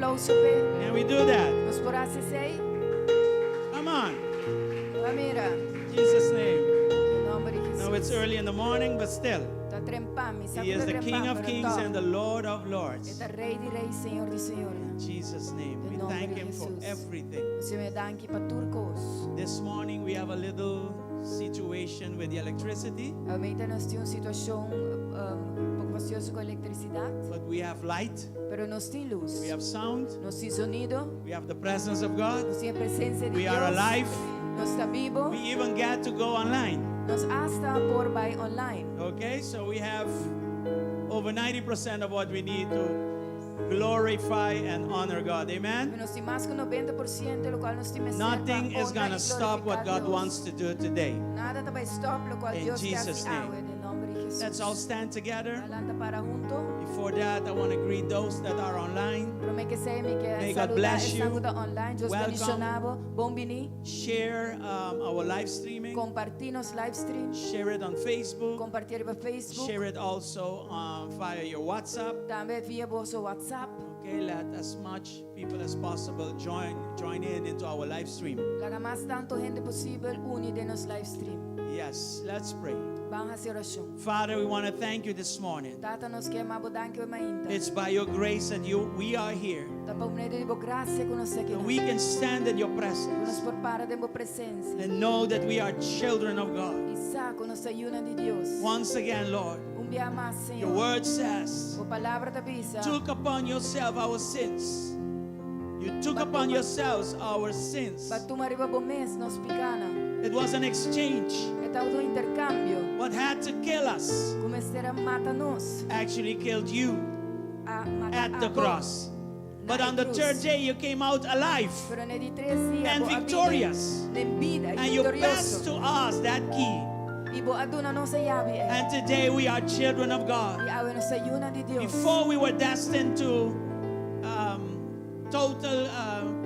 aplouso p'e. Can we do that? Nos por hasi esei? Come on. Ban mira. In Jesus' name. Den nòmber di Now it's Jesus. early in the morning, but still. Ta trempan, mi sa He ku is ta the King trempan, of pero kings tòg. and the Lord of E lords. ta Rei di rei, Señor di señornan. In Jesus' name. Den We nòmber thank di him for Jesus. everything. Nos yam'é danki pa tur kos. This morning we have a little situation with the electricity, Awe mainta nos tin un situashon um, poko fastioso ku elektrisidat, but we have light, pero nos tin lus. we have sound, Nos tin sonido, we have the presence of God, nos tin e presensia di we are Dios. alive. Nos ta bibu. We even get to go online. Nos asta por bai online. Okay, so we have over 90% of what we need to glorify and honor God. Amen. Nos tin mas ku 90% lokual nos tin mester pa Nothing is honra going i to stop what glorifiká God Dios. wants to do today. Nada ta bai stòp lokual In Dios ke Jesus' hasi name. awe den nòmber di Jesus. Let's all stand together. Lanta para huntu. Before that, I want to greet those that are online. Promé ku esei mi ke May God saludá bless esnan you. ku ta online. Dios Welcome. bendishoná bo. Bon biní. Share our live streaming. Kompartí nos live stream. Share it on Facebook. Kompartié riba Facebook. Share it also via your WhatsApp. Tambe via boso WhatsApp. Okay, let as much people as possible join in into our live stream. Laga mas tantu hende posibel uni den nos live stream. Yes, let's pray. Ban hasi orashon. Father, we want to thank you this morning. Tata, nos ke yama bo danki awe mainta. It's by your grace that you we are here. Ta pa medio di bo grasia ku nos ta aki. And we can stand in your Nos presence por para den bo presensia. and know that we are children of God. I sa ku nos ta yunan di Dios. Once again, Lord, Un bia mas, your Señor. word says, Bo palabra ta bisa. took upon yourself our sins. You took upon yourselves our sins. B'a tuma riba bo mes nos pikánan. It was an exchange. E tabata un interkambio. What had to kill us Ku mester a mata nos. actually killed you A mata at the abo cross. But na on the krus. third day, you came out alive Pero na di tres dia and bo a bini victorious. den bida i And you passed viktorioso. to us that key. I bo a duna nos e yabi ei. And today we are children of God. I awe nos ta yunan di Dios. Before we were destined to total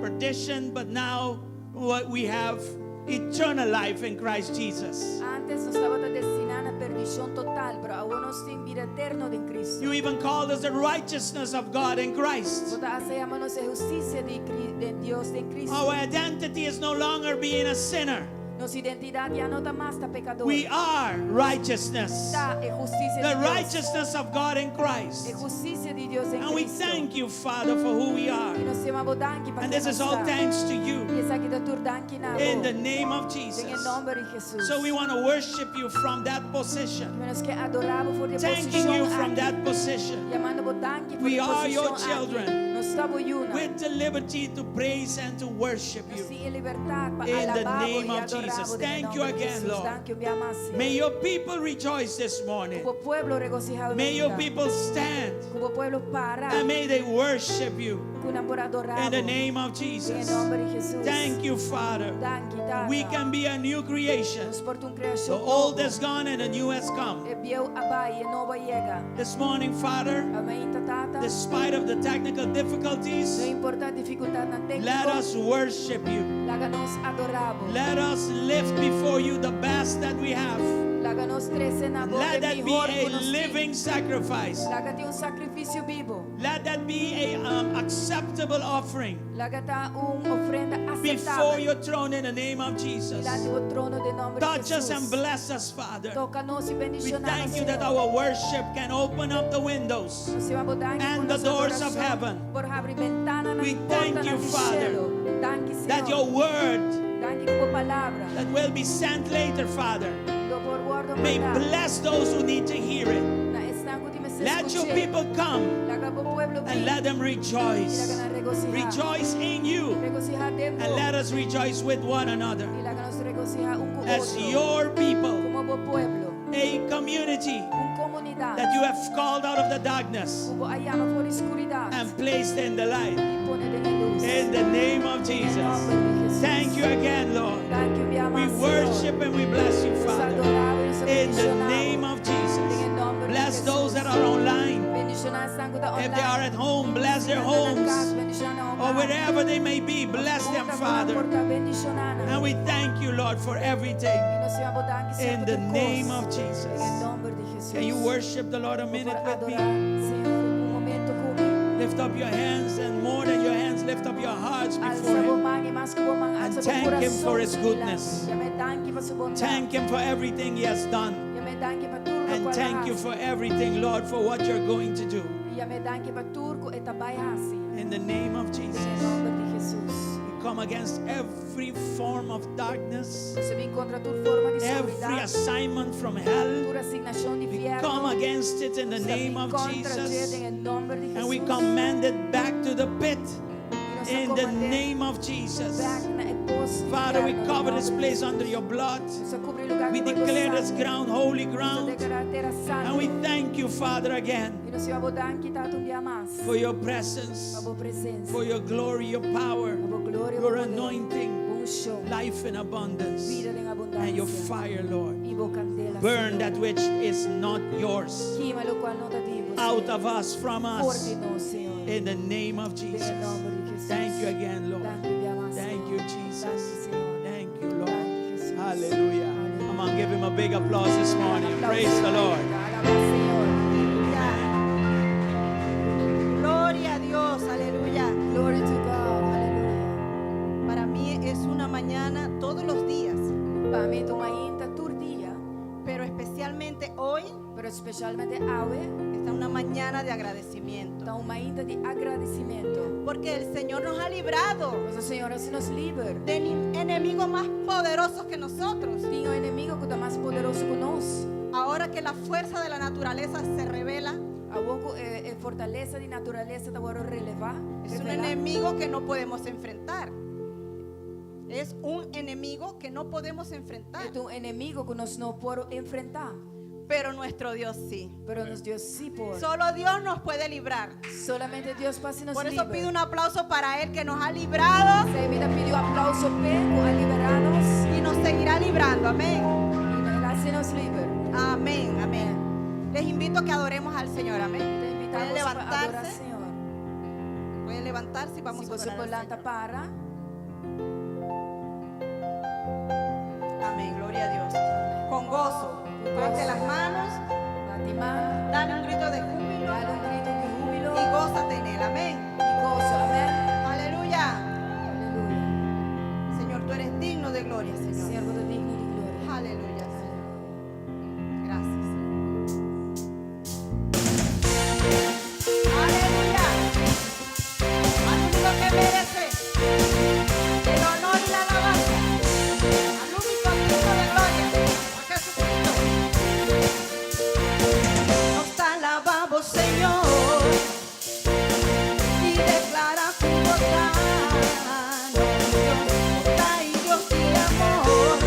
perdition, but now what we have eternal life in Christ Jesus. Antes nos tabata destiná na perdishon total, pero awor nos tin bida eterno den Kristu. You even called us the righteousness of God in Christ. Bo ta hasta yama nos e hustisia di, di Dios den Kristu. Our identity is no longer being a sinner. Nos identidat ya no ta mas ta pekadó. We are righteousness. Ta e hustisia The di Dios. righteousness of God in E Christ. hustisia di Dios den And we Kristu. thank you, Father, for who we are. I nos ta yama bo danki pa And ken this is nos all ta. thanks to you. I esaki ta tur danki na In bo. the name of Den Jesus. nòmber di Jesus. So we want to worship you from that position. Nos ke adorá bo for di Thanking posishon you from aki. that position. Yamando bo danki for We di are your posishon aki. children. Nos ta bo yunan. With the liberty to praise and to worship Nos you. tin e libertat pa In the alabá bo name i of adorá Jesus. bo den Thank you nòmber di again, Jesus. Lord. Danki un bia mas, Señor. May your people rejoice this morning. Ku bo pueblo regosihá May your mainta. people stand. Ku bo pueblo para. And may they worship you. Ku nan por adorá In the bo. name of Den Jesus. nòmber di Jesus. Thank you, Father. Danki, Tata. We can be a new creation. Nos por ta un The kreashon old nobo. is gone and the new has come. E bieu a bai, e nobo a yega. This morning, Father, Awe mainta, Tata. despite of the technical No difficulties, importá difikultatnan let tékniko. us worship you. Laga nos adorá bo. Let us lift before you the best that we have. Laga nos trese na bo Let e that be mihó a ku nos tin. living sacrifice. Laga ta un sakrifisio bibu. Let that be a acceptable offering Laga ta un ofrenda before aseptabel. your throne in the name of Jesus. Dilanti bo trono den nòmber di Touch us and Jesus. bless us, Father. Toka nos i We bendishoná nos, thank you that Señor. our worship can open up the windows Nos ta yama bo danki and ku the nos doors of adorashon heaven. por habri bentananan We i thank portanan you, di Father, shelu. Danki, that Señor. your word Danki ku bo palabra. that will be sent later, Father, Lo por wòrdu may mandá. bless those who need to hear it. Na esnan ku tin mester Let your skuch'é. people come Laga bo pueblo and bin. let them I laga rejoice. nan regosihá. Rejoice in you Regosihá den and bo. let us rejoice with one another I laga nos regosihá un ku as otro. your people, Komo bo pueblo. a community Un komunidat. that you have called out of the darkness Ku bo a yama for di skuridat. and placed in the light. I pone den lus. In the name of Den Jesus. nòmber di Jesus. Thank you again, Lord. Danki un bia We mas, Señor. worship and we bless you, Nos Father. adorá bo i nos In the bendishoná bo. name of Jesus. Den nòmber di Bless those Jesus. that are online. Bendishoná esnan ku ta If they are online. at home, bless their Si nan ta na kas, homes. bendishoná nan Or hogar. wherever they may be, bless them, Unda ku nan Father. por ta, bendishoná nan. And we thank you, Lord, for everything. I nos ta yama bo danki, Señor, In pa the tur kos. name of Jesus. Den nòmber di Jesus. Can you worship the Lord a Por minute with me? adorá, Señor, un momento ku mi. Lift up your hands and more than your hands, lift up your hearts before Alsa bo Him. man i mas ku bo man, And alsa bo thank Him kurason for His su goodness. dilanti. Yam'é danki pa su bondat. Thank Him for everything He has done. Yam'é danki pa tur And loke thank you for everything, Lord, for what you're going to do. Yam'é danki pa tur ku e ta bai hasi. In the name of Den Jesus. nòmber di Jesus. We come against every form of darkness, Nos ta bin kontra tur forma di every oskuridat, assignment from hell. tur asignashon di We fièrnu. come against it in the Nos ta bin name of kontra dje Jesus. den e nòmber di And we Jesus. command it back to the pit I nos ta in the komand'é name of Jesus. bèk na e pos di Father, we fièrnu, den cover this nòmber di place Jesus. under your blood. Nos ta kubri e lugá We ku bo declare this sanger. ground holy Nos ta ground. deklará tera And we santu. thank you, Father, again I nos ta yama bo danki, Tata, un dia mas. for your Pa presence, bo presensia. for your glory, your power, Pa bo gloria, bo your poder, anointing, bo unshon, life in abundance, bida den and your abundansia. fire, Lord. I bo kandela, Burn Señor. that which is not yours Kima lokual no ta di bo, out Señor. of us, from For us, di nos, Señor. in the name of Den Jesus. nòmber di Jesus. Thank you again, Lord. Danki bia mas, Thank Señor. you, Jesus. Danki, Señor. Thank you, Lord. Danki, Jesus. Hallelujah. Hallelujah. Come on, give him a big applause this morning. Aplauso. Praise the Lord. Alabá Señor. Aleluya. Gloria a Dios, aleluya. Glory to God. Aleluya. Para mí es una mañana todos los días, Pa mi ta un mainta tur dia, pero especialmente hoy pero spesialmente awe, está una mañana de agradecimiento. ta un mainta di agradesimentu. Porque el Señor nos ha librado Pasobra Señor a hasi nos liber. de enemigos más poderosos que nosotros. Tin un enemigu ku ta mas poderoso ku nos. Ahora que la fuerza de la naturaleza se revela, Awor ku e fortalesa di naturalesa ta wòrdu revelá. es un revelá. enemigo que no podemos enfrentar. Es un enemigo que no podemos enfrentar, E ta un enemigu ku nos no por enfrentá. pero nuestro Dios sí. Pero nos Dios sí por. Solo Dios nos puede librar. Solamente Dios por hasi nos Por eso liber. pido un aplauso para Él que nos ha librado P'esei mi ta pidi un aplauso p'e ku a liberá nos y nos seguirá librando. Amén. i el a hasi nos liber. Amén, amén. Les invito a que adoremos al Señor. Amén. Ta invitá Pueden boso pa adorá levantarse. Señor. Pueden levantarse y vamos Si a boso adorar al lanta Señor. para. Amén, gloria a Dios. Con gozo. Levante las manos, Bati man, dale un grito de júbilo dal un gritu di húbilo y gózate en Él. Amén. i gosa. Amèn. Aleluya. Aleluya. Señor, tú eres digno de gloria, Señor. Señor, bo ta digno di gloria. Aleluya, Señor. Gracias. Aleluya. Al único que merece el honor y la alabanza. Al único digno de gloria, a Jesucristo. Nos alabamos, Señor, y declara tu bondad. Dios, bondad y Dios y amor.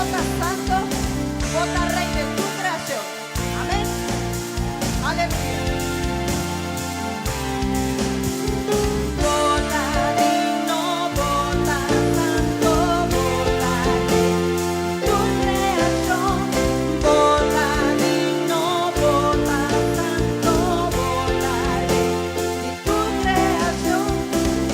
Bo ta santo, Bo ta Rey den tur creacion. Amen. Aleluya. Bo ta digno, Bo ta santo, Bo ta Rey di tur creacion. Bo ta digno, Bo ta santo, Bo ta Rey di tur creacion.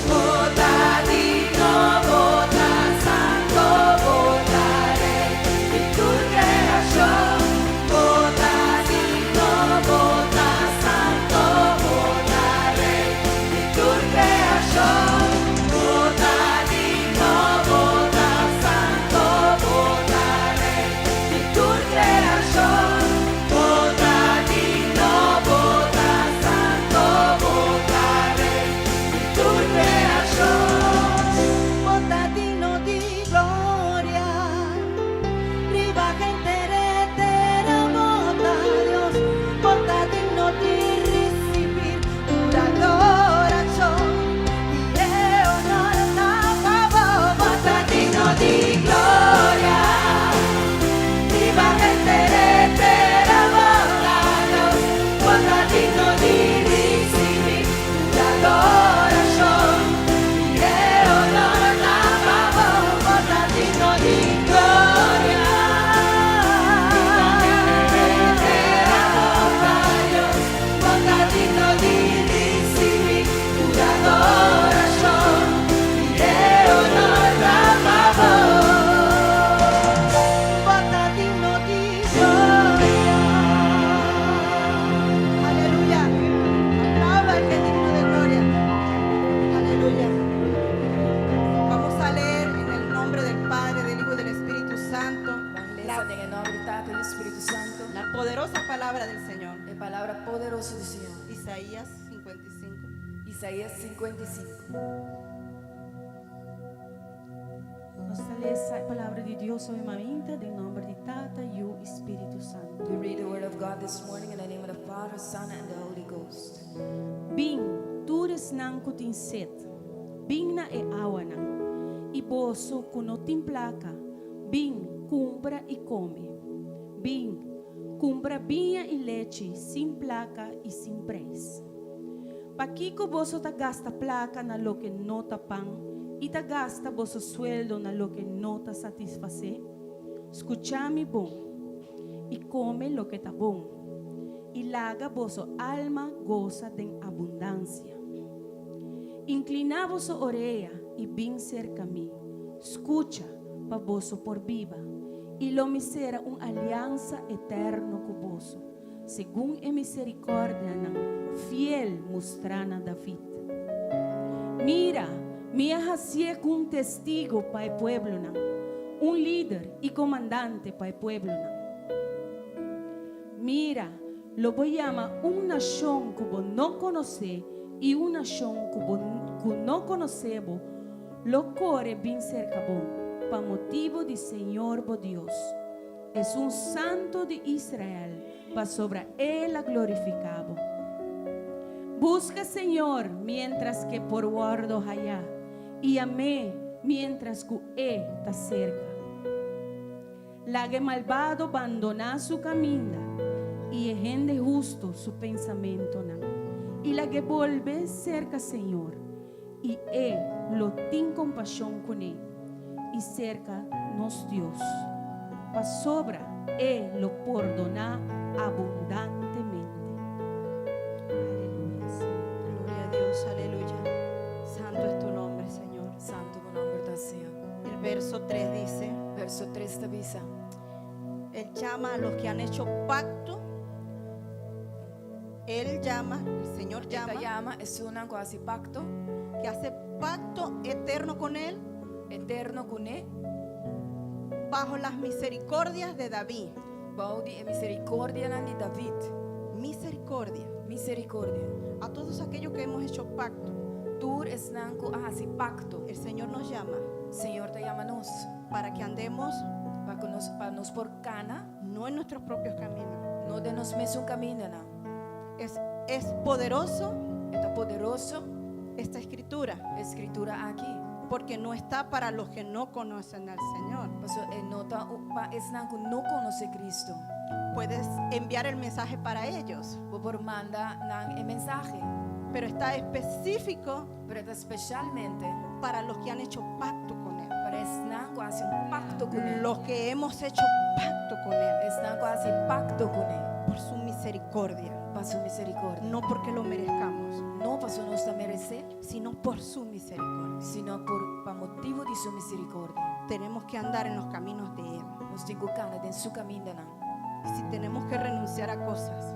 Bo ta digno, Bo ta santo, Bo ta Rey di tur creacion. Bo ta digno, Bo ta santo, Bo ta Rey di tur creacion. Bo ta digno, Bo ta santo, Bo ta Rey di tur creacion. Bo ta digno, Bo ta santo, Bo ta Rey di tur creacion. Bo ta digno di gloria. Riba henter tera Bo ta Dios, Bo ta digno di ricibi tur adoracion y e honor ta pa Bo. Bo ta digno di gloria. Riba henter tera Bo ta Dios, Bo ta digno di ricibi tur adoracion y e honor ta pa Bo. Bo ta digno di gloria. Riba tera Bo ta Dios, Bo ta digno di ricibi tur adoracion y e honor ta pa Bo. Bo ta digno di gloria. Aleluya. Aplauda al que es digno de gloria. Aleluya. Vamos a leer en el nombre del Padre, del Hijo y del Espíritu Santo Ban lesa den nomber di Tata y Spirito Santo. La poderosa palabra del Señor. E palabra poderoso di Señor. Isaías 55. Isaías 55. Nos ta lesa e palabra di Dios awe mainta, den nomber di Tata, Yiu y Spirito Santo. We read the word of God this morning in the name of the Father, Son, and the Holy Ghost. Bin, tur esnan cu tin sed. Bin na e awanan. Y boso cu no tin placa. Bin, cumpra y come. Bin, cumpra biña y lechi sin placa y sin prijs. Pakico boso ta gasta placa na loke no ta pan y ta gasta boso sueldo na loke no ta satisface? Scucha mi bon y come loke ta bon y laga boso alma goza den abundancia. Inclina boso orea y bin cerca mi. Scucha pa boso por biba. Y lo mi cera un alianza eterno cu boso, segun e misericordianan fiel mustra na David. Mira, mi a hacie cu un testigo pa e pueblonan, un lider y comandante pa e pueblonan. Mira, lo bo yama un nacion cu bo no conoce y un nacion cu bo cu no conoce bo lo core bin cerca bo, pa motibo di Señor bo Dios, Esun Santo di Israel, pasobra El a glorifica bo. Busca Señor mientras cu por wordo haya, y yam'E mientras cu E ta cerca. Laga e malbado bandona su caminda y e hende husto su pensamentonan, y lag'e bolbe cerca Señor, y E lo tin compasion cun'e, y cerca nos Dios, pasobra E lo pordona abundantemente. Aleluya, Señor. Gloria a Dios, aleluya. Santo es tu nombre, Señor. Santo bo nomber ta, Señor. El verso 3 dice, Verso 3 ta bisa. Él llama a los que han hecho pacto. Él llama, el Señor E ta llama, yama esunnan cu a haci pacto que hace pacto eterno con Él eterno cune bajo las misericordias de David. Bou di e misericordianan di David. Misericordia. Misericordia. A todos aquellos que hemos hecho pacto, Tur esnan cu a haci pacto. El Señor nos llama Señor ta yama nos para que andemos pa nos por cana no en nuestros propios caminos. No den nos mesun camindanan. Es poderoso E ta poderoso esta escritura e scritura aki. Porque no está para los que no conocen al Señor. Paso e no ta pa esnan ku no konosé Kristu. Puedes enviar el mensaje para ellos, Bo por manda nan e mensahe. Pero está específico Pero e ta spesialmente para los que han hecho pacto con Él. Pa esnan ku a hasi un pakto kuné. Los que hemos hecho pacto con Él Esnan ku a hasi pakto kuné. Por su misericordia. Pa su miserikòrdia. No porque lo merezcamos, No paso nos ta meresé, sino por su misericordia. Sino por pa motibu di su miserikòrdia. Tenemos que andar en los caminos de Él. Nos tin ku kana den su kamindanan. Y si tenemos que renunciar a cosas,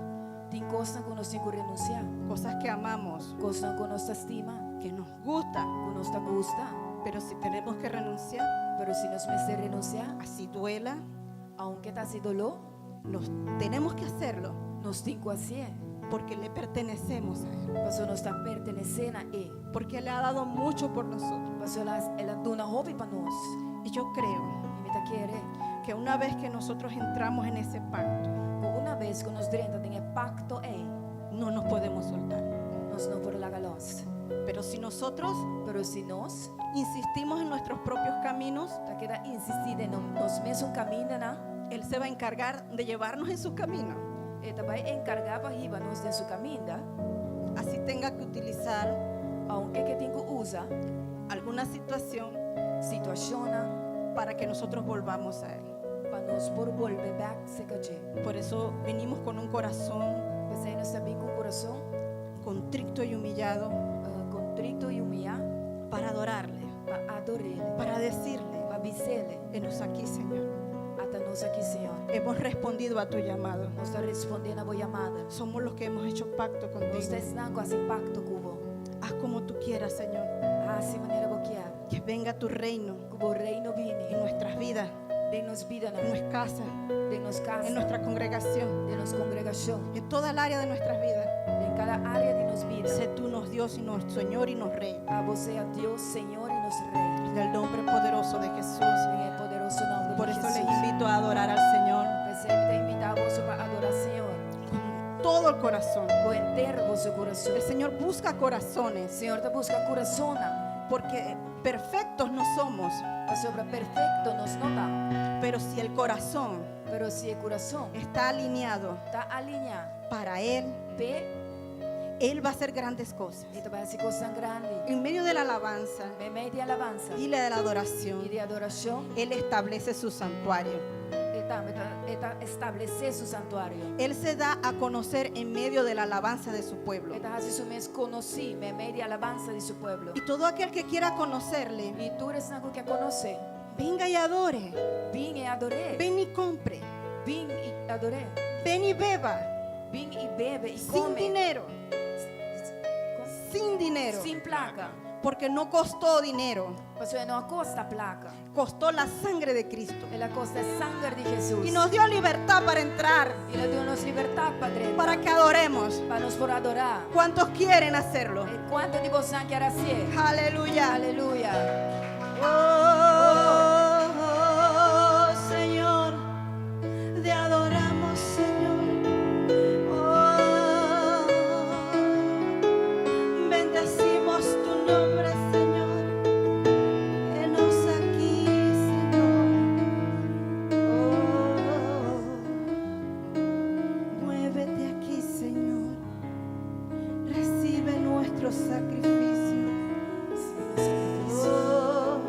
Tin kosnan ku nos tin ku renunsiá. Cosas que amamos, Kosnan ku nos ta stima, que nos gusta, ku nos ta gusta. Pero si tenemos que renunciar, Pero si nos mester renunsiá, así duela, aunke ta hasi doló, nos tenemos que hacerlo nos tin ku hasié. Porque le pertenecemos a Él. Paso nos ta pertenesé na E. Porque Él ha dado mucho por nosotros. Paso el a, el a duna hopi pa nos. Y yo creo I mi ta kere que una vez que nosotros entramos en ese pacto, ku una bes ku nos drenta den e pakto ei, no nos podemos soltar. Nos no por laga los. Pero si nosotros Pero si nos insistimos en nuestros propios caminos, ta keda insistí den nos mesun kamindanan, Él se va a encargar de llevarnos en sus caminos. E ta bai enkargá pa hiba nos den su kaminda, Así tenga que utilizar aunke e tin ku usa alguna situación situashonnan para que nosotros volvamos a Él. Pa nos por bolbe bèk serka dje. Por eso venimos con un corazón P'esei nos ta bin ku kurason contrito y humillado kontrito i humiyá para adorarle, pa ador'é, para decirle, pa bis'é, henos aquí, Señor. Ata nos aki, Señor. Hemos respondido a tu llamado. Nos a respondé na bo yamada. Somos los que hemos hecho pacto contigo. Nos ta esnan ku a hasi pakto ku bo. Haz como tú quieras, Señor. Hasi manera bo ke. Que venga tu reino Ku bo reino en bini nuestras vidas, den nos bidanan, en nuestra casa, den nos kas, en nuestra congregación, den nos kongregashon, en toda el área de nuestras vidas. Den kada área di nos bida. Sé tú nos Dios y nuestro Señor y nos Rey. Abo sea Dios, Señor i nos Rei. En el nombre poderoso de Jesús. Den e poderoso nòmber Por di eso les Hesus. invito a adorar al Señor P'esei mi ta invitá boso pa adorá Señor. Con todo el corazón. Ku henter boso kurason. El Señor busca corazones Señor ta buska kurasonnan. Porque perfectos no somos, Pasobra perfekto nos no ta. Pero si el corazón Pero si e kurason está alineado ta alineá para Él, p'E, Él va a hacer grandes cosas. E ta bai hasi kosnan grandi. En medio de la alabanza Meimei di alabansa y la de la adoración, i di adorashon, Él establece su santuario. E tambe ta, e ta establesé su santuario. Él se da a conocer en medio de la alabanza de su pueblo. E ta hasi su mes konosí meimei di alabansa di su pueblo. Y todo aquel que quiera conocerle, I tur esnan ku ke konos'é, venga y adore. Bin i ador'é. Ven y compre. Bin i ador'é. Ven y beba. Bin i bebe i Sin kome. dinero. Sin dinero. Sin plaka. Porque no costó dinero. Pasobra e no a kosta plaka. Costó la sangre de Cristo. El a kosta sanger di Hesus. Y nos dio libertad para entrar. I el a duna nos libertat pa drenta. Para que adoremos. Pa nos por adorá. ¿Cuántos quieren hacerlo? Kuantu di boso ke hasié? Aleluya. Aleluya. Oh, oh, Señor, te adoramos, Señor. Oh, bendecimos tu nombre, Señor. Henos aquí, Señor. Oh, muévete aquí, Señor. Recibe nuestro sacrificio. Oh,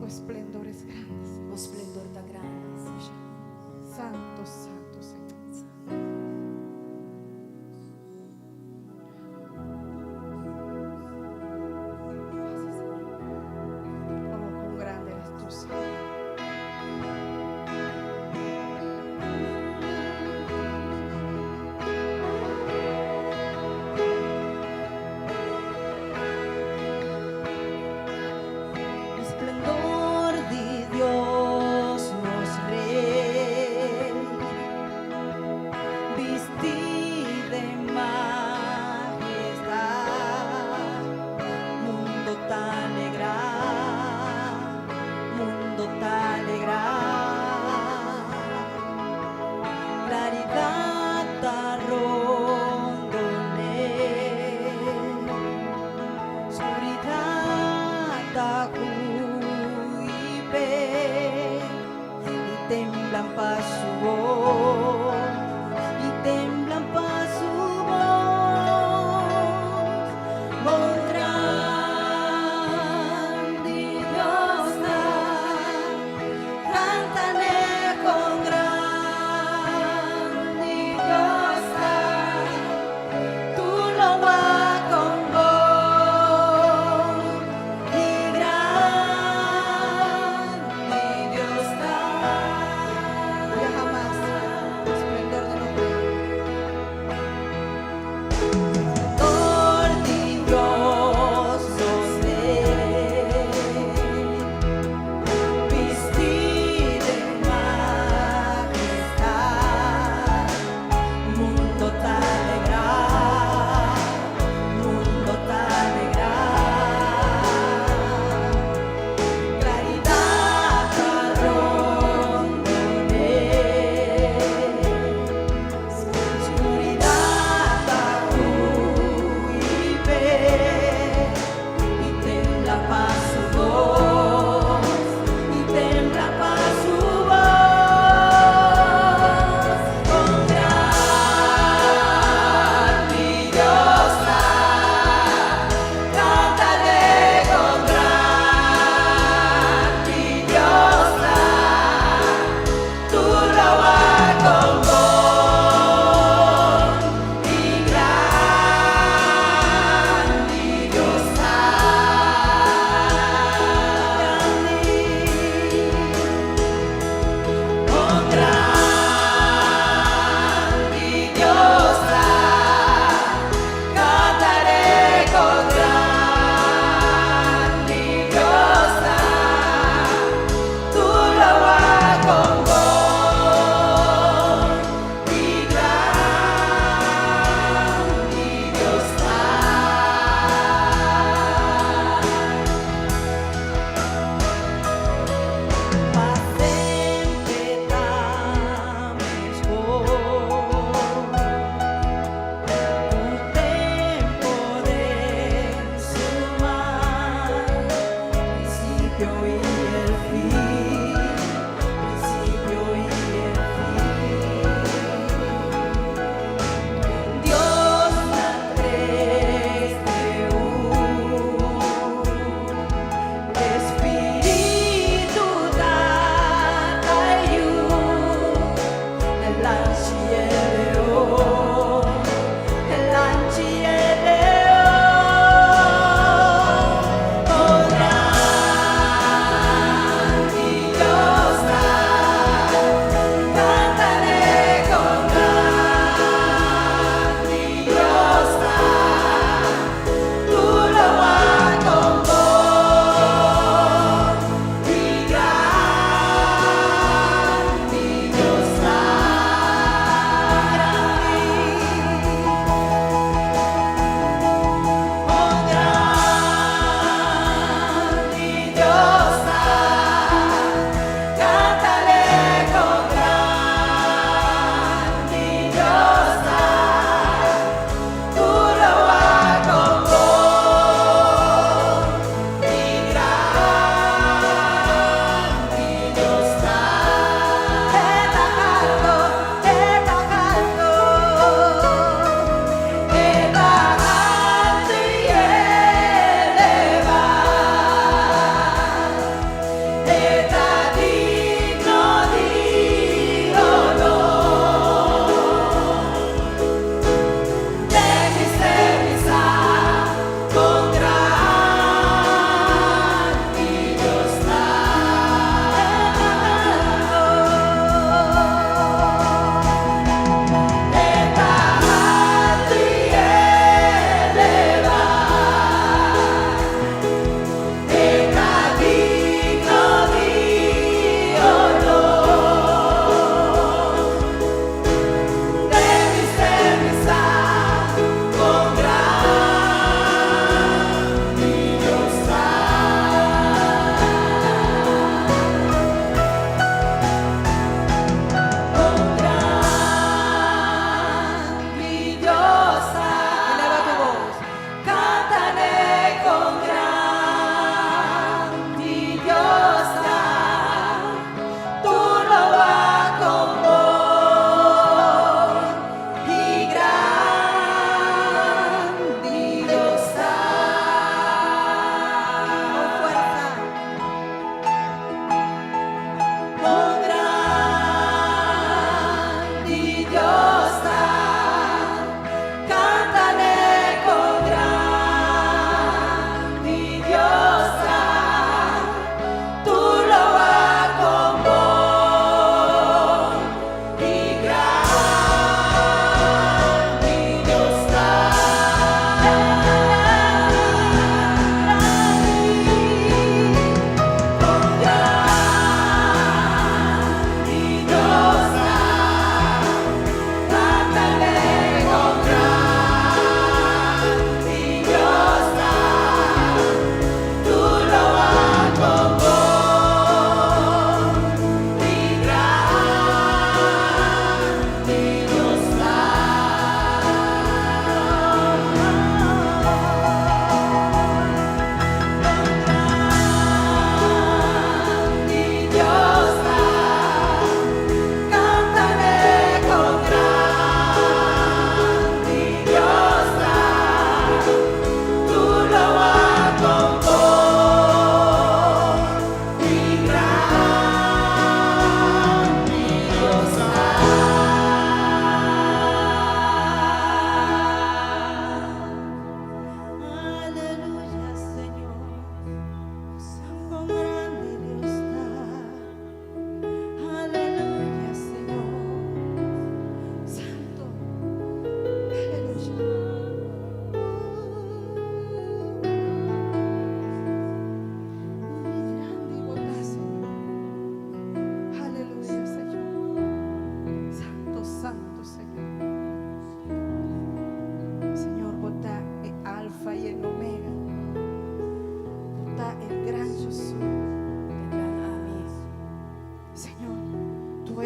esplendor es grande, Señor. Bo splendor ta grandi, Señor. Santo, santo, Señor. Gracias, Señor. Oh, cuán grande eres tú, Señor. Esplendor de Dios nos rey, vestí de majestad, mundo tan alegra, mundo tan alegra, claridad ta rondone. Oscuridad ta hui p'e y temblan pa su voz, y temblan pa su voz. Con grandi Dios ta, cántale con grandi Dios ta. Tur lo wak con bon y grandi Dios ta. Un biaha mas.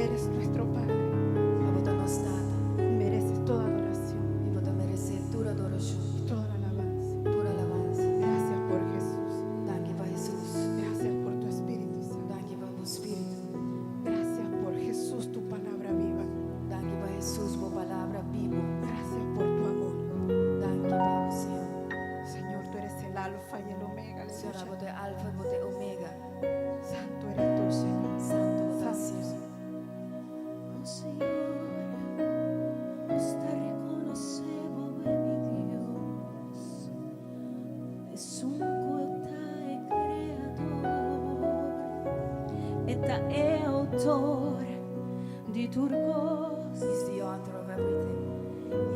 eres nuestro Padre. Abo ta nos Tata. Mereces toda adoración I bo ta meresé tur adorashon, y toda la alabanza. tur alabansa. Gracias por Jesús. Danki pa Hesus. Gracias por tu Espíritu Santo. Danki pa bo Spiritu. Gracias por Jesús, tu palabra viva. Danki pa Hesus, bo palabra bibu. Gracias por tu amor. Danki pa bo, Señor. Señor, tú eres el alfa y el omega. Señor, Aleluya. abo ta Alfa, bo ta Omega. Santo eres tú, Señor. Santu bo ta, Santo. Señor. Oh Señor, nos ta rekonosé bo, mi Dios. Esun ku ta e kreador, e ta e outor di tur kos. He's the author of everything.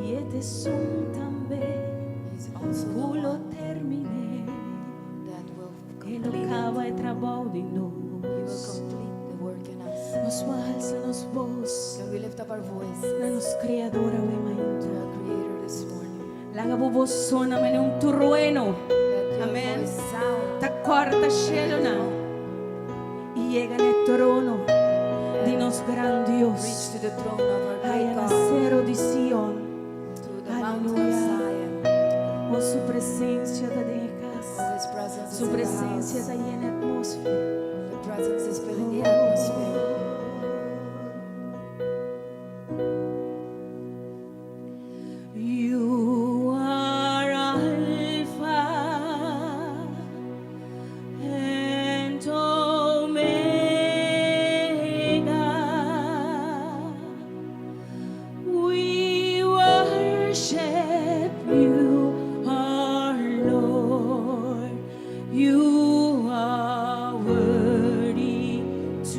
I e ta esun tambe, He's also the ku lo one termin'é. that will E lo complete it. kaba e trabou den He will nos. complete the work in us. Nos por halsa nos bos Can we lift up our voice na nos Kreador awe to mainta? our Creator this morning? Laga bo bos sona manera un trueno. Let your Amen. voice sound. Ta kòrta shelunan. I yega na e trono di nos gran Reach Dios. to the throne of our Aya great na God, Seru di Sion. to the mountain of Aleluya. Zion. Oh, su presensia ta den kas. Oh, His presence is Su in the presensia house. ta den atmósfera. The presence is filling the atmosphere. You are Alpha and Omega. We worship you, our Lord. You are worthy to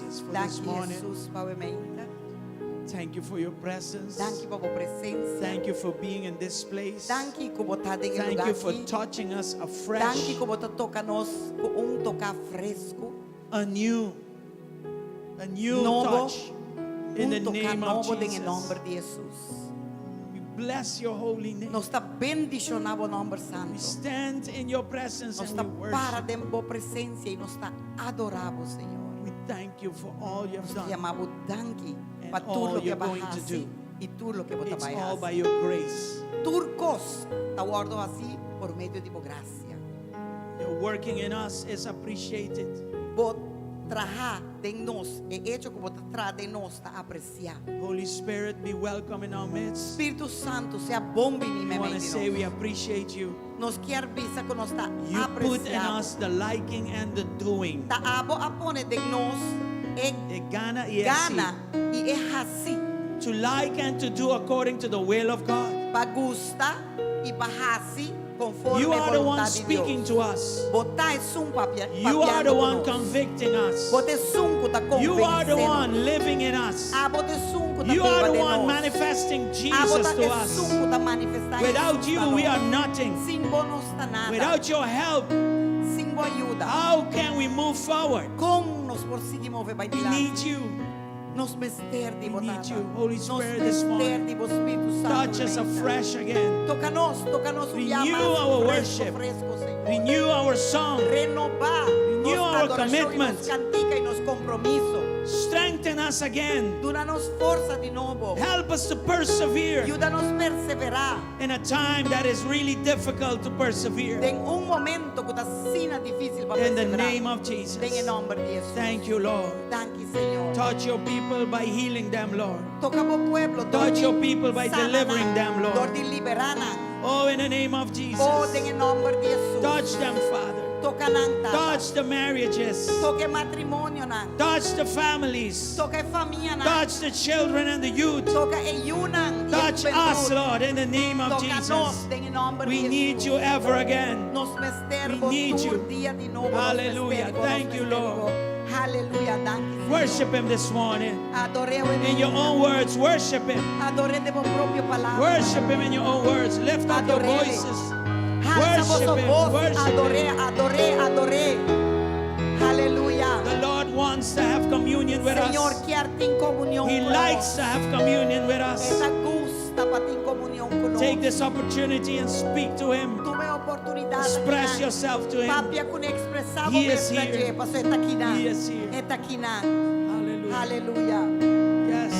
Jesus, for this Danki morning. Jesus pa e mainta. Thank you for your presence. Danki pa bo presensia. Thank you for being in this place. Danki ku bo ta den e Thank lugá you for aki. touching us afresh, Danki ku bo ta toka nos ku un toka fresku. anew, a new Nobo. touch in the Un toka name of nobo den e Jesus. nòmber di Jesus. We bless your holy name. Nos ta bendishoná bo nòmber We santu. stand in your presence Nos and ta we para worship. den bo presensia i nos ta adorá bo, Señor. We thank you for all you've Nos ta done. yama bo danki And pa tur all loke you're bo a going to hasi do. i tur loke bo ta It's bai all by hasi. your grace. Tur kos ta wòrdu hasí por medio di bo grasia. Your working in us is appreciated. Bo traha den nos, e echo ku bo ta traha den nos ta apresiá. Holy Spirit, be welcome in our midst. Spiritu Santu, sea bon biní We meimei want to di say we nos. appreciate you. Nos kier bisa ku nos ta You put in apresiá. us the liking and the doing. Ta abo a pone den nos e E gana i e hasi. gana i e hasi To like and to do according to the will of God. pa gusta i pa hasi konforme You are the one boluntat di speaking Dios. to us. Bo ta esun papia, You are the papiando ku one nos. convicting us. Bo ta esun ku ta You are the konvensé one nos. living in us. Abo ta esun ku ta You are biba the den one nos. manifesting Abo Jesus ta to esun us. ku ta manifestá Without Jesus you, pa we nos. are nothing. Sin bo no ta nada. Without your help, Sin bo ayudo. how can we move forward? Kon nos por sigui move bai We dilanti? need you. Nos mester di We bo need Tata. you. Holy Nos Spirit, this mester morning. di bo Spiritu Santu. Touch us mainta. afresh again. Toka nos, toka nos un Renew dia mas our fresku, worship. fresku, Señor. Renew our song. Renobá Renew nos our adorashon i nos commitment. kantika i nos kompromiso. Strengthen us again. Duna nos forsa di nobo. Help us to persevere Yuda nos perseverá in a time that is really difficult to persevere. den un momento ku ta asina difísil pa In the perseverá. name of Den e Jesus. nòmber di Jesus. Thank you, Lord. Danki, Señor. Touch your people by healing them, Lord. Toka bo pueblo, Touch your people by sana delivering nan, them, Lord. Dor di liberá nan. Oh, in the name of Jesus. Oh, den e nòmber di Jesus. Touch them, Father. Toka nan, Tata. Touch the marriages. Toka e matrimonionan. Touch the families. Toka e famianan. Touch the children and the youth. Toka e yunan. Touch us, Lord, in the name of Toka nos Jesus. den e nòmber We di need Jesus. you ever again. Nos mester We bo need tur you. dia di nobo. Nos Hallelujah. mester bo, nos Thank you, mester Lord. bo. Hallelujah. Danki, Señor. Worship Him this morning. Ador'é In your own words, worship Him. Ador'é den bo propio palabra. Worship Him in your own words. Lift up your Ador'é. voices. Alsa Worship boso Him. bos. Worship Him. Ador'é, ador'é, ador'é. Hallelujah. The Lord wants to have communion with Señor us. kier tin komunion He ku likes nos. to have communion with us. E ta gusta pa tin komunion ku nos. Take this opportunity and speak to Him. Tuma e oportunidat Express yourself to Him. Papia kuné, ekspresá He is bo here. mes, e ta akinan. He is here. E ta akinan. Hallelujah. Hallelujah. Yes.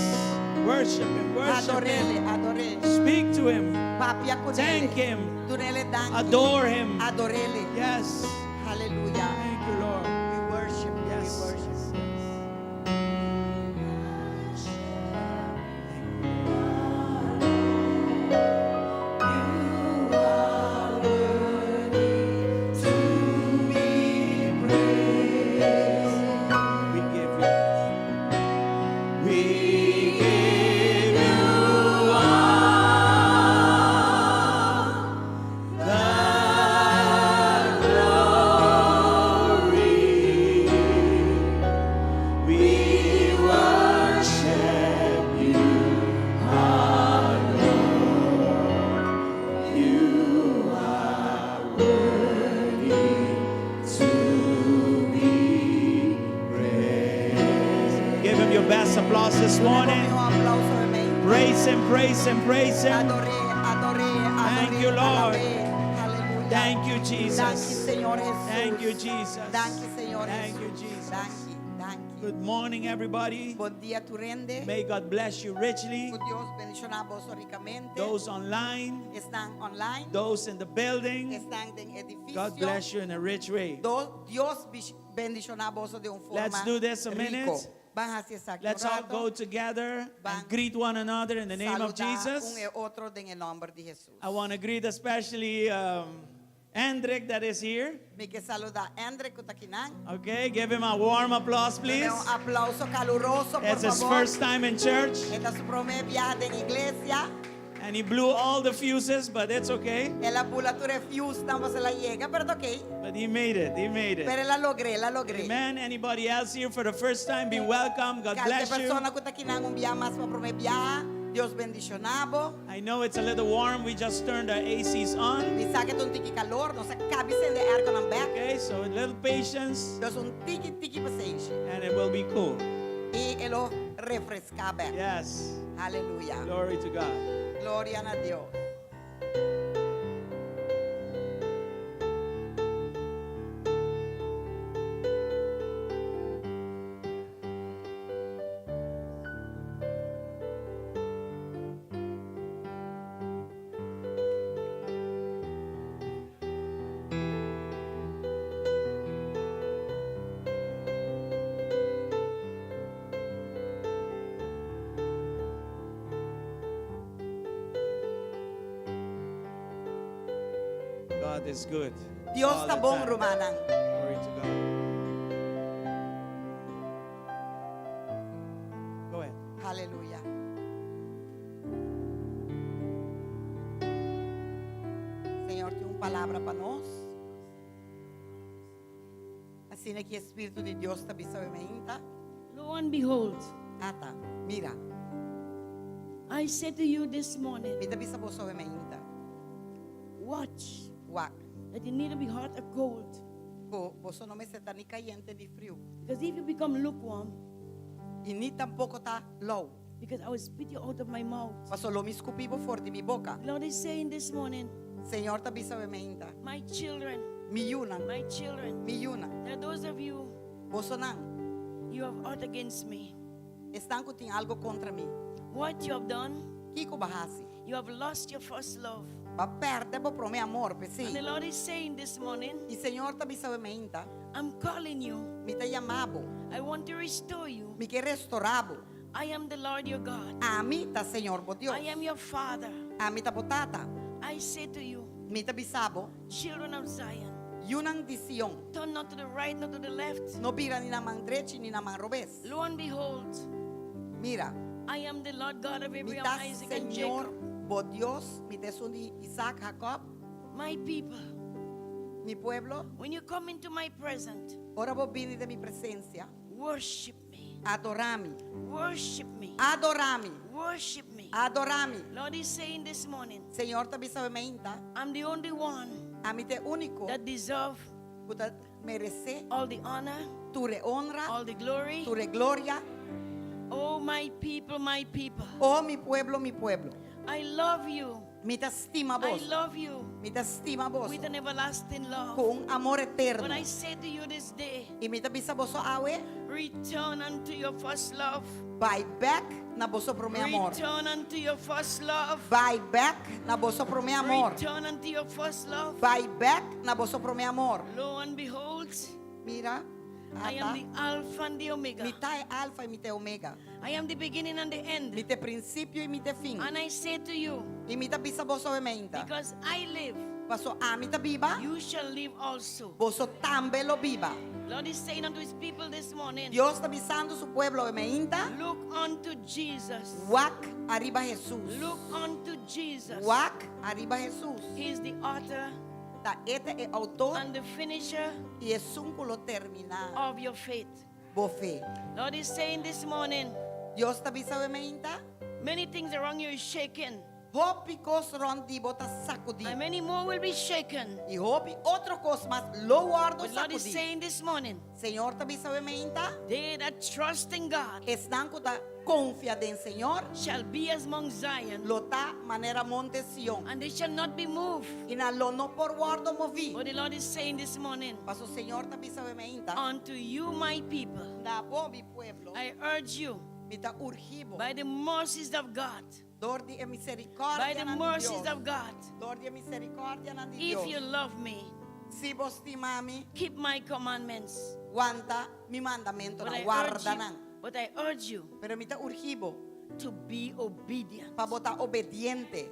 Worship Him. Worship Ador'é, Him. ador'é. Speak to Him. Papia kuné. Thank Him. Dun'é danki. Adore Him. Ador'é. Yes. Hallelujah. Thank you, Lord. We worship you. Yes. We worship Yes. you. Yes. We give you. We give you all the glory. We worship you, our Lord. You are worthy to be praised. Give him your best applause this morning. Mihó aplouso amen. Praise him, praise him, praise him. Ador'é, ador'é, ador'é. Thank you, Lord. Alab'é. Hallelujah. Thank you, Danki, Jesus. Señor Jesus. Thank you, Jesus. Danki, Señor Thank you, Jesus. Jesus. Danki, danki. Good morning, everybody. Bon dia, tur hende. May God bless you richly. Ku Dios bendishoná boso rikamente. Those online, Esnan online. those in the building, Esnan den edifisio. God bless you in a rich way. Do- Dios bendishoná boso di un forma Let's do this a riku. minute. Ban hasi esaki Let's all rato. go together and Ban greet one another in the name of Saludá un Jesus. e otro den e nòmber di Jesus. I want to greet especially Andrik that is here. Mi ke saludá Andre ku ta akinan. Okay, give him a warm applause, please. Un aplouso kaluroso, por It's his fabor. first time in church. E ta su promé biaha den iglesia. And he blew all the fuses, but it's okay. El a bula tur e fuse-nan pa el a yega, pero ta okay. But he made it. He made Pero it. el a logr'é, el a logr'é. Amen. Anybody else here for the first time, be welcome. God Kualke bless you. persona ku ta akinan un biaha mas pa promé biaha, Dios bendishoná bo. I know it's a little warm. We just turned our ACs on. Mi sa ku ta un tiki kalor, nos a kaba di sende airco-nan bèk. Okay, so a little patience Dus un tiki tiki pasenshi. and it will be cool. I e lo refreská bèk. Yes. Aleluya. Glory to God. Gloria na Dios. God is good. Dios All ta the bon, time. rumannan. Glory to God. Go ahead. Aleluya. Señor tin un palabra pa nos. Asina ku Spiritu di Dios ta bisa mainta. Lo and behold, Ata, mira, I say to you this morning, mi ta bisa boso mainta. watch Wak, that you neither be hot or cold. ku boso no mester ta ni kayente ni friu. Because if you become lukewarm, I ni tampoko ta lou. because I will spit you out of my mouth. Paso lo mi skupi bo for di mi boka. The Lord is saying this morning, Señor ta bisa mainta. my children, Mi yunan, my children, mi yunan. there are those of you, Bosonan, you have ought against me. esnan ku tin algu kontra mi. What you have done, Kiko b'a hasi. you have lost your first love. B'a pèrdè bo promé amor, And the p'esei. Lord is saying this morning, I Señor ta bisa mainta. I'm calling you. Mi ta yama bo. I want to restore you. Mi ke restourá bo. I am the Lord your God. Ami ta Señor bo Dios. I am your Father. Ami ta bo tata. I say to you, Mi ta bisa bo. children of Zion, Yunan di Sion. turn not to the right, not to the left. No bira ni na man drechi ni na man robes. Lo and behold, Mira, I am the Lord God of mi Abraham, ta Isaac, and Señor Jacob. bo Dios, mi ta esun di Isaac, Jacob, My people, mi pueblo. when you come into my presence, Ora bo bini den mi presensia, worship me, adorá mi, worship me, adorá mi, worship me. adorá mi. Lord is saying this morning, Señor ta bisa mainta, I'm the only one ami ta e úniko that deserve ku ta meresé all the honor, tur honra, all the glory. tur gloria. Oh, my people, my people, Oh, mi pueblo, mi pueblo. I love you. Mi ta stima I boso. love you Mi ta stima boso. with an everlasting love. Ku un amor eterno. But I say to you this day, I mi ta bisa boso awe, return unto your first love. bai bèk na boso promé amor. Return unto your first love. Bai bèk na boso promé amor. Return unto your first love. Bai bèk na boso promé amor. Lo and behold, Mira, I am ata, the Alpha and the Omega. mi ta e alfa i mi ta e omega. I am the beginning and the end. Mi ta e prinsipio i mi ta e fin. And I say to you, I mi ta bisa boso mainta. because I live, Paso ami ta biba, you shall live also. boso tambe lo biba. Lord is saying unto his people this morning, Dios ta bisando su pueblo mainta, look unto Jesus. wak ariba Jesus. Look unto Jesus. Wak ariba Jesus. He is the author Ta e ta e outor and the finisher i esun ku lo terminá of your faith. bo fe. Lord is saying this morning, Dios ta bisa mainta, many things around you is shaken, hopi kos rònt di bo ta sakudí. and many more will be shaken. I hopi otro kos mas lo wòrdu But Lord is sakudí. saying this morning, Señor ta bisa mainta, they that trust in God esnan ku ta konfia den Señor, shall be as Mount Zion, lo ta manera Monte Sion. and they shall not be moved. I nan lo no por wòrdu moví. But the Lord is saying this morning, Paso Señor ta bisa mainta, unto you, my people, na bo mi pueblo, I urge you mi ta urgi bo. by the mercies of God, Dor di e miserikòrdia by the di mercies Dios. of God, Dor di e miserikòrdia di if you Dios. love me, Si bo stima mi, keep my commandments. wanta mi mandamentu But nan, I urge warda you, nan. but I urge you Pero mi ta urgi bo to be obedient. pa bo ta obediente.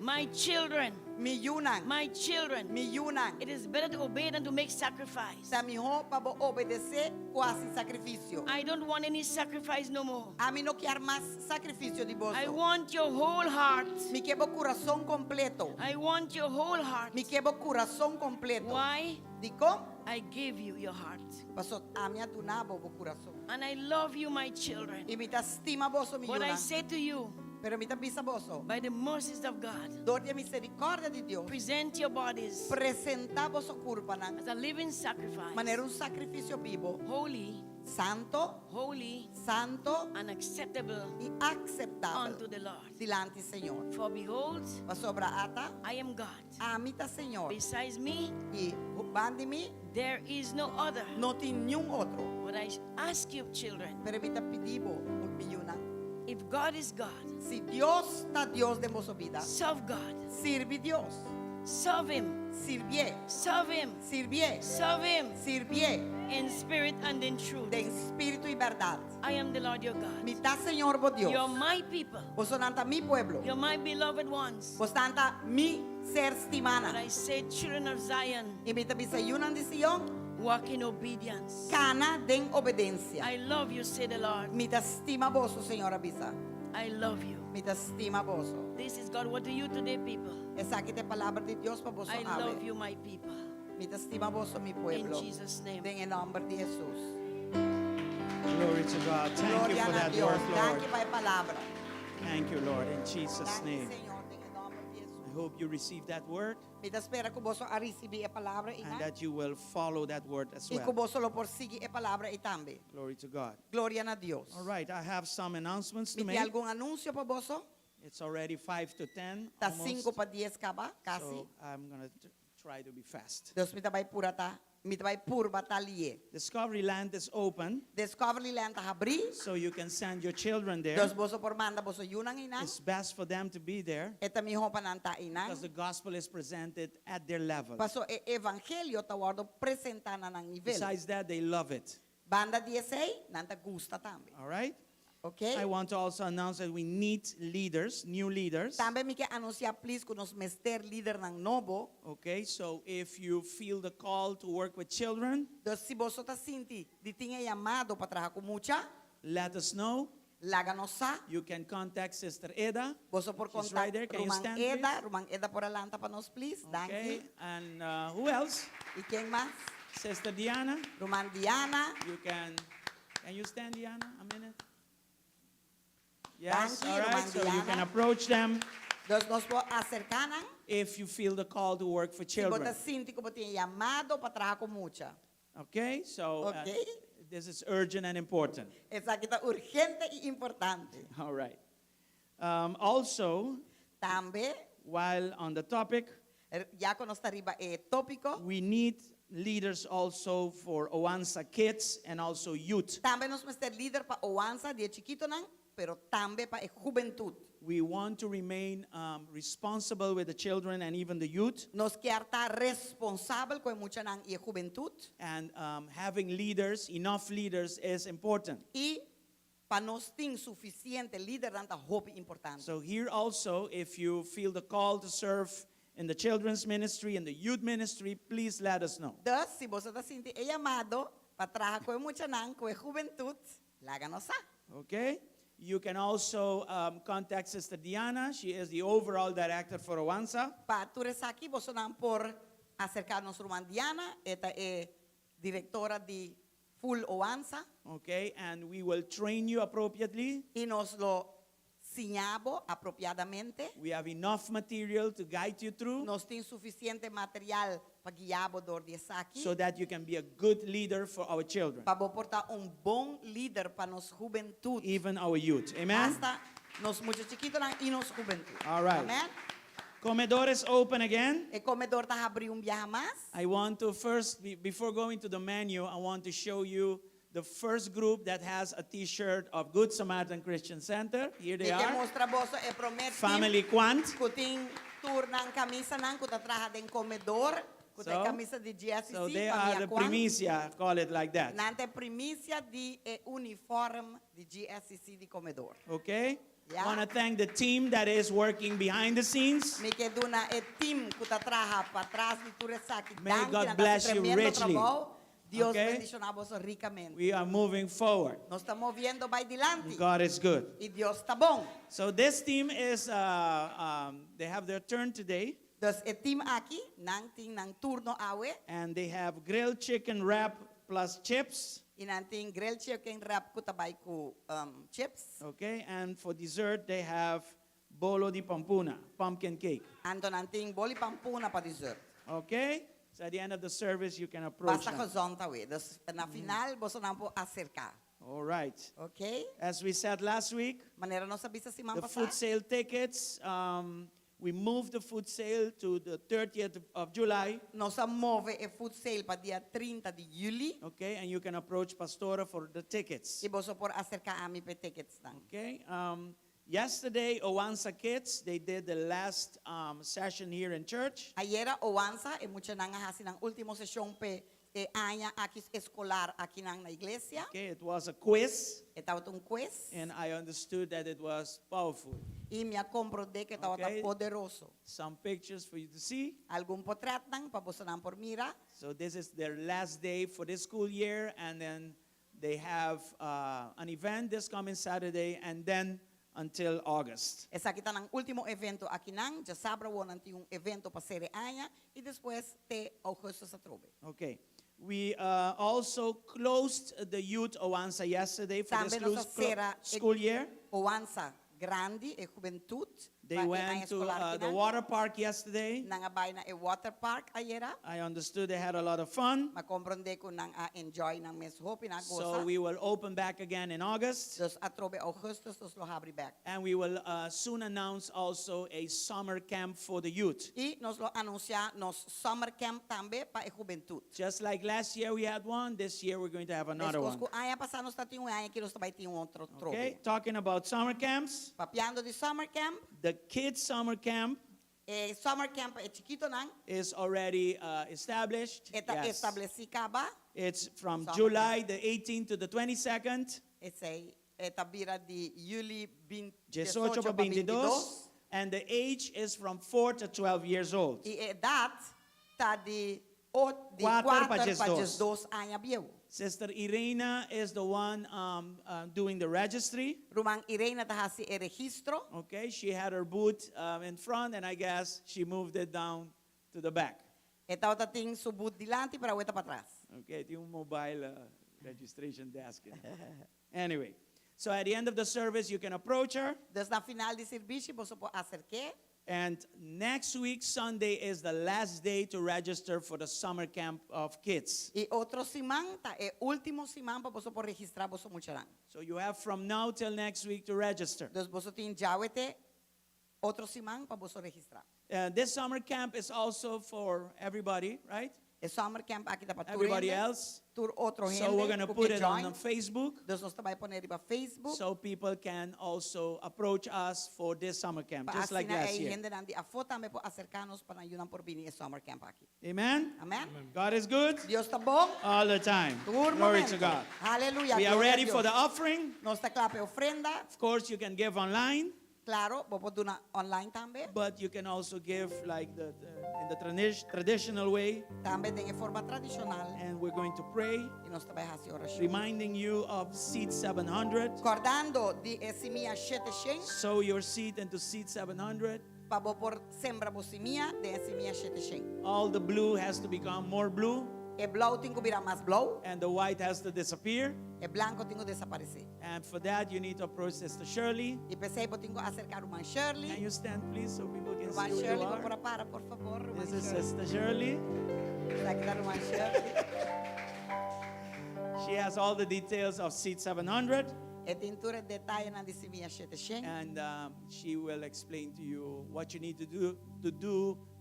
My children, Mi yunan. my children, Mi yunan. it is better to obey than to make sacrifice. Ta mihó pa bo obedesé ku hasi sakrifisio. I don't want any sacrifice no more. Ami no ke mas sakrifisio di I boso. want your whole heart. Mi ke bo kurason kompleto. I want your whole heart. Mi ke bo kurason kompleto. Why? Dikon? I gave you your heart. Paso ami a duna bo bo kurason. And I love you, my children. I mi ta stima boso mi But I yunan. say to you, Pero mi ta bisa boso. by the mercies of God, Dor di miserikòrdia di Dios. present your bodies Presentá boso kurpanan. as a living sacrifice, Manera un sakrifisio bibu. holy, Santu, holy, santu and acceptable i aseptabel. unto the Lord. Dilanti Señor. For behold, Pasobra ata, I am God. ami ta Señor. Besides me, I band'i mi there is no other. no tin ningun otro. But I ask you, children, Pero mi ta pidi bo, mi yunan. if God is God, Si Dios ta Dios den boso bida, serve God, sirbi Dios. serve Him, Sirbié, serve Him, sirbié, serve Him sirbié in spirit and in truth. den spiritu i bèrdat. I am the Lord your God. Mi ta Señor bo Dios. You're my people. Bosonan ta mi pueblo. You're my beloved ones. Bosonan ta mi ser But stimá. I say, children of Zion, I mi ta bisa yunan di Sion, walk in obedience. kana den obedensia. I love you, say the Lord. Mi ta stima boso, Señor a bisa. I love you. Mi ta stima boso. This is God. What do you today, people? Esaki ta e palabra di Dios pa boso I love awe. you, my people. Mi ta stima boso, mi In pueblo. Jesus' name. Den nòmber di Hesus. Glory to God. Thank you Gloria for na that Dios. word, Thank Lord. you pa e palabra. Thank you, Lord, in Jesus' Thank you, name. Señor, den nòmber di I Hesus. hope you receive that word Mi ta spera ku boso a risibí e palabra ei and that you will follow that word as i ku well. boso lo por sigui e palabra ei tambe. Glory to God. Gloria na Dios. All right, I have some announcements to Mi tin make. algun anunsio pa boso? It's already 5 to 10. Ta almost, 5 pa 10 kaba, kasi. So I'm going to try to be fast. Dus mi ta bai pura ta, mi ta bai purba ta lihé. Discovery Land is open, Discovery Land ta habrí. so you can send your children there. Dus boso por manda boso yunan einan. It's best for them to be there E ta mihó pa nan ta einan. because the gospel is presented at their level. Paso e evangelio ta wòrdu presentá na nan nivel. Besides that, they love it. Banda di esei, nan ta gusta tambe. All right? Ok? I want to also announce that we need leaders, new leaders. Tambe mi ke anunsiá please ku nos mester lidernan nobo. Okay, so if you feel the call to work with children, Dus si boso ta sinti di tin e yamado pa traha ku mucha, let us know. laga nos sa. You can contact Sister Eda. Boso por She's right there. kontak Can you Ruman stand, Eda, please? Ruman Eda por lanta pa nos, please. Okay, Danki. and who else? I ken mas? Sister Diana. Ruman Diana. You can you stand, Diana, a minute? Yes, Thank you, all right. Ruman So you can Diana. approach them Dus nos por aserká nan. if you feel the call to work for Si bo children. ta sinti ku bo tin yamado pa traha ku mucha. Okay, so Okay. this is urgent and important. Esaki ta urgente i importante. All right. Also, Tambe, while on the topic, ya ku nos ta riba e tópiko, we need leaders also for Oansa kids and also youth. tambe nos mester lider pa Oansa, di chikitonan, pero tambe pa e hubentut. We want to remain responsible with the children and even the youth. Nos ke ta responsabel ku e muchanan i e hubentut. And having leaders, enough leaders, is important. I pa nos tin sufisiente lidernan ta hopi importante. So, here also, if you feel the call to serve in the children's ministry and the youth ministry, please let us know. Dus, si bo ta sinti e yamado pa traha ku e muchanan, ku e hubentut, laga nos sa. Okay? You can also contact Sister Diana. She is the overall director for Oansa. Pa tur esaki, bosonan por aserká nos ruman Diana, e ta e direktora di Full Oansa, Okay? And we will train you appropriately. i nos lo siña bo apropiadamente. We have enough material to guide you through Nos tin sufisiente material pa guia bo dor di esaki. so that you can be a good leader for our children, Pa bo por ta un bon lider pa nos hubentut. even our youth. Amen? Hasta nos mucha chikitonan i nos hubentut. All right. Amen. Comedor is open again. E komedor ta habrí un biaha mas. I want to first, before going to the menu, I want to show you the first group that has a t shirt of Good Samaritan Christian Center. Here they Mi ke are. mustra boso e promé team Family Quant. ku tin tur nan kamisanan ku ta traha den komedor. Ku ta So, kamisa di GSCC, so they are famia the Kwan. primicia, call it like that. Nan ta primisia di e uniform di GSCC di komedor. Okay? Yeah. Want to thank the team that is working behind the scenes. Mi ke duna e team ku ta traha patras di tur esaki. May Danki, God nan ta bless you tremendo richly. trabou. Dios Okay? bendishoná boso rikamente. We are moving forward. Nos ta moviendo bai dilanti. God is good. I Dios ta bon. So this team is, they have their turn today, Dus e team aki, nan tin nan turno awe, and they have grilled chicken wrap plus chips. i nan tin grilled chicken wrap ku ta bai ku chips. Okay, and for dessert they have bolo di pampuna, pumpkin cake. Anto nan tin bol'i pampuna pa dessert. Okay, so at the end of the service you can approach Basta them. gezond awe. Dus na final boso nan por aserká. All right. Ok? As we said last week, Manera nos a bisa siman the pasá. food sale tickets, we moved the food sale to the 30th of July. Nos a move e food sale pa dia 30 di yüli. Okay, and you can approach Pastora for the tickets. I boso por aserká ami pa tickets nan. Okay. Yesterday, Oansa Kids, they did the last session here in church. Ayera Oansa e muchanan a hasi nan último seshon pa e aña aki eskolar aki nan na iglesia. Okay, it was a quiz, E tabata un quiz. and I understood that it was powerful. I mi a komprondé ku tabata poderoso. Some pictures for you to see. Algun portrètnan pa bosonan por mira. So this is their last day for this school year, and then they have an event this coming Saturday, and then until August. Esaki ta nan último evento akinan. Djasabra nan tin un evento pa sera aña i despues te ougùstùs atrobe. Okay. We also closed the youth Oansa yesterday for the Tambe nos a sera school year. Oansa grandi e hubentut. They went to the water park yesterday. Nan a bai na e water park ayera. I understood they had a lot of fun. M'a komprondé ku nan a enjoy nan mes hopi nan So gosa. we will open back again in August. Dus atrobe ougùstùs nos lo habri bèk. And we will soon announce also a summer camp for the youth. I nos lo anunsiá nos summer camp tambe pa e hubentut. Just like last year we had one, this year we're going to have another Meskos one. ku aña pasá nos tabatin un aña aki nos ta bai tin un otro Okay, trobe. talking about summer camps, Papiando di summer camp, the kids summer camp e summer camp e chikitonan is already established. e ta establesí kaba. It's from Summer July the 18th to the 22nd, Esei ta bira di yüli 28 18 pa pa 22, 22. and the age is from 4 to 12 years old. I edat ta di o, di 4 4 pa pa 12. 12 aña bieu. Sister Irena is the one doing the registry. Ruman Irena ta hasi e registro. Okay, she had her booth in front, and I guess she moved it down to the back. E tabatin su booth dilanti pero awor e ta patras. Okay, the mobile registration desk. Anyway, so at the end of the service, you can approach her. Dus na final di servisio, bo por aserk'é. And next week, Sunday, is the last day to register for the summer camp of kids. I otro siman, ta e último siman pa bo por registrá boso muchanan. So you have from now till next week to register. Dus bo tin djawe te otro siman pa bo registrá. This summer camp is also for everybody, right? E summer camp aki ta pa tur Everybody hende, else. tur otro hende. So we're going to ku put ke it on join. the Facebook Dus nos ta bai pone riba Facebook. so people can also approach us for this summer camp, pa just like asina last e year. hendenan di afó tambe por aserká nos pa nan yunan por bini e summer camp aki. Amen? Amen? God is good Dios ta bon. all the time. Tur Glory momento. to God. Aleluya. We are Gloria a ready Dios. for the offering. Nos ta kla pa ofrenda. Of course, you can give online, Klaro, bo por duna online tambe. but you can also give like in the traditional way. Tambe den forma tradishonal. And we're going to pray, I nos ta bai hasi orashon. reminding you of seed 700. Kòrdando di e simia 700, Sow your seed into seed 700. pa bo por sembra bo simia, den simia 700. All the blue has to become more blue, E blou tin ku bira mas blou, and the white has to disappear. e blanku tin ku desaparesé. And for that, you need to approach Sister Shirley. I p'esei bo tin ku aserká Ruman Shirley. Can you stand, please, so people can Ruman see who you Shirley, are? por para, por fabor. Ruman This is Shirley. Sister Shirley. Esaki ta Ruman Shirley. She has all the details of Seed 700, E tin tur e detayenan di simia 700. and she will explain to you what you need to do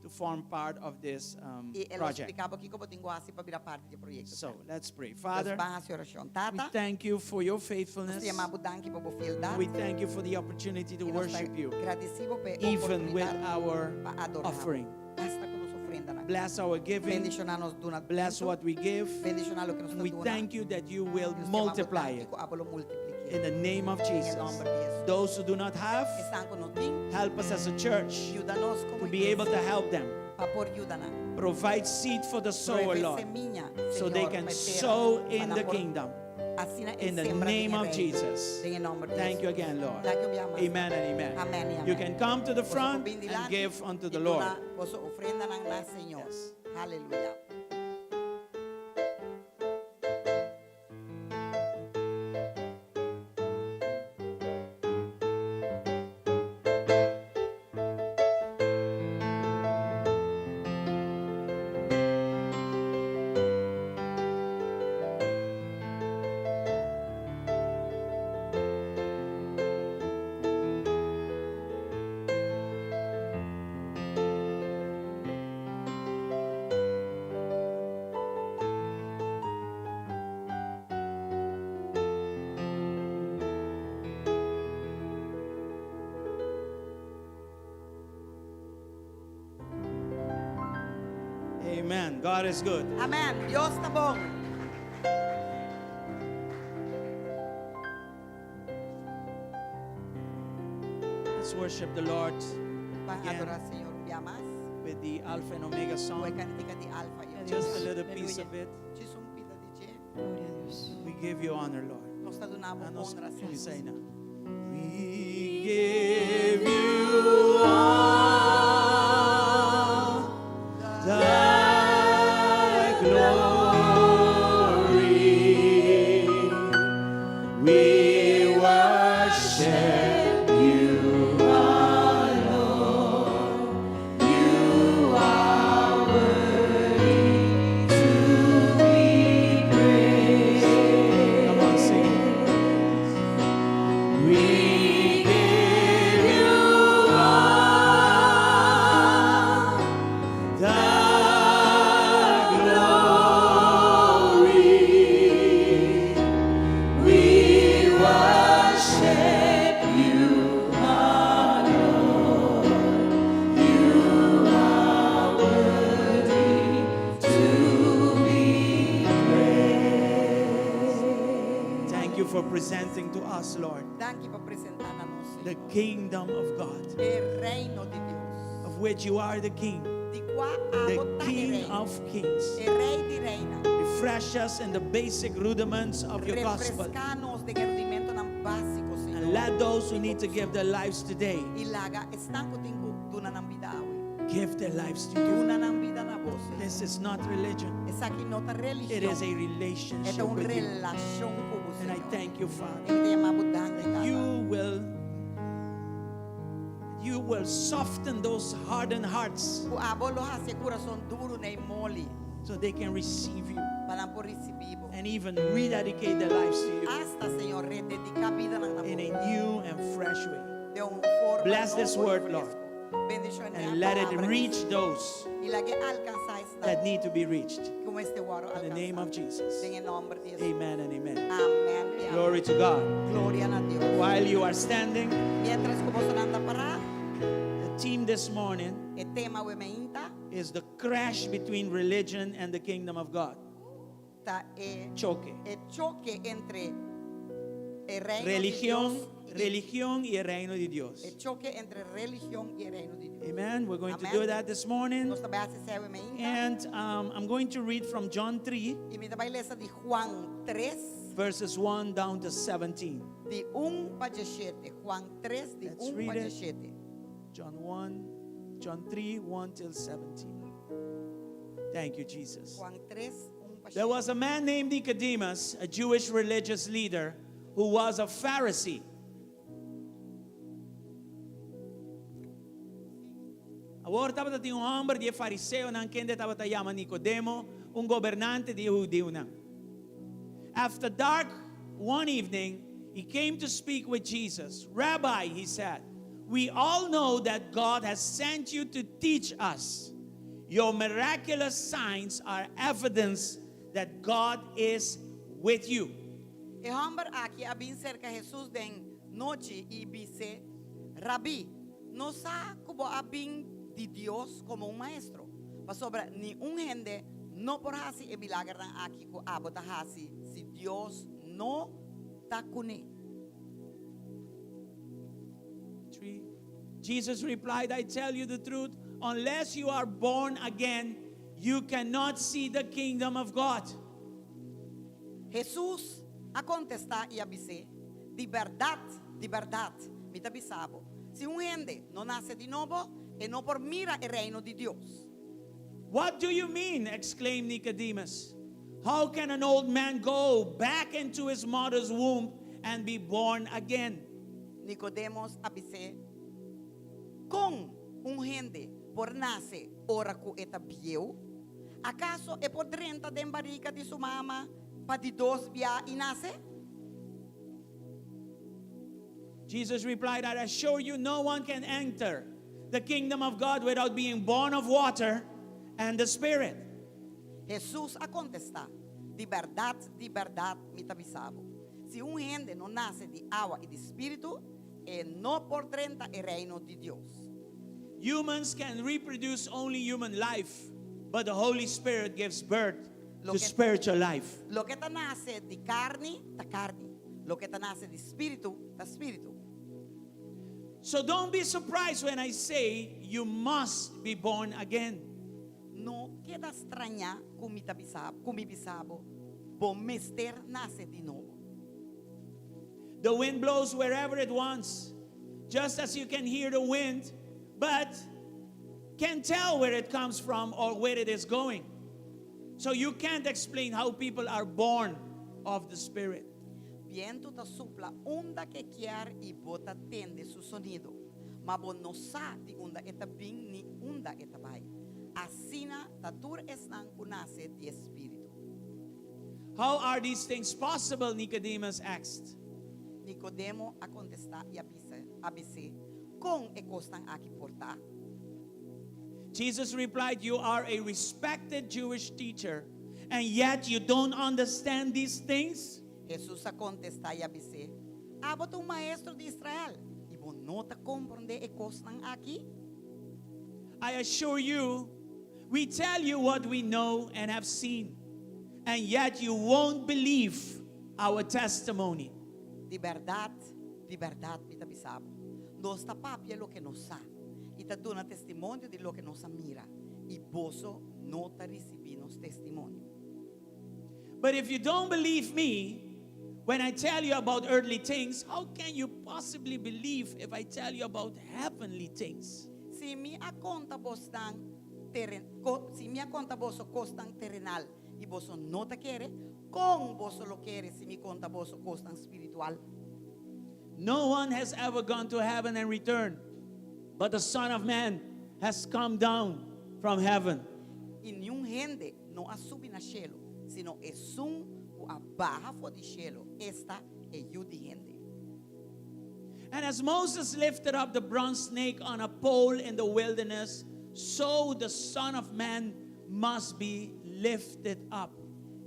to form part of this I e lo project. splika bo kiko bo tin ku hasi pa bira parti di e proyekto. So let's pray. Father, Ban hasi orashon. we Tata, thank you for your nos faithfulness. ta yama bo danki pa bo fieldat. We thank you for the opportunity to I nos worship you, gradisido pa even with oportunidat our pa adorá. offering. Asta ku nos ofrenda. ofrendanan. Bless our giving. Bendishoná nos duna. Bless what we give. Bendishoná loke nos And ta we duna. thank you that you will Nos ta yama bo multiply danki it ku abo lo multipliké. in the name of Jesus. nòmber di Jesus. Those who do not have, Esnan ku no tin, help us as a church yuda nos komo to be able to help them. pa por yuda nan. Provide seed for the sower, Provee Lord, semilla, so they Señor, can pa e tera, sow pa in nan the por kingdom. Asina e In the sembra den name e of reino. Jesus. Den e nòmber di Thank you Jesus. again, Lord. Danki un bia mas. Amen and amen. Amen i amen. You can come to the Boso por front bin and dilanti give unto i the Lord. duna boso ofrendanan na Señor. Yes. Hallelujah. Amen. God is good. Amen. Dios ta bon. Let's worship the Lord Ban Again. adorá Señor un bia mas. with the Alpha and Omega Ku e song. kantika di Alfa i Omega. Just a little piece of it. Djis un pida di dje. Gloria a Dios. We give you honor, Lord. Nos ta duna bo Danos honra, Señor. kuminsá na. We give you all the glory. We worship you alone. You are worthy to be praised. Come on, sing it. We give you all the glory. We worship you alone. You are worthy to be praised. Thank you for presenting to us, Lord, Danki pa presentá na nos, the Señor. kingdom of God, E reino di Dios. of which you are the king, Di kua the abo ta e king rei. of kings. E rei di reinan. Refresh us in the basic rudiments of your gospel. Refreská nos den e rudimentonan básiko, And Señor. let those who need to give their lives today I laga esnan ku tin ku duna nan bida awe. give their lives to you. Duna nan bida na bo, Señor. This is not religion. Esaki no ta It is religion. a E ta relationship un with you. relashon ku bo, And I Señor. thank you, Father, I mi ta yama bo danki, that Tata. you will soften those hardened hearts Ku abo lo hasi e kurason duru ei moli so they can receive you pa nan por risibí bo. and even rededicate their lives to you Asta, Señor, redediká bida nan na in a bo. new and fresh way. Di un forma Bless this nobo i word, Lord. fresku. Bendishoná And let it palabra reach those I lag'é alkansá esnan that need to be reached. ku mester wòrdu In the name alkansá. of Jesus. Den nòmber di Jesus. Amen and amen. Amèn. i amèn. Glory to God. Gloria na Dios. While you are standing, Mientras ku boso ta pará, the theme this morning e tema awe mainta is the crash between religion and the kingdom of God. ta e Choque. e choke entre e reino di Religion, Dios i religion y el reino de e Dios. choke entre religion i e reino di Dios. Amen. We're going to Amen. do that this morning. Nos ta bai hasi esei awe mainta. And I'm going to read from John 3, I mi ta bai lesa di Juan 3, verses 1 down to 17. di 1 pa 17. Juan 3, di Let's 1 read pa it. 17. John 1, John 3, 1 till 17. Thank you, Jesus. Juan 3, 1 pa There was a man named Nicodemus, a Jewish religious leader, who was a Pharisee. Awor tabatin un hòmber di fariseonan kende tabata yama Nicodemo, un gobernante di hudiunan. After dark one evening, he came to speak with Jesus. Rabbi, he said, we all know that God has sent you to teach us. Your miraculous signs are evidence that God is with you. E hòmber aki a bin serka Jesus den nochi i bis'é, Rabbi, nos sa ku bo a bin di Dios komo un maestro. Pasobra ningun hende no por hasi e milagernan aki ku abo ta hasi si Dios no ta kuné. 3 Jesus replied, I tell you the truth, unless you are born again, you cannot see the kingdom of God. Hesus a kontestá i a bis'é, Di bèrdat, di bèrdat, mi ta bisa bo, si un hende no nase di nobo, e no por mira e Reino di Dios. What do you mean? exclaimed Nicodemus. How can an old man go back into his mother's womb and be born again? Nicodemus a bis'é, Kon un hende por nase ora ku e ta bieu? Akaso e por drenta den barika di su mama pa di dos bia i nase? Jesus replied, I assure you, no one can enter the kingdom of God without being born of water and the Spirit. Hesus a kontestá, Di bèrdat, di bèrdat, mi ta bisa bo, si un hende no nase di awa i di spiritu, e no por drenta e Reino di Dios. Humans can reproduce only human life, but the Holy Spirit gives birth to Loke- spiritual life. Loke ta nase di karni ta karni, loke ta nase di spiritu ta spiritu. So don't be surprised when I say you must be born again. No keda strañá ku mi ta bisa, ku mi bisa bo, bo mester nase di nobo. The wind blows wherever it wants, just as you can hear the wind, but can't tell where it comes from or where it is going. So you can't explain how people are born of the Spirit. Bientu ta supla unda ku e kier i bo ta tende su sonido, ma bo no sa di unda e ta bin ni unda e ta bai. Asina ta tur esnan ku nase di e Spiritu. How are these things possible? Nicodemus asked. Nikodemo a kontestá i a bisa, a bis'é, Kon e kosnan aki por ta? Jesus replied, You are a respected Jewish teacher, and yet you don't understand these things? Hesus a kontestá i a bis'é, Abo ta un maestro di Israel, i bo no ta komprondé e kosnan aki? I assure you, we tell you what we know and have seen, and yet you won't believe our testimony. Di bèrdat, di bèrdat mi ta bisa bo, nos ta papia loke nos sa, i ta duna testimonio di loke nos a mira, i boso no ta risibí nos testimonio. But if you don't believe me when I tell you about earthly things, how can you possibly believe if I tell you about heavenly things? Si mi a konta bosnan teren, ko, si mi a konta boso kosnan terenal i boso no ta kere, kon boso lo kere si mi konta boso kosnan spiritual? No one has ever gone to heaven and returned, but the Son of Man has come down from heaven. I niun hende no a subi na shelu, sino esun ku a baha for di shelu, esta, e Yu di hende. And as Moses lifted up the bronze snake on a pole in the wilderness, so the Son of Man must be lifted up.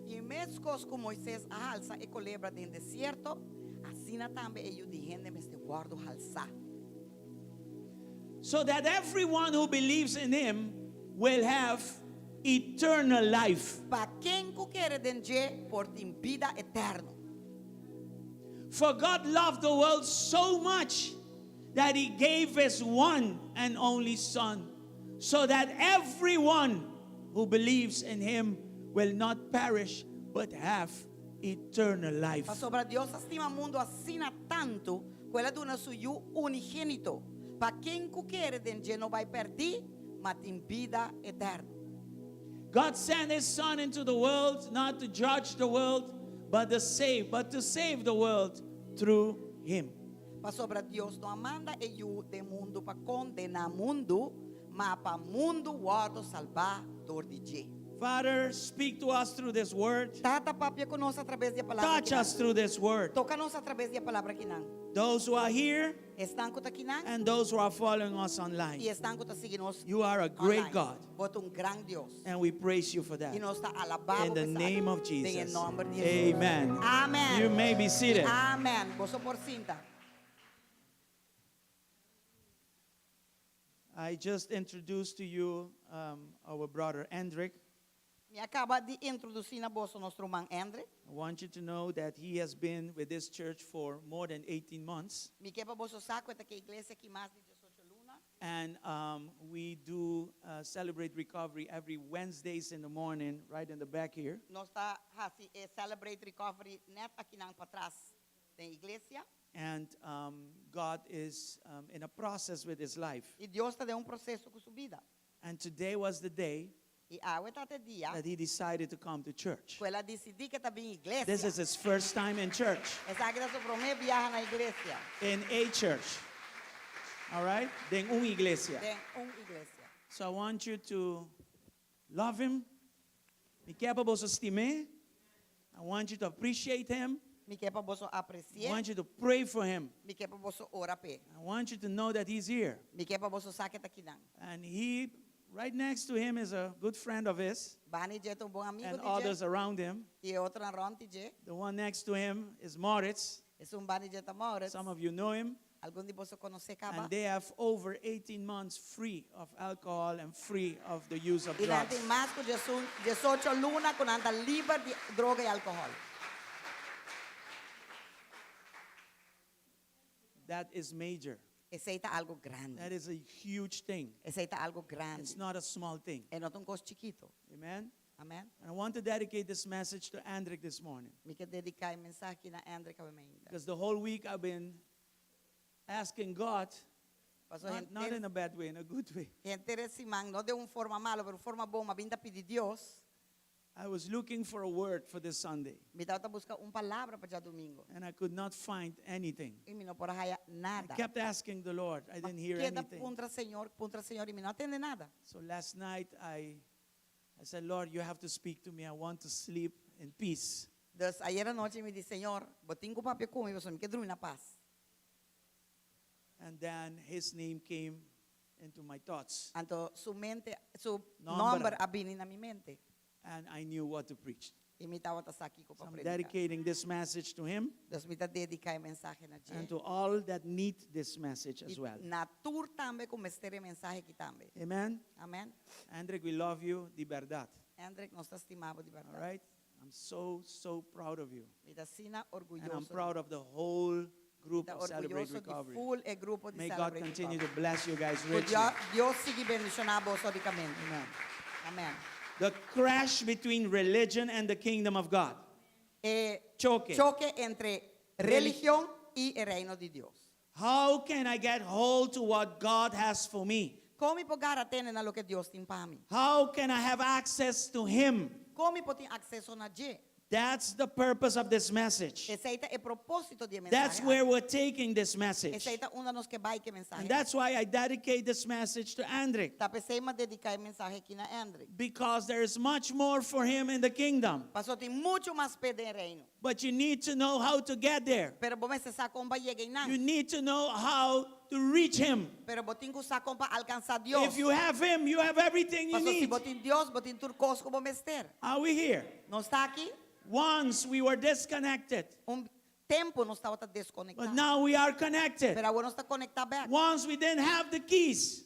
I meskos ku Moises a halsa e kolebra den desierto, asina tambe e Yu di hende mester wòrdu halsá. So that everyone who believes in him will have eternal life. Pa ken ku kere den dje por tin bida eterno. For God loved the world so much that he gave his one and only Son, so that everyone who believes in him will not perish but have eternal life. Pasobra Dios a stima mundu asina tantu ku el a duna su Yu unigénito, pa ken ku kere den dje no bai pèrdí, ma tin bida eterno. God sent his Son into the world not to judge the world, but to save, but to save the world through him. Pasobra Dios no a manda e Yu den mundu pa kondená mundu, ma pa mundu wòrdu salbá dor di dje. Father, speak to us through this word. Tata, papia ku nos atraves di e palabra Touch akinan. us through this word. Toka nos atraves di e palabra akinan. Those who are here Esnan ku ta akinan and those who are following us online. i esnan ku ta sigui nos You are a great online. God. Bo ta un gran Dios. And we praise you for that. I nos ta alabá In bo the pa esaki. name of Den e Jesus. nòmber di Jesus. Amen. Amen. You may be seated. Amen. Boso por sinta. I just introduced to you um, our brother Andrick. Mi a kaba di introdusí na boso nos ruman Andrick. I want you to know that he has been with this church for more than 18 months. Mi ke pa boso sa ku e ta ku e iglesia aki mas di 18 luna. And um, we do uh, celebrate recovery every Wednesdays in the morning, right in the back here. Nos ta hasi e Celebrate Recovery nèt akinan patras den iglesia. And um, God is um, in a process with his life. I Dios ta den un proseso ku su bida. And today was the day I awe tabata e dia that he decided to come to church. ku el a disidí ku e ta bin iglesia. This is his first time in church, Esaki ta su promé biaha na iglesia. in a church. All right? Den un iglesia. Den un iglesia. So I want you to love him. Mi ke pa boso stim'é. I want you to appreciate him. Mi ke pa boso I apresi'é. want you to pray for him. Mi ke pa boso ora p'e. I want you to know that he's here. Mi ke pa boso sa ku e ta akinan. And he, right next to him, is a good friend of his Band'i dje ta un bon amigu and di dje. others around him. I e otronan rònt di dje. The one next to him is Moritz. Esun band'i dje ta Moritz. Some of you know him. Algun di boso konos'é kaba. And they have over 18 months free of alcohol and free of the use of I nan drugs. tin mas ku 18 luna ku nan ta liber di droga i alkohòl. That is major. Esei ta algu grandi. That is a huge thing. Esei ta algu grandi. It's not a small thing. E no ta un kos chikitu. Amen. Amèn. And I want to dedicate this message to Andrick this morning. Mi ke dediká e mensahe aki na Andrick awe mainta. Because the whole week I've been asking God, Paso not, not henter, in a bad way, in a good way. henter e siman, no den un forma malu, pero un forma bon, m'a bin ta pidi Dios. I was looking for a word for this Sunday, Mi tabata buska un palabra pa djadumingu. and I could not find anything. I mi no por a haya I nada. kept asking the Lord. I Ma didn't hear keda anything. puntra Señor, puntra Señor, i mi no a tende nada. So last night I, I said, Lord, you have to speak to me. I want to sleep in peace. Dus ayera nochi mi di, Señor, bo tin ku papia ku mi, pasobra mi ke drumi na pas. And then his name came into my thoughts, Anto su mente, su Nomber. nomber a bini na mi mente. and I knew what to preach. I mi tabata sa kiko So pa I'm prediká. dedicating this message to him Dus mi ta dediká e mensahe na and dje. to all that need this message as I well. na tur tambe ku mester e mensahe aki tambe. Amen. Amen. Andrick, we love you, di bèrdat. Andrick, nos ta stima bo di All bèrdat. right? I'm so, so proud of you. Mi ta asina And I'm orguyoso. proud of the whole group Mi ta of Celebrate orguyoso di Recovery. full e grupo di May God Celebrate continue Recovery. to bless you guys Ku richly. Dios, Dios sigui bendishoná boso rikamente. Amen. Amen. The crash between religion and the kingdom of God. E Choke. choke entre religion i e reino di Dios. How can I get hold to what God has for me? Kon mi por gara tene na loke Dios tin pa mi? How can I have access to Him? Kon mi por tin akseso na dje? That's the purpose of this message. Esei ta e propósito di e mensahe. That's where we're taking this message. Esei ta unda nos ke bai ku e mensahe. And that's why I dedicate this message to Andrick. Ta p'esei m'a dediká e mensahe aki na Andrick. Because there is much more for him in the kingdom. Paso tin muchu mas p'e den reino. But you need to know how to get there. Pero bo mester sa kon pa yega einan. You need to know how to reach him. Pero bo tin ku sa kon pa alkansá Dios. If you have him, you have everything you Paso si need. bo tin Dios, bo tin tur kos ku bo mester. Are we here? Nos ta aki? Once we were disconnected, Un tempu nos tabata deskonektá. but now we are connected. Pero awor nos ta konektá bèk. Once we didn't have the keys,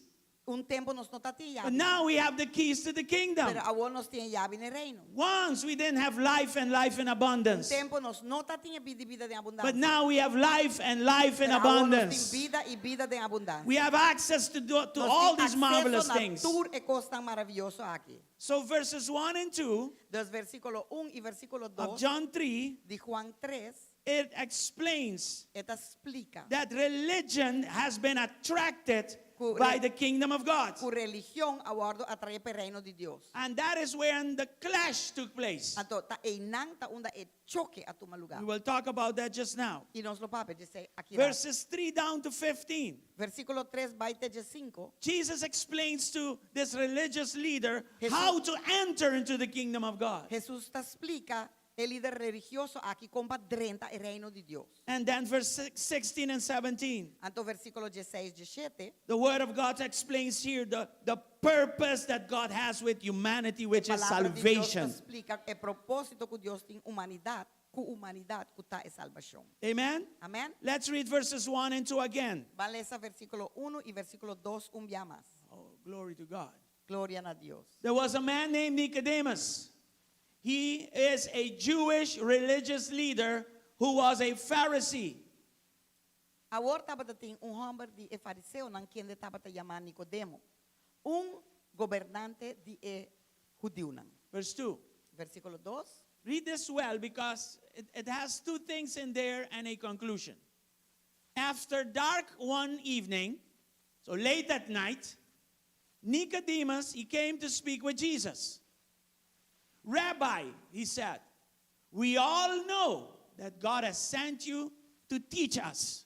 Un tempu nos no tatin but yabi. now we have the keys to the kingdom. Pero awor nos tin e yabi na reino. Once we didn't have life and life in Un abundance, tempu nos no tatin bida i bida den but abundansia. now we have life and life in Pero awor nos tin abundance. bida i bida den abundansia. We have access to, do, to Nos all tin these akseso marvelous na things. tur e kosnan maravioso aki. So verses 1 and 2 Dus versíkulo 1 i versíkulo of 2 John 3, di Juan 3, it explains e ta splika that religion has been attracted Ku by re- the kingdom of God. ku religion a wòrdu atraé pa e reino di Dios. And that is when the clash took place. Anto ta einan ta unda e choke a tuma lugá. We will talk about that just now. I nos lo papia di esei aki. Verses 3 down to 15. Versíkulo 3 bai te 5. Jesus explains to this religious leader Jesus- how to enter into the kingdom of God. Hesus ta splika e lider religioso aki kon pa drenta e reino di Dios. And then verse 16 and 17. Anto versíkulo 16, 17. The word of God explains here the, the purpose that God has with humanity, which is Palabra di Dios ta salvation. splika e propósito ku Dios tin humanidat, ku humanidat ku ta e salbashon. Amen? Amèn? Let's read verses 1 and 2 again. Ban lesa versíkulo 1 i versíkulo 2 un bia mas. Glory to God. Gloria na Dios. There was a man named Nicodemus. He is a Jewish religious leader who was a Pharisee. Awor tabatin un hòmber di e fariseonan kende tabata yama Nicodemo, un gobernante di e hudiunan. Verse 2. Versíkulo 2. Read this well because it has two things in there and a conclusion. After dark one evening, so late at night, Nicodemus, he came to speak with Jesus. Rabbi, he said, we all know that God has sent you to teach us.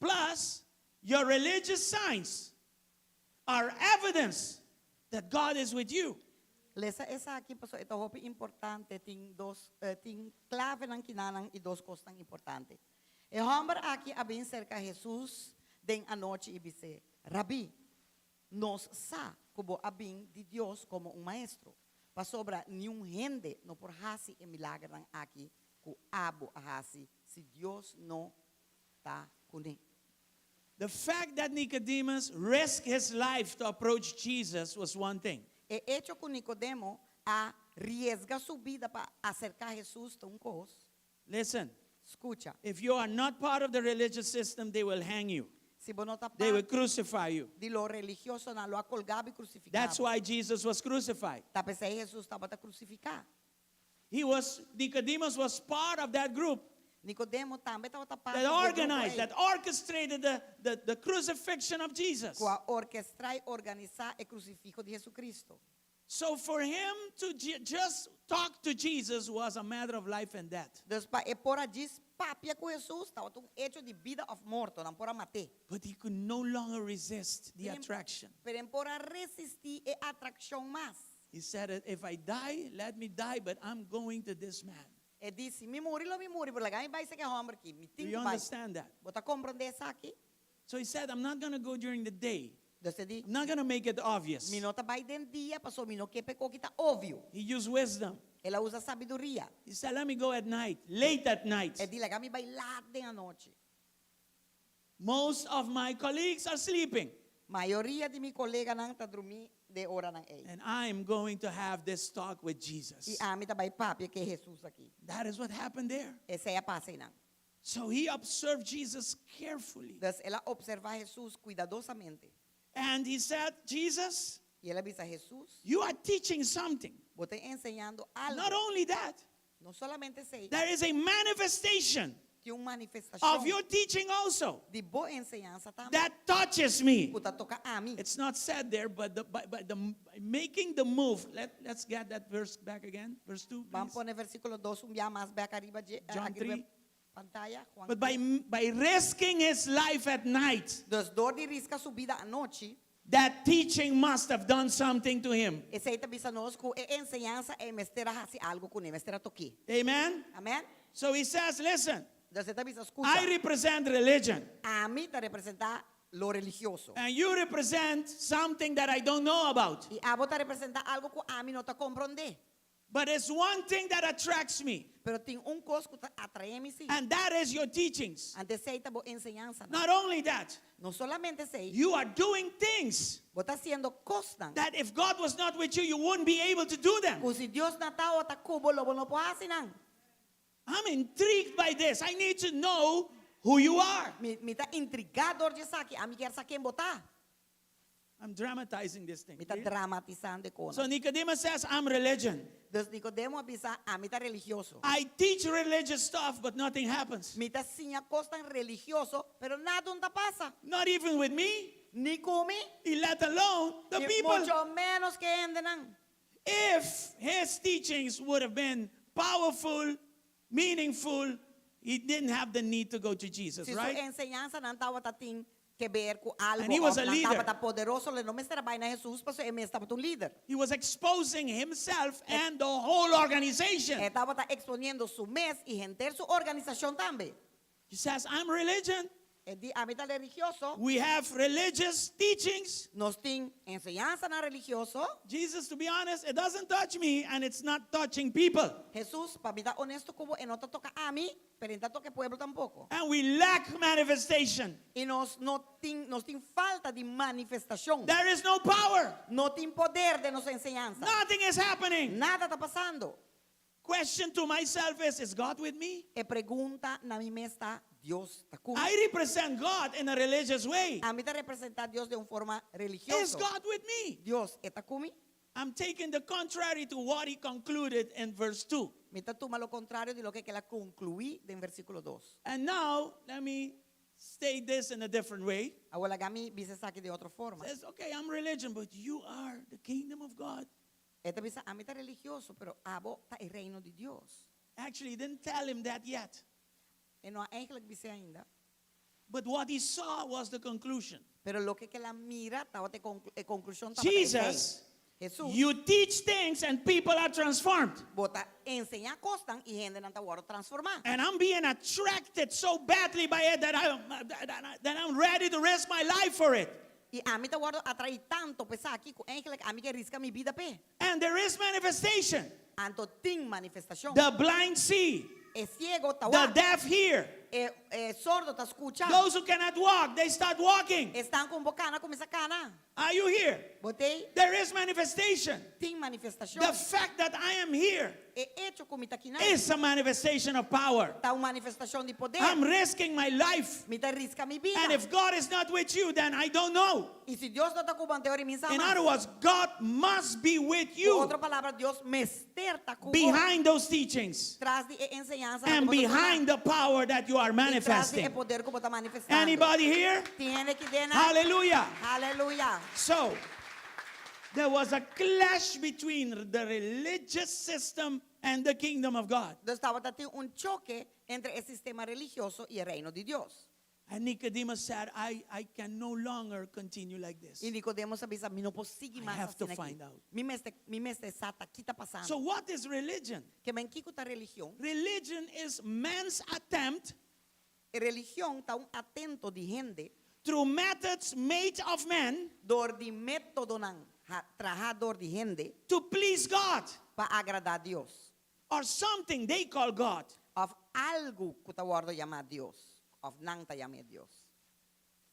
Plus, your religious signs are evidence that God is with you. Lesa esaki paso e ta hopi importante, tin dos eh, tin klavenan kinanan i dos kosnan importante. E hòmber aki a bin serka Hesus den anochi i bis'é, Rabí, nos sa ku bo a bin di Dios komo un maestro, pasobra niun hende no por hasi e milagernan aki ku abo a hasi si Dios no ta kuné. The fact that Nicodemus risked his life to approach Jesus was one thing. E echo ku Nicodemo a riesga su bida pa aserká Hesus ta un kos. Listen, Skucha, if you are not part of the religious system, they will hang you. si bo no ta They will parti crucify you. di lo religioso, nan lo a kolgá bo i krusifiká That's bo. why Jesus was crucified. Ta p'esei Hesus tabata krusifiká. He was Nicodemus was part of that group Nicodemo tambe tabata parti that di e grupo organized, ei that orchestrated the crucifixion of Jesus. ku a orkestrá i organisá e krusifiho di Hesukristu. So for him to just talk to Jesus was a matter of life and death. Dus pa e por a djis papia ku Hesus tabata un echo di bida òf morto, nan por a mat'é. But he could no longer resist the Pero attraction. Pero e n' por a resistí e atrakshon mas. He said, If I die, let me die, but I'm going to this man. E di, Si mi muri, lo mi muri, pero laga mi bai serka e hòmber akí. Mi Do tin you ku bai. understand that? Bo ta komprondé esaki? So he said, I'm not going to go during the day. Dus e di, I'm not going to make it obvious. Mi no ta bai den dia, pasobra mi no ke pa e kos akí ta obvio. He used wisdom. El a usa sabiduria. He said, Let me go at night, late at night. E di, Laga mi bai lat den anochi. Most of my colleagues are sleeping. Mayoria di mi koleganan ta drumí den e oranan ei. And I am going to have this talk with Jesus. I ami ta bai papia ku Hesus aki. That is what happened there. Esei a pasa einan. So he observed Jesus carefully. Dus el a opservá Hesus kuidadosamente. And he said, Jesus, I el a bisa Hesus, you are teaching something. bo ta enseñando algu. Not only that, No solamente esei, there is a manifestation tin un manifestashon of your teaching also di bo enseñansa tambe. that touches me. Ku ta toka ami. It's not said there, but by the by making the move, let's get that verse back again, verse 2. Ban Please. pone versíkulo 2 un bia mas bèk ariba dje, eh, John aki riba 3. pantaya. Juan But by, 3. by risking his life at night, Dus dor di riska su bida anochi, that teaching must have done something to him. esei ta bisa nos ku e enseñansa ei mester a hasi algu kuné, mester a tok'é. Amen? Amèn? So he says, listen, Dus e ta bisa, I skucha, represent religion, ami ta representá lo religioso. and you represent something that I don't know about. I abo ta representá algu ku ami no ta komprondé. But it's one thing that attracts me, Pero tin un kos ku ta atraé mi sí. and that is your teachings. Anto esei ta bo enseñansanan. Not only that, No solamente esei, you are doing things bo ta hasiendo kosnan. that if God was not with you, you wouldn't be able to do them. Ku si Dios no tabata ku bo, lo bo no por hasi nan. I'm intrigued by this. I need to know who you are. Mi, mi ta intrigá dor di esaki. Ami ke sa ken bo ta. I'm dramatizing this thing. Mi ta dramatisando e kos. So Nicodemus says, I'm religion. Dus Nicodemo a bisa, ami ta religioso. I teach religious stuff, but nothing happens. Mi ta siña kosnan religioso, pero nada no ta pasa. Not even with me, Ni ku mi, let alone the i people. muchu ménos ku e hendenan. If his teachings would have been powerful, meaningful, he didn't have the need to go to Jesus, Si su right? enseñansanan tabata tin ke ber ku algu, And he was a òf nan leader. tabata poderoso, lo e no mester a bai na Jesus, pasobra e mes tabata un lider. He was exposing himself and the whole organization. E tabata eksponiendo su mes i henter su organisashon tambe. He says, I'm religion. E di, ami ta religioso. We have religious teachings. Nos tin enseñansanan religioso. Jesus, to be honest, it doesn't touch me and it's not touching people. Jesus, pa mi ta honesto ku bo, e no ta toka ami, pero e n' ta toka pueblo tampoko. And we lack manifestation. I nos no tin, nos tin falta di manifestashon. There is no power. No tin poder den nos enseñansa. Nothing is happening. Nada ta pasando. Question to myself is, is God with me? E pregunta na mi mes ta, Dios ta ku mi? I represent God in a religious way. Ami ta representá Dios den un forma Is religioso. God with me? Dios e ta ku mi? I'm taking the contrary to what he concluded in verse 2. Mi ta tuma lo kontrario di loke el a konkluí den versíkulo 2. And now, let me state this in a different way. Awor laga mi bisa esaki di otro forma. Says, okay, I'm religion, but you are the kingdom of God. E ta bisa, ami ta religioso, pero abo ta e reino di Dios. Actually, he didn't tell him that yet. E no a eigenlijk bis'é ainda. But what he saw was the conclusion. Pero loke el a mira, tabata e konklushon tabata Jesus, Jesus, you teach things and people are transformed. Bo ta enseñá kosnan i hendenan ta wòrdu transformá. And I'm being attracted so badly by it that, I, that I'm ready to risk my life for it. I ami ta wòrdu atraí tantu pa esaki ku eigenlijk ami ke riska mi bida p'e. And there is manifestation. Anto tin manifestashon. The blind see. E siego ta The wak. deaf hear. E e sordo ta skucha. Those who cannot walk, they start walking. Esnan ku no por kana kuminsá kana. Are you here? Bo t'ei? There is manifestation. Tin manifestashon. The fact that I am here E echo ku mi ta akinan. is a manifestation of power. Ta un manifestashon di poder. I'm risking my life. Mi ta riska mi bida. And if God is not with you, then I don't know. I si Dios no ta ku bo, anto mi n' sa In mas. other words, God must be with Ku you otro palabra, Dios mester ta ku bo. behind those teachings Tras di e enseñansa and behind the power that you are I tras di e manifesting. poder ku bo ta manifestando. Anybody here? Tin hende akinan? Hallelujah. Aleluya. So, there was a clash between the religious system and the kingdom of God. Dus tabatin un choke entre e sistema religioso i e reino di Dios. And Nicodemus said, I, I can no longer continue like this. I Nicodemus a bisa, mi no por sigui I mas have to asina aki. find out. Mi mester, mi mester sa ta ki ta pasando. So, what is religion? Ke men kiko ta religion? Religion is man's attempt E religion ta un atento di hende through methods made of men dor di métodonan trahá dor di hende to please God pa agradá Dios. or something they call God. Òf algu ku ta wòrdu yamá Dios. Òf nan ta yam'é Dios.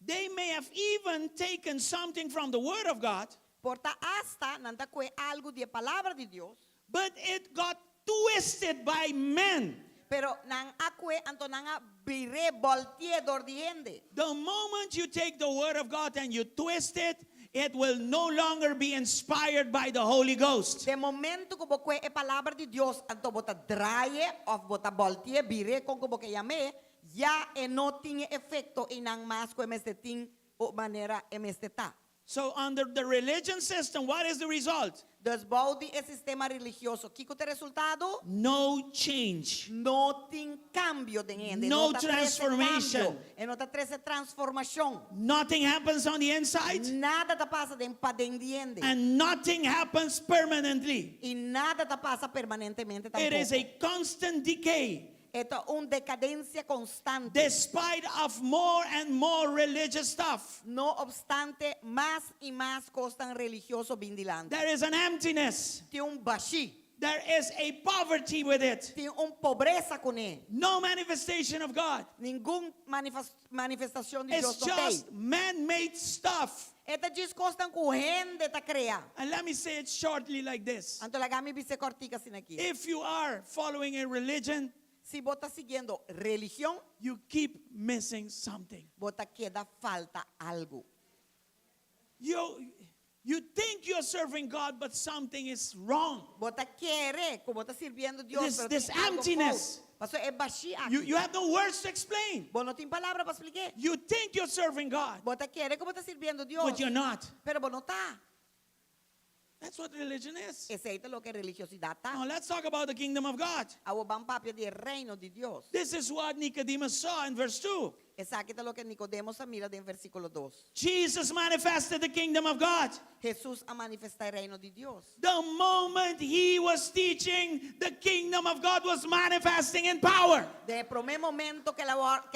They may have even taken something from the Word of God, Por ta asta nan ta kue algu di e Palabra di Dios. but it got twisted by men. Pero nan a kue anto nan a bir'é bòlti'é dor di hende. The moment you take the Word of God and you twist it, it will no longer be inspired by the Holy Ghost. Den momento ku bo kue e Palabra di Dios anto bo ta draai e òf bo ta bòlti'é, bir'é kon ku bo ke yam'é, ya e no tin e efekto einan mas ku e mester tin o manera e mester ta. So, under the religion system, what is the result? Dus bou di e sistema religioso, kiko ta e resultado? No change. No tin kambio den hende. No No ta trese transformation. kambio. E no ta trese transformashon. Nothing happens on the inside, Nada ta pasa den paden di hende. and nothing happens permanently. I nada ta pasa permanentemente It is tampoko. a constant decay. E ta un dekadensia konstante. Despite of more and more religious stuff, No opstante, mas i mas kosnan religioso bin dilanti. there is an emptiness. Tin un bashí. There is a poverty with it. Tin un pobresa kuné. No manifestation of God. Ningun manifestashon di It's Dios no tin. just man-made stuff. E ta djis kosnan ku hende ta krea. And let me say it shortly like this. Anto laga mi bis'é kòrtiku asina aki. If you are following a religion, Si bo ta siguiendo religion, you keep missing something. bo ta keda falta algu. You, you think you're serving God, but something is wrong. Bo ta kere ku bo ta sirbiendo Dios, This, pero this tin algu emptiness. fout. Paso e bashí aki. You, you have no words to explain. Bo no tin palabra pa splik'é. You think you're serving God, Bo ta kere ku bo ta sirbiendo Dios, but you're not. pero bo no ta. That's what religion is. Esei ta loke religiosidat ta. Now let's talk about the kingdom of God. Awor ban papia di reino di Dios. This is what Nicodemus saw in verse 2. Esaki ta loke Nicodemus a mira den versíkulo 2. Jesus manifested the kingdom of God. Hesus a manifestá e reino di Dios. The moment he was teaching, the kingdom of God was manifesting in power. Den e promé momento ku el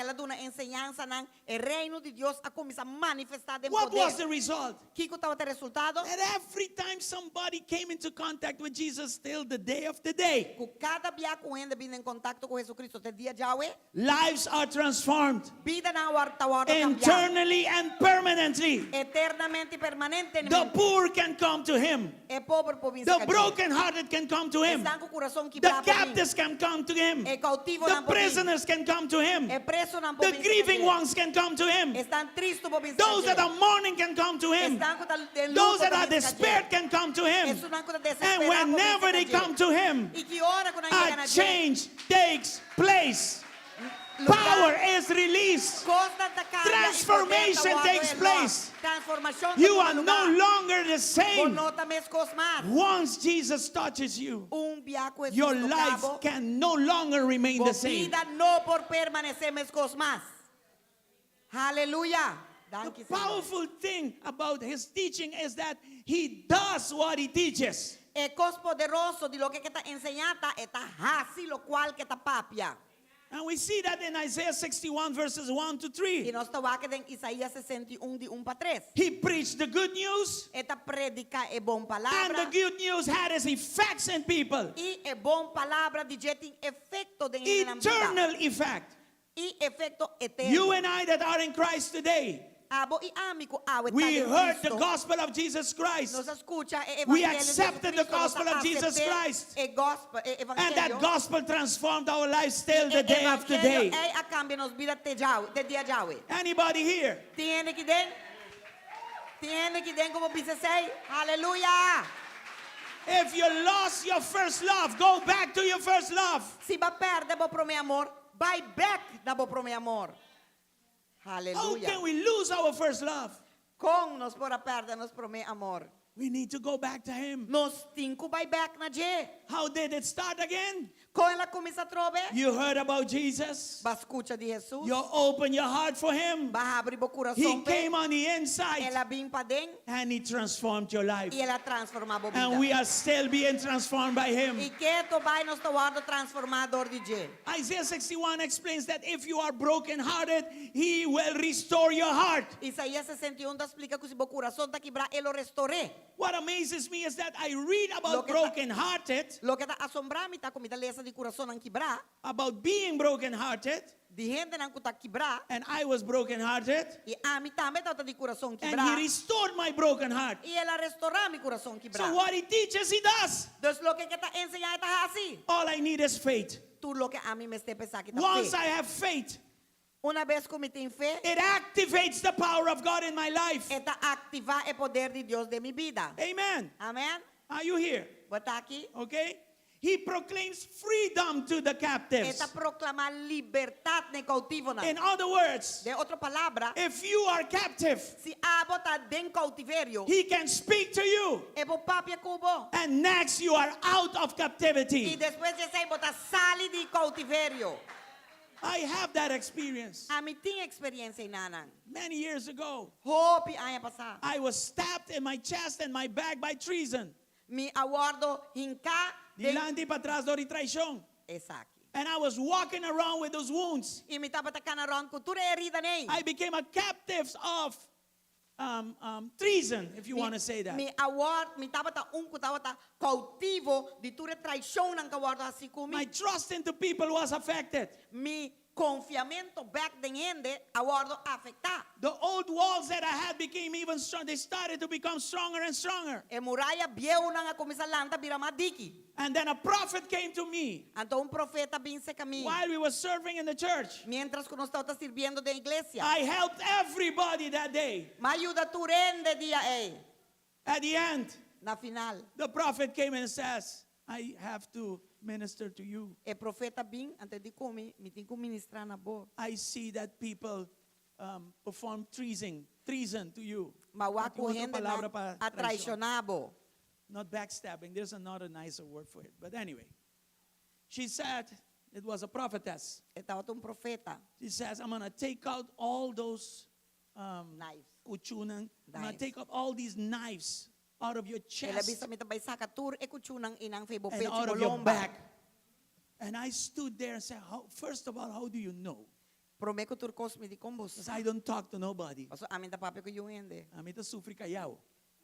a duna enseñansanan, e reino di Dios a kuminsá manifestá den What was the poder. result? Kiko tabata e resultado? That every time somebody came into contact with Jesus till the day of the day, Ku kada bia ku hende bin den kontakto ku Hesukristu te dia djawe, lives are transformed bidanan ta wòrdu kambiá internally and permanently. eternamente i The permanentemente. poor can come to him. E pober por bin The serka dje. brokenhearted can come to him. Esnan ku kurason The kibrá por bin. captives can come to him. E The koutivonan por bin. prisoners can come to him. E presonan por The bin serka grieving dje. ones can come to him. Esnan tristu por bin Those serka that dje. are mourning can come to him. Esnan ku ta den luto Those that por are bin serka dje. despaired can come to him. Esunnan ku ta And desesperá por bin whenever they serka dje. come to him, I ki ora ku nan yega na a dje, change takes place. lugar- Power is released. Kosnan ta kambia i poder ta Transformation wòrdu takes e lòs. place. Transformashon ta You tuma are no lugá. longer the Bo same. no ta meskos mas. Once Jesus touches you, Un bia ku your Hesus life toka bo, can no longer remain bo the same. bida no por permanesé meskos mas. Aleluya. The Danki, Señor. powerful thing about his teaching is that he does what he teaches. E kos poderoso di loke e ta enseñá ta, e ta hasi lokual ku e ta papia. And we see that in Isaiah 61, verses 1 to I 3. nos ta wak den Isaías 61 di 1 pa 3. He preached the good news, E ta prediká e bon and the palabra. good news had its effects in people. I e bon palabra di dje tin efekto den hendenan bida. Eternal effect. I efekto eterno. You and I that are in Christ today, Abo i ami ku awe ta we den heard the Cristo. gospel of Jesus Christ. Nos a skucha e We evangelio di accepted the Jesucristo, nos gospel of Jesus asept'é Christ. E gospel, e And that evangelio. gospel transformed our lives till E the day of evangelio today. ei a kambia nos bida te djawe, te dia djawe. Anybody here? Tin hende aki den? Tin hende aki den ku por bisa esei? Aleluya! If you lost your first love, go back to your first love. Si bo a pèrdè bo promé amor, bai bèk na bo promé amor. How Aleluya. can we lose our first love? Kon nos por a pèrdè nos promé amor? We need to go back to him. Nos tin ku bai bèk na dje. How did it start again? Kon el a kuminsá atrobe? You heard about Jesus. B'a skucha di Hesus. You opened your heart for him. B'a habri bo He kurason p'e. came on the inside El a bin paden and he transformed your life. i el a transformá bo And we bida. are still being transformed by him. I ketu bai nos ta wòrdu transformá dor di dje. Isaiah 61 explains that if you are brokenhearted, he will restore your heart. Isaías 61 ta splika ku si bo kurason ta kibrá, e lo restor'é. What amazes me is that I read about Loke ta- brokenhearted, Loke ta asombrá mi ta ku mi ta lesa di kurasonnan kibrá, about being brokenhearted, di hendenan ku ta kibrá, and I was brokenhearted, i ami tambe tabata di kurason and kibrá. he restored my broken heart. I el a restorá mi kurason So kibrá. what he teaches, he does. Dus loke e ta enseñá e ta hasi. All I need is faith. Tur loke ami mester pa esaki ta Once fe. I have faith, Unabes ku mi tin fe, it activates the power of God in my life. e ta aktivá e poder di Dios den mi bida. Amen. Amèn? Are you here? Bo ta aki? Okay? He proclaims freedom to the captives. E ta proklamá libertat na e koutivonan. In other words, Den otro palabra, if you are captive, si abo ta den koutiverio, he can speak to you. e por papia ku bo. And next, you are out of I captivity. despues di esei bo ta sali di koutiverio. I have that experience. Ami tin e eksperensia einan. Many years ago, Hopi aña pasá. I was stabbed in my chest and my back by treason. Mi a wòrdu hinká den Dilanti patras dor di traishon. Esaki. And I was walking around with those wounds. I mi tabata kana rònt ku tur e heridanan ei. I became a captive of um, um, treason, if you want to say that. Mi a wòrdu, mi tabata un ku tabata koutivo di tur e traishonnan ku a wòrdu hasí ku mi. My trust into people was affected. Mi konfiamentu bèk den hende a wòrdu afektá. The old walls that I had became even stronger. They started to become stronger and stronger. E muraya bieunan a kuminsá lanta bira mas diki. And then a prophet came to me Anto un profeta a bin serka mi. while we were serving in the church. Mientras ku nos tabata sirbiendo den iglesia. I helped everybody that day. M'a yuda tur hende e dia ei. At the end, Na final, the prophet came and says, I have to minister to you. e profeta a bin, anto e di ku mi, mi tin ku ministrá na bo. I see that people um, perform treason, treason to you. M'a wak Tin ku otro hende palabra nan pa a traishon. traishoná bo. Not backstabbing. There's another nicer word for it. But anyway, she said, It was a prophetess. E tabata un profeta. She says, I'm going to take out all those Knives. kuchunan. I'm going to Knives. take out all these knives out of your El a chest bisa mi ta bai saka tur e kuchunan einan for di bo and pechu out bo of your lomba. back. And I stood there and said, how, first of all, how do you know? Promé ku tur kos mi di kon bo Because sa. I don't talk to nobody. Paso ami n' ta papia ku niun hende. Ami ta sufri kayao.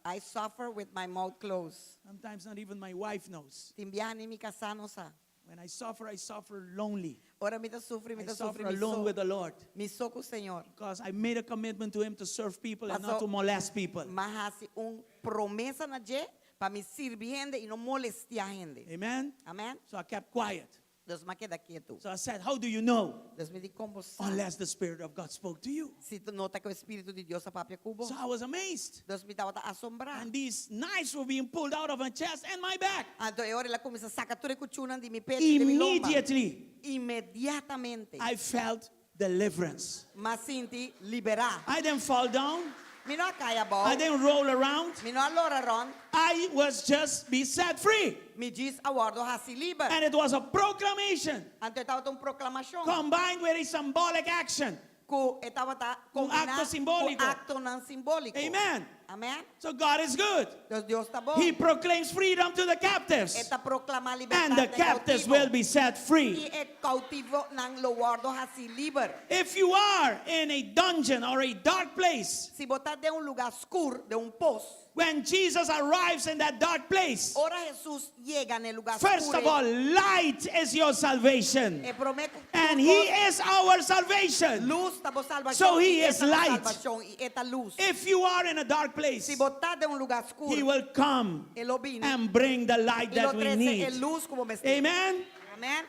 I suffer with my mouth closed. Sometimes not even my wife knows. Tin biaha ni mi kasá no sa. When I suffer, I suffer lonely. Ora mi ta sufri, mi I ta suffer sufri mi alone so. with the Lord. Mi so ku Señor. Because I made a commitment to Him to serve people and not Paso to molest people. m'a hasi un promesa na dje pa mi sirbi hende i no molestiá hende. Amen? Amèn? So I kept quiet. Dus m'a keda ketu. So I said, How do you know? Dus mi di kon bo sa. Unless the Spirit of God spoke to you. Si no ta ku Spiritu di Dios a papia ku bo. So I was amazed. Dus mi tabata asombrá. And these knives were being pulled out of my chest and my back. Anto e ora el a kuminsá saka tur e kuchunan di mi pechu i di mi lomba. Immediately, Inmediatamente. I felt deliverance. M'a sinti liberá. I didn't fall down. Mi no a kai abou. I didn't roll around. Mi no a lora rònt. I was just be set free. Mi djis a wòrdu hasí liber. And it was a proclamation Anto e tabata un proklamashon. combined with a symbolic action. Ku e tabata Un kombiná akto simbóliko. ku aktonan simbóliko. Amen. Amèn. So God is good. Dus Dios ta bon. He proclaims freedom to the captives. E ta proklamá libertat And the na e captives koutivo. will be set free. I e koutivonan lo wòrdu hasí liber. If you are in a dungeon or a dark place, Si bo ta den un lugá skur, den un pos. When Jesus arrives in that dark place, Ora Jesus yega na e lugá first skur of all, light is your salvation. E promé ku And he is our salvation. Lus ta bo salbashon. So he i e is ta bo light. salbashon i e ta lus. If you are in a dark place, Si bo ta den un lugá skur, he will come e lo bini and bring the light i lo that we trese e need. lus ku bo mester. Amen. Amen.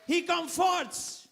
He comforts.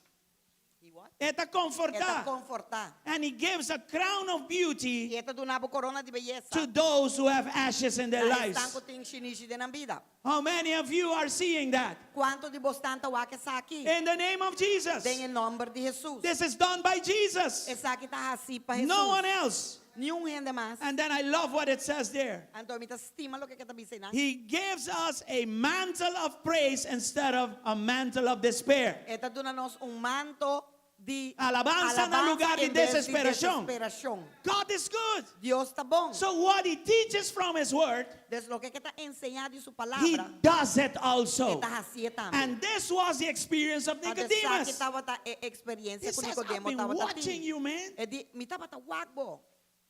He what? E ta E ta konfortá. konfortá. And he gives a crown of beauty I e ta duna bo korona di beyesa. to those who have ashes in their Na lives. esnan ku tin shinishi den nan bida. How many of you are seeing that? Kuantu di boso ta wak esaki? In the name of Jesus. Den e nòmber di Hesus. This is done by Jesus. Esaki ta hasí pa Hesus. No one else. Niun hende mas. And then I love what it says there. Anto mi ta stima loke e ta bisa einan. He gives us a mantle of praise instead of a mantle of despair. E ta duna nos un manto di Alabansa na lugar di en bes di desesperashon. desesperashon. God is good. Dios ta bon. So what he teaches from his word, Dus loke e ta enseñá di su he palabra, does it also. e ta hasié tambe. And this was the experience of Anto esaki Nicodemus. tabata e eksperensia He ku says, I've Nicodemo been tabata watching tin. you, man. E di, mi tabata wak bo.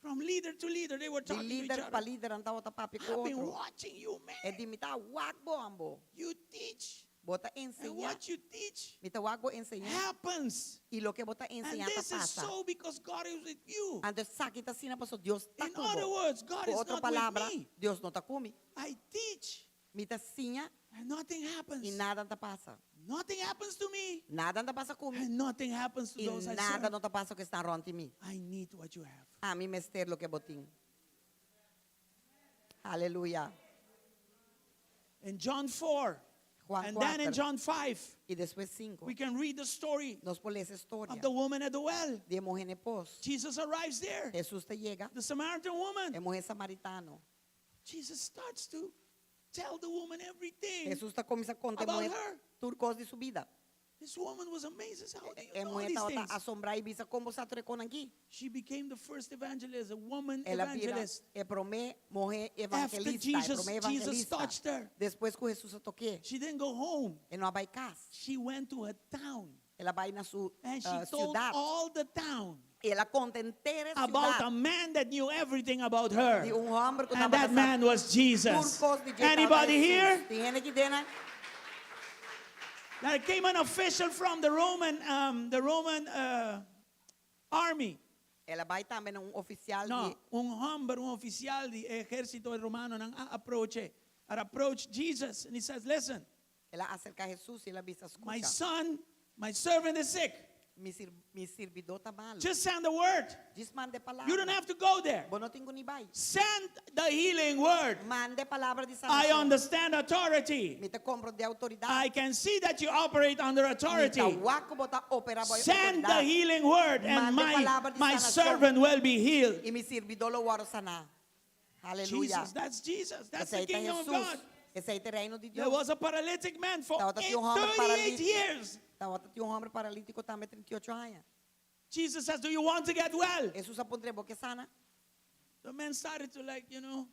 From leader to leader, they were Di talking to each lider pa other. lider, nan tabata papia ku I've been otro. watching you, E man. di, mi ta wak bo ambo. You teach. Bo ta And enseñá. what you teach Mi ta wak bo enseñá. happens. I loke bo ta And enseñá ta this is pasa. so because God is with you. Anto esaki ta asina pasobra Dios ta In ku other bo. words, God Ku is otro not with palabra, me. Dios no ta ku mi. I teach Mi ta siña and nothing happens. i nada no ta pasa. Nothing happens to me. Nada no ta pasa ku mi. And nothing happens to I those I nada serve. no ta pasa ku esnan rònt di mi. I need what you have. Ami mester loke bo tin. Aleluya. In John 4, Juan and then in 4. John 5, I despues 5. we can read the story Nos por lesa e storia of the woman at the well. di e muhé na e pos. Jesus arrives there. Hesus ta yega. The Samaritan woman. E muhé samaritano. Jesus starts to tell the woman everything Hesus ta kuminsá konta e about muhé her. tur kos di su bida. This woman was amazed. How do you E know muhé these tabata things? asombrá i bisa kon bo sa tur e kosnan akí. She became the first evangelist, a woman El a bira evangelist. e promé muhé After evangelista, e Jesus, promé Jesus evangelista. touched her. Despues ku Hesus a tok'é, She didn't go home. e no a bai kas. She went to her town. El a bai na su And she eh, told siudat. all the town I el a konta henter e about siudat a man that knew everything about her. di un hòmber ku And tabata that sa man was tur Jesus. kos di dje tabata Anybody Hesus. here? Tin hende aki den? There came an official from the Roman, um, the Roman uh, army. El a bai tambe na un ofisial No, di un hòmber, un ofisial di ehérsito romano, nan a approach, a approach Jesus and he says, listen, El a aserká Hesus i el a bisa, my Skucha, son, my servant is sick. mi sir, mi sirbidó ta malu. Just send the word. Djis manda e palabra. You don't have to go there. Bo no tin ku ni bai. Send the healing word. Manda e palabra di I sanashon. understand authority. Mi ta komprondé outoridat. I can see that you operate under Mi authority. ta wak ku bo ta operá bou Send the outoridat. healing word and Manda my, palabra di my sanashon. servant will be healed. I mi sirbidó lo wòrdu saná. Aleluya. Jesus, that's Jesus. That's the Esei ta kingdom of Hesus. God. Esei ta e reino di There Dios. was a paralytic man for Tabata tin un hòmber 38 paralítiko. years. Tabata tin un hòmber paralítiko tambe 38 aña. Jesus says, Do you want to get well? Hesus a puntr'é, Bo ke sana? The man started to like, you know,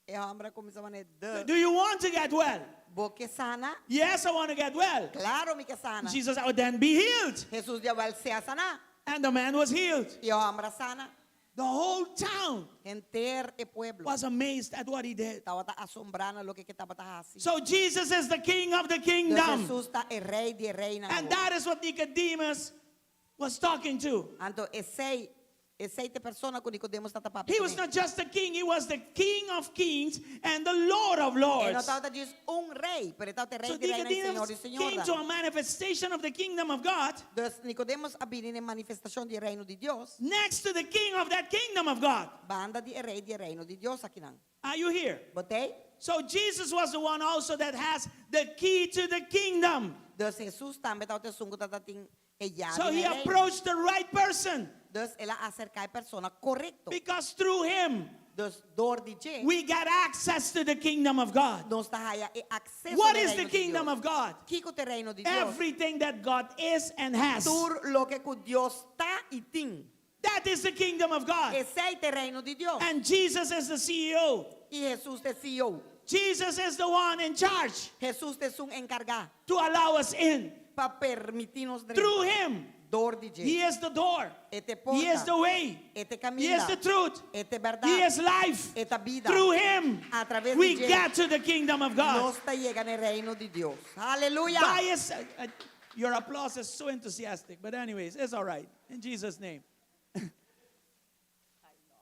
E hòmber a kuminsá manera, Duh. Do you want to get well? Bo ke sana? Yes, I want to get well. Klaro mi ke sana. Jesus said, oh, then be healed. Hesus di, Awèl sea saná. And the man was healed. I e hòmber a sana. The whole town Henter e pueblo was amazed at what he did. tabata asombrá na loke ku e tabata hasi. So Jesus is the king of the Dus kingdom. Hesus ta e rei di e reinan. And that is what Nicodemus was talking to. Anto esei esei ta e persona ku Nicodemus tabata papia He was kuné. not just a king, he was the king of kings and the Lord of E no lords. tabata djis un rei, pero e tabata e rei So di reinan i señor Nicodemus di came to a señornan. manifestation of the kingdom of God Dus Nicodemus a bini na e manifestashon di e reino di Dios, next to the king of that kingdom of God. banda di e rei di e reino di Dios akinan. Are you here? Bo t'ei? So Jesus was the one also that has the key to the kingdom. Dus Hesus tambe tabata esun ku tabatin e yabi So na he e reino. approached the right person Dus el a aserká e persona korekto. because through him Dus dor di dje, we got access to the kingdom of God. nos ta haya e akseso What na e is the reino di kingdom Dios. of God? Kiko ta e reino di Dios? Everything that God is and has. Tur loke ku Dios ta i tin. That is the kingdom of God. Esei ta e reino di Dios. And Jesus is the CEO. I Hesus ta e CEO. Jesus is the one in charge Hesus ta esun enkargá to allow us in. pa permití nos drenta. Through him, Dor di he dje. is the door. E ta e He is porta. the way. E ta e He kaminda. is the truth. E ta e bèrdat. He is life. E ta bida. Through him, A traves we di dje. get to the kingdom of God. Nos ta yega na e reino di Dios. Aleluya. By his, your applause is so enthusiastic, but anyways, it's all right. In Jesus' name.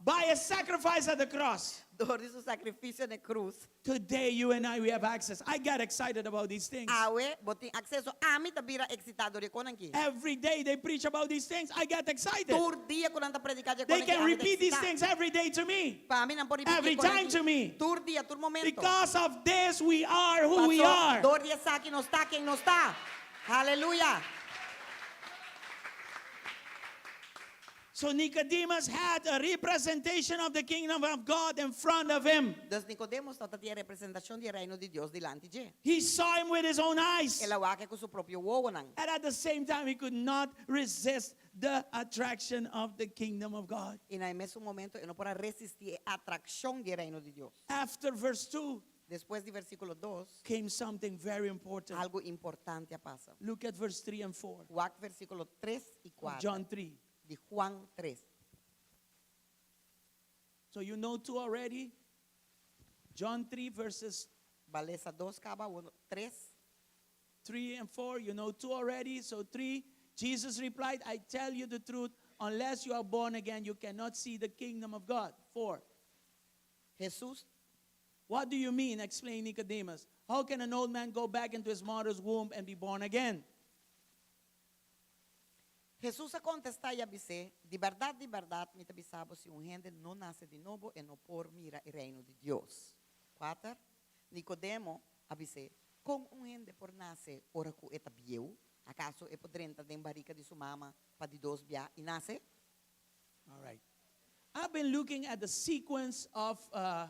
By his sacrifice at the cross. Dor di su sakrifisio na krus. Today, you and I, we have access. I got excited about these things. Awe, bo tin akseso. Ami ta bira eksitá dor di e kosnan aki. Every day they preach about these things. I get excited. Tur dia ku nan ta prediká di They e kosnan aki, can ami ta repeat these eksitá. things every day to me. Pa mi nan por ripití Every e kosnan time aki. to me. Tur dia, tur momento. Because of this, we are who we Pasó, are. Dor di esaki nos ta ken nos ta. Aleluya. So Nicodemus had a representation of the kingdom of God in front of him. Dus Nicodemus tabatin e representashon di e reino di Dios dilanti dje. He saw him with his own eyes. El a wak e ku su propio wowonan. And at the same time, he could not resist the attraction of the kingdom of God. I na e mesun momento e no por a resistí e atrakshon di e reino di Dios. After verse 2 Despues di versíkulo 2, came something very important. algu importante a pasa. Look at verse 3 and 4. Wak versíkulo 3 i of 4 John 3. di Juan 3. So you know 2 already? John 3 verses B'a lesa 2 kaba, 1, 3. 3 and 4. You know 2 already. So 3. Jesus replied, I tell you the truth. Unless you are born again, you cannot see the kingdom of God. 4. Hesus What do you mean? Explained Nicodemus. How can an old man go back into his mother's womb and be born again? Hesus a kontestá i a bis'é, Di bèrdat, di bèrdat, mi ta bisa bo, si un hende no nase di nobo, e no por mira e reino di Dios. Kuater, Nikodemo a bis'é, Kon un hende por nase ora ku e ta bieu? Akaso e por drenta den barika di su mama pa di dos bia i nase? All right. I've been looking at the sequence of uh,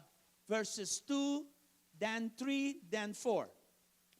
verses 2, then 3, then 4.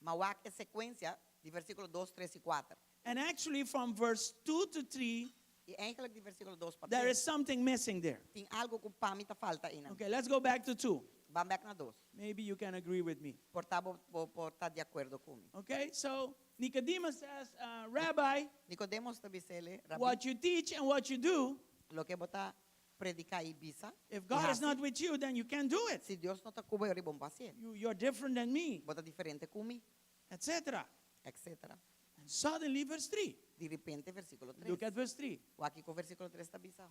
M'a wak e sekuensia di versíkulo dos, tres i kuater. And actually, from verse 2 to 3, I eigenlijk di versíkulo 2 pa there 3, is something missing there. tin algu ku pa mi ta falta einan. Okay, let's go back to 2. Ban bèk na 2. Maybe you can agree with me. Por ta bo bo por ta di akuerdo ku mi. Okay, so Nicodemus says, uh, Rabbi, Nicodemus ta bis'é, Rabbi, what you teach and what you do, loke bo ta prediká i bisa, if i God is hasi, not with you, then you can't do it. si Dios no ta ku bo, bo n' por hasié. You, you're different than me, Bo ta diferente ku mi, etc. etc. And suddenly, verse 3. Di repente, versíkulo 3. Look at verse 3. Wak kiko versíkulo 3 ta bisa.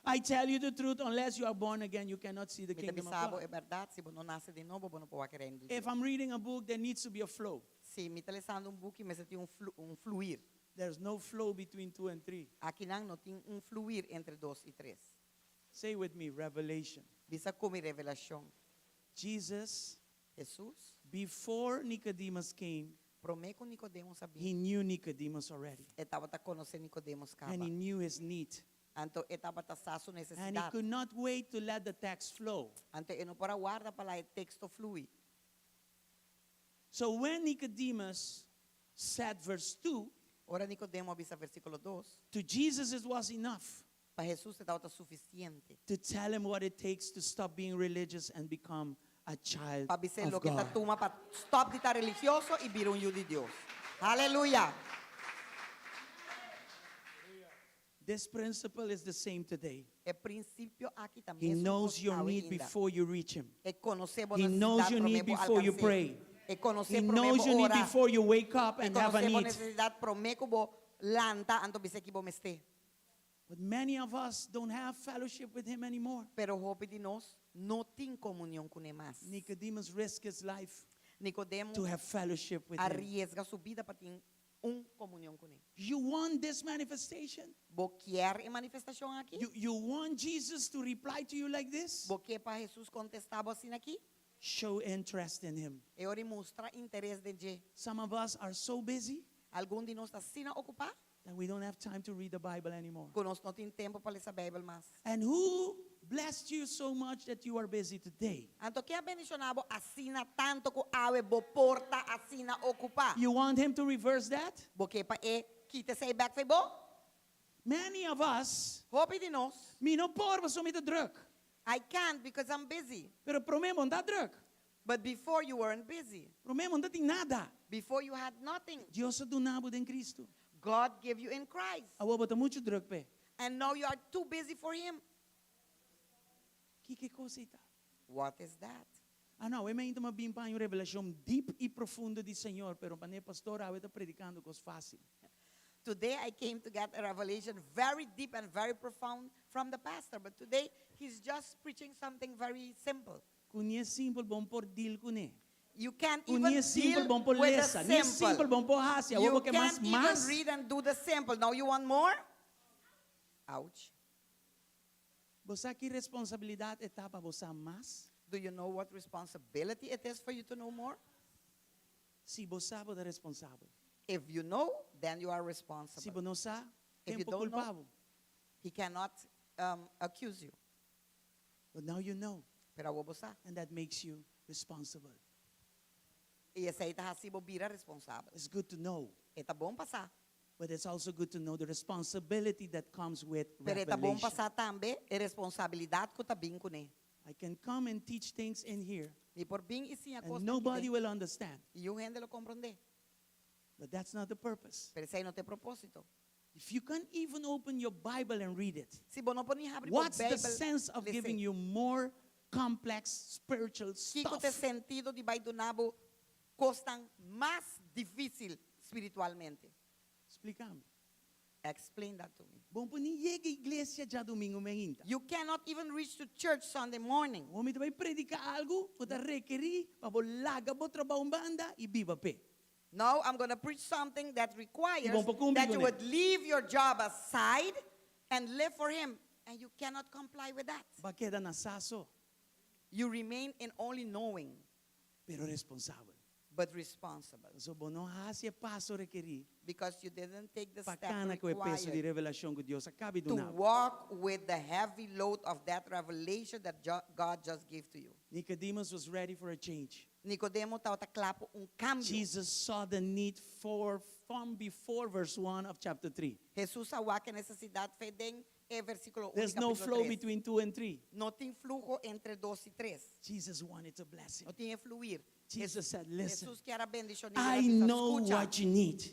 I tell you the truth, unless you are born again, you cannot see the Mi ta kingdom of bisa bo God. e bèrdat, si bo no nase di nobo, bo no por wak e reino di If Dios. I'm reading a book, there needs to be a flow. Si mi ta lesando un buki, mester tin un flu, un fluir. There's no flow between 2 and 3. Akinan no tin un fluir entre 2 i 3. Say with me, revelation. Bisa ku mi revelashon. Jesus, Hesus, before Nicodemus came, promé ku Nicodemus a he bin, knew Nicodemus already. e tabata konosé Nicodemus And he kaba. knew his need. Anto e tabata sa su And he nesesidat. could not wait to let the text flow. Anto e no por a warda pa laga e teksto flui. So when Nicodemus said verse 2, Ora Nicodemo a bisa versíkulo 2, to Jesus it was enough pa Hesus e tabata sufisiente. to tell him what it takes to stop being religious and become a child Pa bis'é of loke ta God. tuma pa stòp di ta religioso i bira un yu di Dios. Aleluya! This principle is the same today. E prinsipio aki ta He mesun knows kos your awe need ainda. before you reach him. E konosé bo He knows nesesidat your promé need bo before you alkans'é. pray. E konosé He promé knows bo your need ora. before you wake up E and have a konosé bo need. nesesidat promé ku bo lanta anto bis'é ki bo mester. But many of us don't have fellowship with him anymore. Pero hopi di nos no tin komunion kuné mas. Nicodemus risked his life Nicodemo to have fellowship with a him. riesga su bida pa tin un komunion kuné. You want this manifestation? Bo kier e manifestashon aki? You, you want Jesus to reply to you like this? Bo ke pa Hesus kontestá bo asina aki? Show interest in him. E ora mustra interes den dje. Some of us are so busy Algun di nos ta asina okupá that we don't have time to read the Bible anymore. ku nos no tin tempu pa lesa Beibel mas. And who blessed you so much that you are busy today? Anto ken a bendishoná bo asina tantu ku awe bo por ta asina okupá? You want him to reverse that? Bo ke pa e kita esei bèk fo'i bo? Many of us, Hopi di nos. Mi no por pasobra mi ta drùk. I can't because I'm busy. Pero promé bo no ta drùk. But before you weren't busy. Promé bo no tin nada. Before you had nothing. Dios a duna bo den Cristo. God gave you in Christ. Awor bo ta muchu drùk p'e. And now you are too busy for him. Kiko e kos ei ta? What is that? Ah no, e meinta m'a bin pa un revelashon dip i profundo di Señor, pero pané pastor awe ta predikando kos fásil. Today I came to get a revelation very deep and very profound from the pastor, but today he's just preaching something very simple. Ku ni e simpel bon por deal kuné. You can't Ku even ni e simpel deal bon por with the lesa, ni e simple. simpel bon por hasi, awor You bo ke mas can't even mas. read and do the simple. Now you want more? Ouch. Bo sa ki responsabilidat e ta pa bo sa mas? Do you know what responsibility it is for you to know more? Si bo sa, bo ta responsabel. If you know, then you are Si responsible. bo no sa, If you ken por don't know, kulpa bo? he cannot um, accuse you. But now you know, Pero awor bo sa. and that makes you responsible. I esei ta hasi bo bira responsabel. It's good to know. E ta bon pa sa. But it's also good to know the responsibility that comes with Pero e ta bon pa revelation. sa tambe e responsabilidat ku ta bin kuné. I can come and teach things in here Mi por bin i siña and kosnan aki nobody den. will understand. I niun hende lo komprondé. But that's not the purpose. Pero esei no ta e propósito. If you can't even open your Bible and read it, Si bo no por ni habri bo what's the Beibel sense of les'é? giving you more complex spiritual Kiko ta e stuff? sentido di bai duna bo kosnan mas difísil spiritualmente? Splika mi. Explain that to me. Bo no por ni yega iglesia djadumingu mainta. You cannot even reach to church Sunday morning. Awor mi ta bai prediká algu ku ta rekerí pa bo laga bo trabou un banda i biba p'e. Now I'm gonna preach something that requires I bo no por kumpli that you kuné. would leave your job aside and live for him. And you cannot comply with that. Bo a keda na sa so. You remain in only knowing. Pero responsabel. But responsible. Pasobra bo no hasi e paso rekerí. Because you didn't take the Pa step kana ku e peso di required revelashon ku Dios a kaba di to duna bo. walk with the heavy load of that revelation that God just gave to you. Nicodemus was ready for a change. Nicodemo tabata kla pa un kambio. Jesus saw the need for from before verse 1 of chapter 3. Jesus a wak e nesesidat fe den e versíkulo 1 di There's no kapítulo flow 3. between 2 and 3. No tin fluho entre 2 i 3. Jesus wanted to bless him. No tin e fluir. Jesus said, listen, Jesus kier a bendishon'é. I El a bisa, know Skucha, what you need.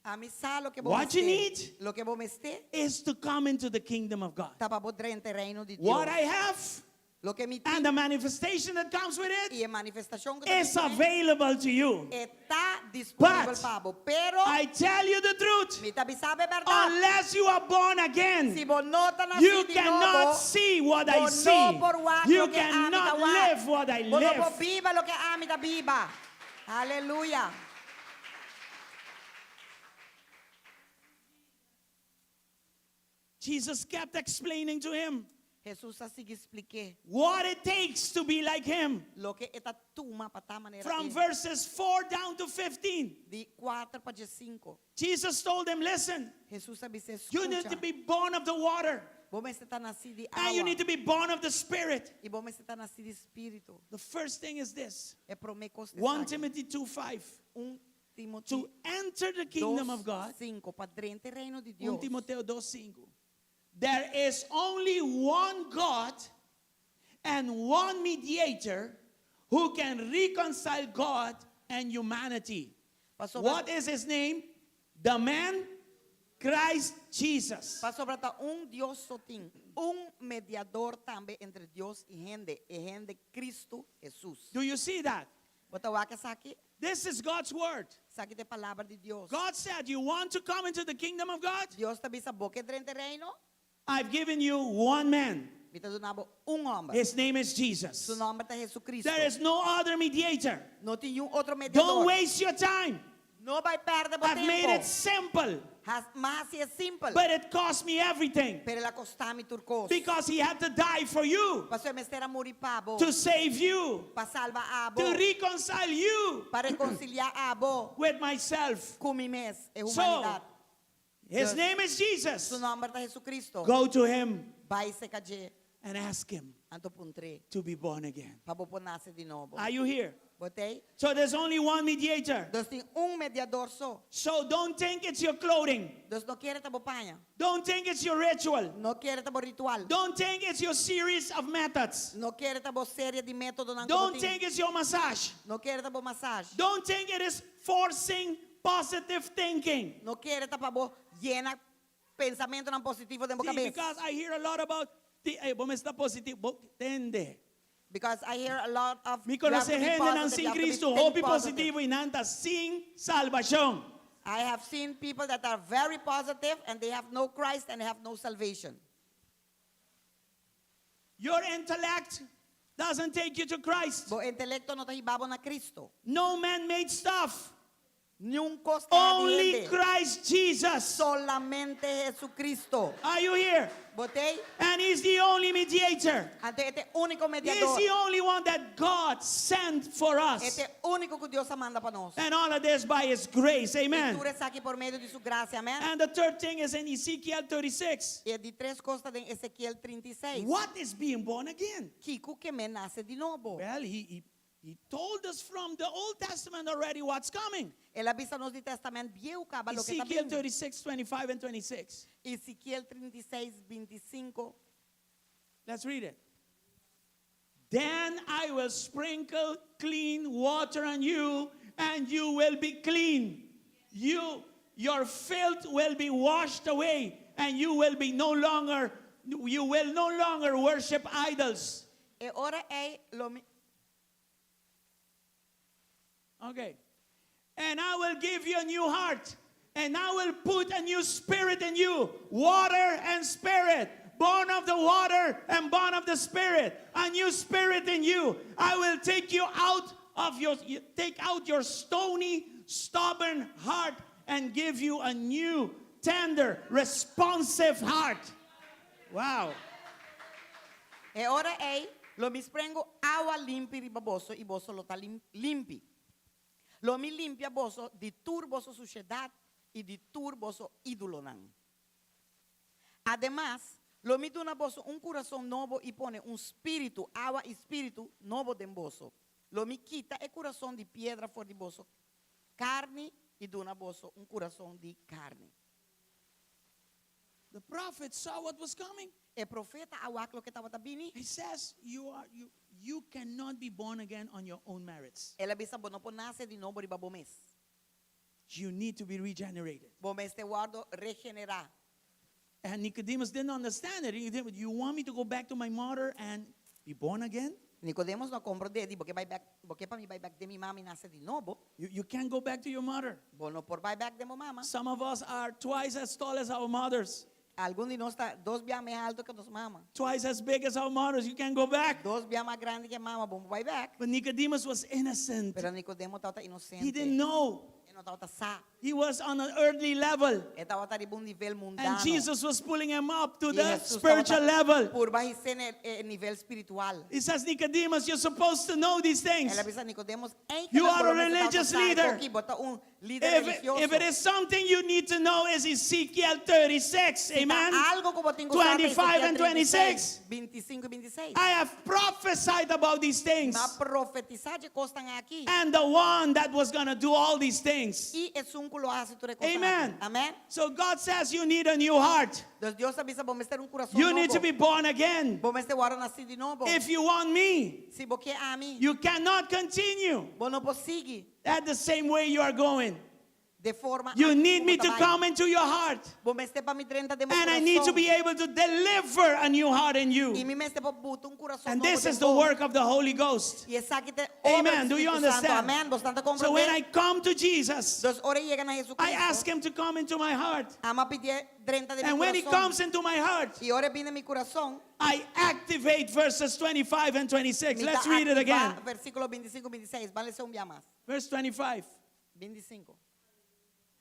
ami sa loke bo What you mester. need Loke bo mester is to come into the kingdom of God. ta pa bo drenta e reino di What Dios. I have Loke mi tin and the manifestation that comes with it i e manifestashon ku ta is bin kuné available to you. e ta disponibel But pa bo. Pero I tell you the truth, mi ta bisa bo e bèrdat. unless you are born again, Si bo no ta nasí you di cannot nobo, see what bo I no see. por wak You loke ami ta cannot wak. live what I Bo no por live. biba loke ami ta biba. Aleluya. Jesus kept explaining to him Hesus a sigui splik'é what it takes to be like him. loke e ta tuma pa ta manera From e. verses 4 down to 15, Di kuater pa diesinku. Jesus told him, listen, Hesus a bis'é, you need to Skucha, be born of the water. Bo mester ta nasí di And you awa. need to be born of the Spirit. I bo mester ta nasí di spiritu. The first thing is this E promé kos 1 Timothy 2 5. 1 Timoteo To enter the kingdom of God, 5 pa drenta reino di 1 Dios. Timoteo 2 5. There is only one God and one mediator who can reconcile God and humanity. Pasobra, What is his name? The man, Christ Jesus. pasobra ta un Dios so tin, un mediador tambe entre Dios i hende, e hende Kristu Hesus. Do you see that? Bo ta wak esaki? This is God's word. Esaki ta palabra di Dios. God said, You want to come into the kingdom of God? Dios ta bisa bo ke drenta reino? I've given you one man. Mi ta duna bo un hòmber. His name is Jesus. Su nòmber ta Hesukristu. There is no other mediator. No tin niun otro Don't mediador. waste your time. No bai pèrdè bo I've made tempu. it simple, M'a hasié simpel. but it cost me everything Pero el a kosta mi tur kos. because he had to die for you, Pasobra e mester a muri pa bo. to save you, Pa salba abo. to reconcile you Pa rekonsiliá abo with myself. ku mi mes, e So, humanidat. his Dios. name is Jesus. Su nòmber ta Hesukristu. Go to him Bai serka dje. and ask him Anto puntr'é. to be born again. Pa bo por nase di nobo. Are you here? Bo t'ei? So there's only one mediator. Dus tin un mediador so. So don't think it's your clothing. Dus no kere ta bo paña. Don't think it's your ritual. No kere ta bo ritual. Don't think it's your series of methods. No kere ta bo serie di métodonan Don't think it's your massage. No kere ta bo masashi. Don't think it is forcing positive thinking. No kere ta pa bo yena pensamentunan positivo den bo See, kabes. because I hear a lot about the eh, bo mester ta positivo, bo tende. Because I hear a lot of Mi you have konosé to be hendenan positive, sin you have to be Kristu, think hopi positive. positivo i nan ta sin salbashon. I have seen people that are very positive and they have no Christ and have no salvation. Your intellect doesn't take you to Christ. Bo intelekto no ta hiba bo na Kristu. No man-made stuff. Niun kos Only Christ Jesus. Solamente Hesukristu. Are you here? Bo t'ei? And he's the only mediator. Anto e ta e úniko He's mediador. the only one that God sent for us. E ta e úniko ku Dios a manda pa nos. And all of this by his grace. Amen. I tur esaki pa medio di su grasia. Amèn. And the third thing is in Ezekiel 36. I di tres kos ta den Ezekiel 36. What is being born again? Kiko ke men nase di nobo. Well, he told us from the Old Testament already what's coming. El a bisa nos di Tèstamènt Bieu kaba loke ta Ezekiel bin. 36, 25 and 26. Ezekiel 36, 25. Let's read it. Then I will sprinkle clean water on you, and you will be clean. You, your filth will be washed away, and you will be no longer, you will no longer worship idols. E ora ei lo mi Okay. And I will give you a new heart, and I will put a new spirit in you water and spirit, born of the water and born of the spirit, a new spirit in you. I will take you out of your take out your stony, stubborn heart and give you a new, tender, responsive heart. Wow. E ora ei lo mi sprengu awa limpi riba boso i boso lo ta limpi. Lo mi limpia boso di tur boso sushedat i di tur boso ídolonan. Ademas, lo mi duna boso un kurason nobo i pone un spiritu, awa i spiritu, nobo den boso. Lo mi kita e kurason di piedra for di boso karni i duna boso un kurason di karni. The prophet saw what was coming. E profeta a wak loke tabata bini. He says, you, are, you, you cannot be born again on your own merits. El a bisa bo no por nase di nobo riba bo mes. You need to be regenerated. Bo mester wòrdu regenerá. And Nicodemus didn't understand it. He didn't, you want me to go back to my mother and be born again? Nicodemus no a komprondé, di bo ke bai bèk, bo ke pa mi bai bèk den mi mama i nase di nobo. You, you can't go back to your mother. Bo no por bai bèk den bo mama. Some of us are twice as tall as our mothers, Algun di nos ta dos bia mas haltu ku nos mama. twice as big as our mothers. You can't go back. Dos bia mas grandi ku mama, bo no por bai bèk. But Nicodemus was innocent. Pero Nicodemo tabata inosente. He didn't know. E no tabata sa. He was on an earthly level. E tabata riba un nivel And mundano. Jesus was pulling him up to I the Jesus spiritual tabata level. Purba his'é na e nivel spiritual. He says, Nicodemus, you're supposed to know these things. El a bisa Nicodemus, "Ei, You are a religious leader. Bo ta un lider If, religioso. if it is something you need to know, is Ezekiel 36. Amen. Algo ku bo tin ku sa 25 and 26. 25 i 26. I have prophesied about these things. M'a profetisá e kosnan aki. And the one that was going to do all these things. I esun ku lo hasi tur e kosnan Amen. aki. Amen. So God says you need a new heart. Dus Dios ta bisa bo mester un kurason You need nobo. to be born again. Bo mester wòrdu nasí di nobo. If you want me, Si bo ke ami, you cannot continue bo no por sigui at the same way you are going. di forma You aki need ku me bo to ta bai. come into your heart. Bo mester pa mi drenta den bo And I need to kurason. be able to deliver a new heart in I you. mi mester por buta un kurason And nobo this den is the bo. work of the Holy Ghost. I esaki ta obra Amen. di Do you Spiritu Santu. understand? Amen. Bo ta So when komprondé? I come to Jesus, Dus ora mi yega na Jesucristo. I ask him to come into my heart. Ami a pidié drenta den mi And when he kurason. comes into my heart, I ora e bin den mi kurason. I activate verses 25 and 26. Mi ta Let's read it aktivá again. Versíkulo 25 i 26. Ban lesa un bia mas. Verse 25. 25.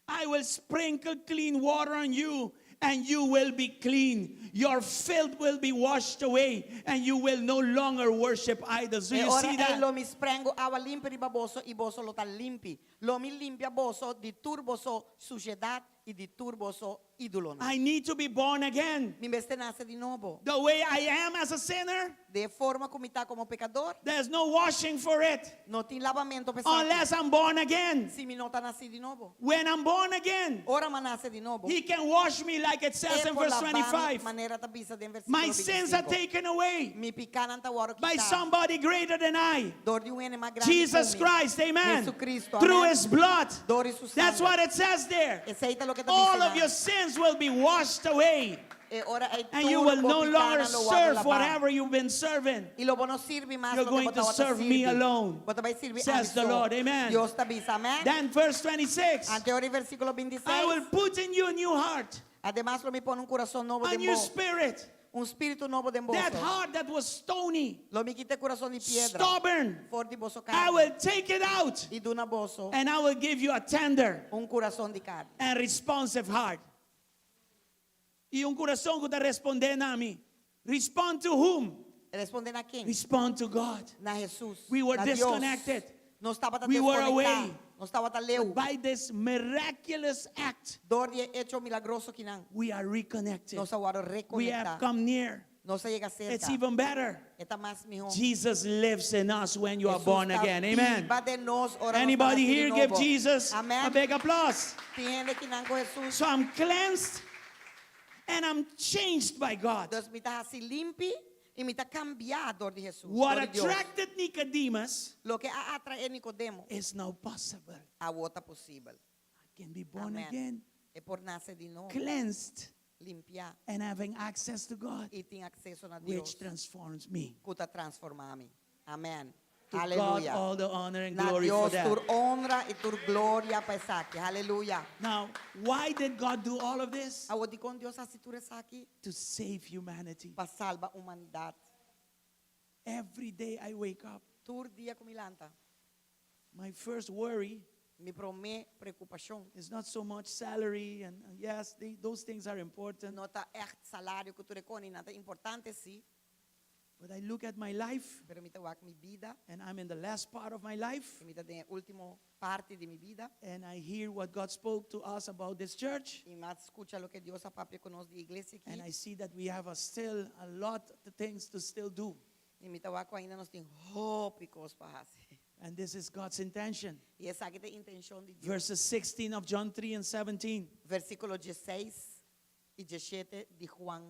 I will sprinkle clean water on you, and you will be clean. Your filth will be washed away, and you will no longer worship idols. Do E you ora see ei that? lo mi sprengu awa limpi riba boso i boso lo ta limpi. Lo mi limpia boso di tur boso sushedat i di tur boso ídolonan. I need to be born again. Mi mester nase di nobo. The way I am as a sinner, Di forma ku mi ta komo pekadó, there's no washing for it no tin labamentu pa esaki. unless I'm born again. Si mi no ta nasí di nobo. When I'm born again, Ora mi nase di nobo. He can wash me like it says E in por verse lava mi 25. manera ta bisa den versíkulo My sins are 25. taken away Mi pikánan ta wòrdu by kitá. somebody greater than I. Dor di un hende mas grandi Jesus ku mi. Christ, amen. Jesucristo, Through amen. his blood. Dor di su That's sanger. what it says there. Esei ta loke ta All bisa of your sins will be washed away, E ora ei and you tur will bo no longer pikánan lo wòrdu serve labá. whatever you've been serving. I lo bo no sirbi mas You're loke going bo to tabata serve me sirbi. alone, Bo ta bai sirbi says ami the so. Lord. Amen. Dios ta bisa, amen. Then, verse 26 Anto ora versíkulo 26. I will put in you a new heart, Ademas lo mi pone un kurason nobo a den new bo. spirit. Un spiritu nobo den That boso. heart that was stony, Lo mi kita e kurason di piedra. stubborn, For di boso I karni. will take it out I duna boso and I will give you a tender un kurason di karni. and responsive heart. I un kurason ku ta respondé na mi. Respond to whom? Respondé na ken? Respond to God. Na Jesus. We were na Dios. disconnected. Nos tabata We were deskonektá. away. Nos tabata leu. By this miraculous act, Dor di e echo milagroso akinan. we are reconnected. Nos a wòrdu We have rekonektá. come near. Nos a yega It's serka. even better. E ta mas mihó. Jesus lives in us when you are Jesus born ta again. Amen. biba den nos ora nos Anybody ta nasí di here give nobo. Jesus a Amen. big applause? Tin hende akinan ku Jesus. So I'm cleansed and I'm changed by God. Dus mi ta hasí limpi i mi ta kambiá dor di Jesus. What dor di Dios. attracted Nicodemus Loke a atraé Nicodemo, is now possible. awor ta posibel. I can be born Amen. again, E por nase di nobo, cleansed, limpiá and having access to God, i tin akseso na Dios. which transforms me. Ku ta transformá mi. Amen. To God Aleluya. all the honor and Na glory for Dios tur that. honra i tur gloria pa esaki. Aleluya. Now, why did God do all of this? Awor dikon Dios a hasi tur esaki To save humanity. pa salba humanidat. Every day I wake up, Tur dia ku mi lanta. my first worry Mi promé preokupashon is not so much salary, and and yes, they, those things are important. no ta echt salario ku tur e kosnan ta importante si, But I look at my life, pero mi ta wak mi bida, and I'm in the last part of my life, i mi ta den último parti di mi bida. and I hear what God spoke to us about this church, I m'a skucha loke Dios a papia ku nos di iglesia and aki. I see that we have a still a lot of things to still do. I mi ta wak ku ainda nos tin hopi kos pa hasi. And this is God's intention. I esaki ta e intenshon di Dios. Verses 16 of John 3 and 17. Versíkulo 16 i 17 di Juan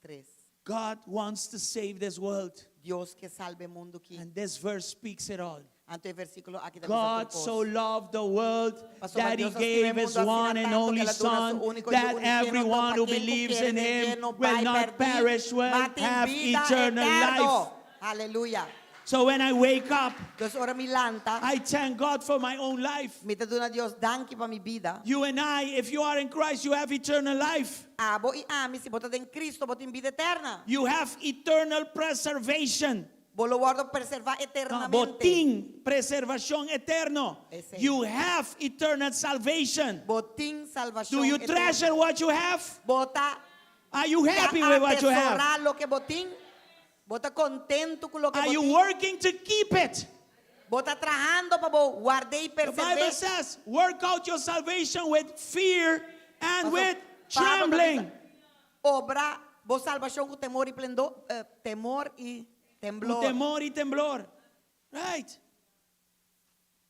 3. God wants to save this world. Dios ke salba e mundu aki. And this verse speaks it all. Anto e versíkulo aki ta God so loved the world Pasobra that he Dios a stima gave e his mundu asina one and tantu only ku el a duna su Son, úniko that Yu unigénito, everyone pa who ken ku believes kere in den him dje no will bai not pèrdí, perish, will ma tin have bida eternal eterno. life. Aleluya. So when I wake up, Dus ora mi lanta, I thank God for my own life. mi ta duna Dios danki pa mi bida. You and I, if you are in Christ, you have eternal life. Abo i ami, si bo ta den Kristo, bo tin bida eterno. You have eternal preservation. Bo lo wòrdu preservá No, eternamente. bo tin preservashon eterno. Esei. You have eternal salvation. Bo tin salvashon Do you eterno. treasure what you have? Bo ta Are you happy with what you have? atesorá loke bo tin? Bo ta kontentu ku loke Are you bo tin? working to keep it? Bo ta trahando pa bo ward'é i The Bible perserv'é? says, work out your salvation with fear and Paso, with Pablo ta trembling. bisa, Obra bo salvashon ku temor i plendo, eh, temor i Ku temblor. temor i temblor. Right.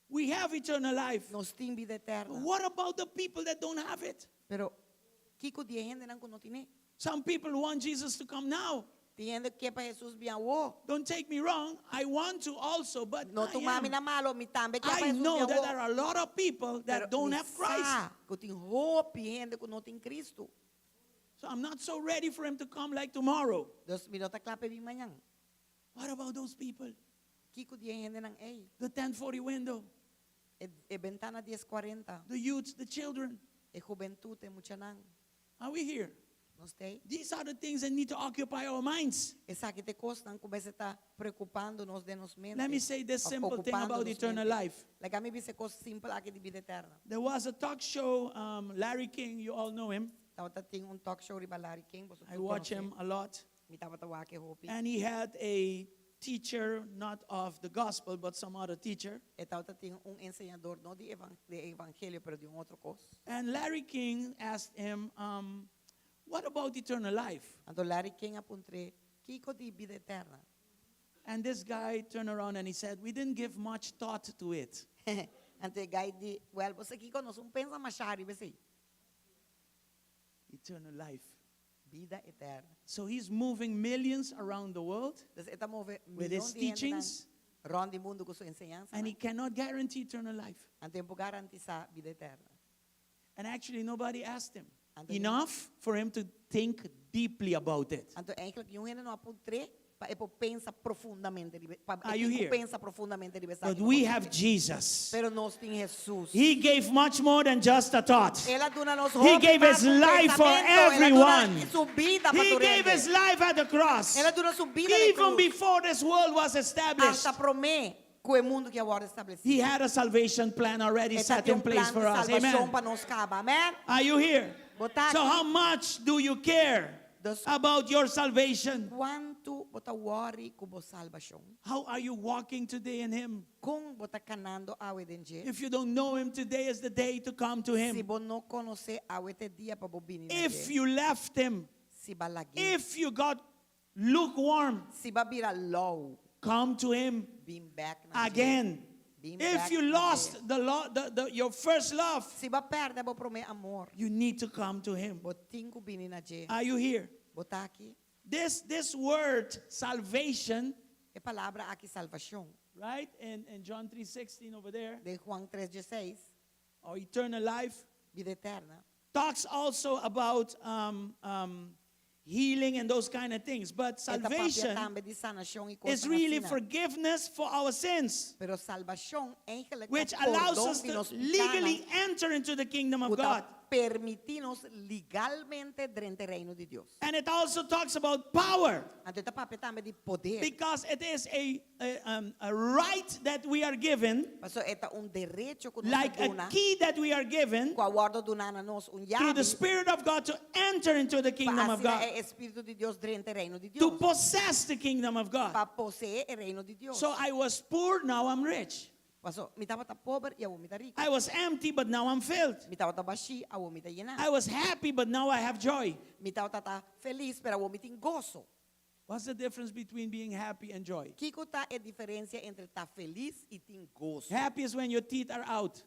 We have eternal life. Nos tin bida But eterno. what about the people that don't have it? Pero kiko di e hendenan ku no tin'é? Some people want Jesus to come now. Tin hende ke pa Jesus bin awor. Don't take me wrong. I want to also, but No I tuma mi am. na malo, mi tambe ke pa I Jesus know bin that awor. there are a lot of people Pero that don't mi have Christ. sa ku tin hopi hende ku no tin Cristo. So I'm not so ready for him to come like tomorrow. Dus mi no ta kla p'e bin mañan. What about those people? Kiko di e hendenan ei? The 1040 window, E, e bentana 1040, the youths, the children. e hubentut, e muchanan. Are we here? Nos t'ei? These are the things that need to occupy our minds. Esaki ta e kosnan ku mester ta preokupando nos den nos mente. Let me say this Òf simple thing okupando about nos eternal mente. life. Laga mi bisa e kos simpel aki di bida eterno. There was a talk show, um, Larry King, you all know him. Tabata tin un talk show riba Larry King, boso I tur watch konosé. him a lot. Mi tabata wak e hopi. And he had a teacher, not of the gospel, but some other teacher. E tabata tin un enseñador, no di evan, di evangelio, pero di un otro kos. And Larry King asked him, um, What about eternal life? Anto Larry King a puntr'é, Kiko di bida eterna? And this guy turned around and he said, We didn't give much thought to it. Anto e guy di, Well, bo sa kiko, nos un pensa mashá riba esei. Eternal life. Bida eterna. So he's moving millions around the world Dus e ta move with mion his di hendenan teachings, rònt di mundu ku su enseñansa. and he cannot guarantee eternal life. Anto e no por garantisá bida eterna. And actually, nobody asked him Anto, enough for him to think deeply about it. anto eigenlijk niun hende no a puntr'é pa e por pensa profundamente riba, pa Are e you tin ku here? pensa profundamente riba But esaki we ku have Jesus. Pero nos tin Jesus. He gave much more than just a thought. El a duna nos He hopi gave mas his ku life for pensamentu. El a duna everyone. su bida pa He tur gave hende. his life at the cross. El a duna su bida na Even krus. before this world was established, Hasta promé ku e mundu aki a wòrdu establesí. he had a salvation plan already E ta set tin in un place plan for di us. salvashon Amen. pa nos kaba. Amen. Are you here? Bo ta So, aki. how much do you care Dus- about your salvation? Kuantu bo ta worry ku bo salvashon? How are you walking today in Him? Kon bo ta kanando awe den dje? If you don't know Him, today is the day to come to Si Him. bo no konos'é, awe ta e dia pa bo bini na If dje. you left Him, Si b'a lag'é. if you got lukewarm, Si b'a bira lou, come to Him bin bèk na dje. again. Bin If bèk you na dje. lost the, lo- the, the, your first love, Si b'a pèrdè bo promé amor, you need to come to Him. bo tin ku bini na dje. Are you here? Bo ta aki? This, this word, salvation, E palabra aki salvashon, right? In, in John 3.16 over there, den Juan 3:16, or eternal life, bida eterna. talks also about um, um, healing and those kind of things. But E ta papia salvation tambe di sanashon i is kosnan really asina. forgiveness for our sins, Pero salvashon eigenlijk ta which allows pordon us di to nos legally pikánan, enter into the kingdom of ku ta God. permití nos legalmente drenta e reino di Dios. And it also talks about power Anto e ta papia tambe di poder. because it is a, a, um, a right that we are given, Paso e ta un derecho ku nos like a a duna, key that we are given ku a wòrdu duná na nos, un through the yabi, Spirit of God to enter into the pa kingdom of asina God, e Espíritu di Dios drenta e reino di to Dios. possess the kingdom of God. Pa poseé e reino di Dios. So I was poor, now I'm rich. Paso, mi tabata pober i awor mi ta riku. I was empty, but now I'm filled. Mi tabata bashí, awor mi ta yená. I was happy, but now I have joy. Mi tabata ta felis, pero awor mi tin goso. What's the difference between being happy and joy? Kiko ta e diferensia entre ta felis i tin goso? Happy is when your teeth are out.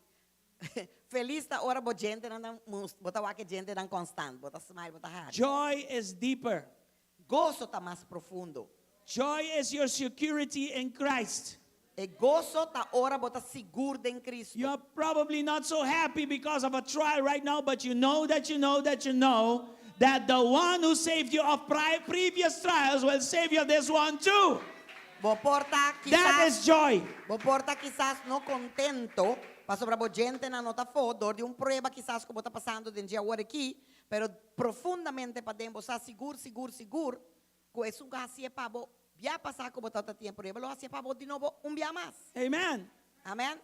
Felis ta ora bo djentenan ta mus, bo ta wak e djentenan konstant, bo ta smile, bo ta hari. Joy is deeper. Goso ta mas profundo. Joy is your security in Christ. E goso ta ora bo ta sigur den Cristo. You are probably not so happy because of a trial right now, but you know that you know that you know that the one who saved you of pri- previous trials will save you of this one too. Bo por ta That kisas, is joy. bo por ta kisas no kontentu, pasobra bo djentenan no ta afó, dor di un prueba kisas ku bo ta pasando den dje awor aki, pero profundamente paden bo sa sigur, sigur, sigur, ku esun ku a hasié pa bo. Bia pasá ku bo tabata tin e prueba, lo hasié pa bo di nobo un bia mas. Amen. Amèn.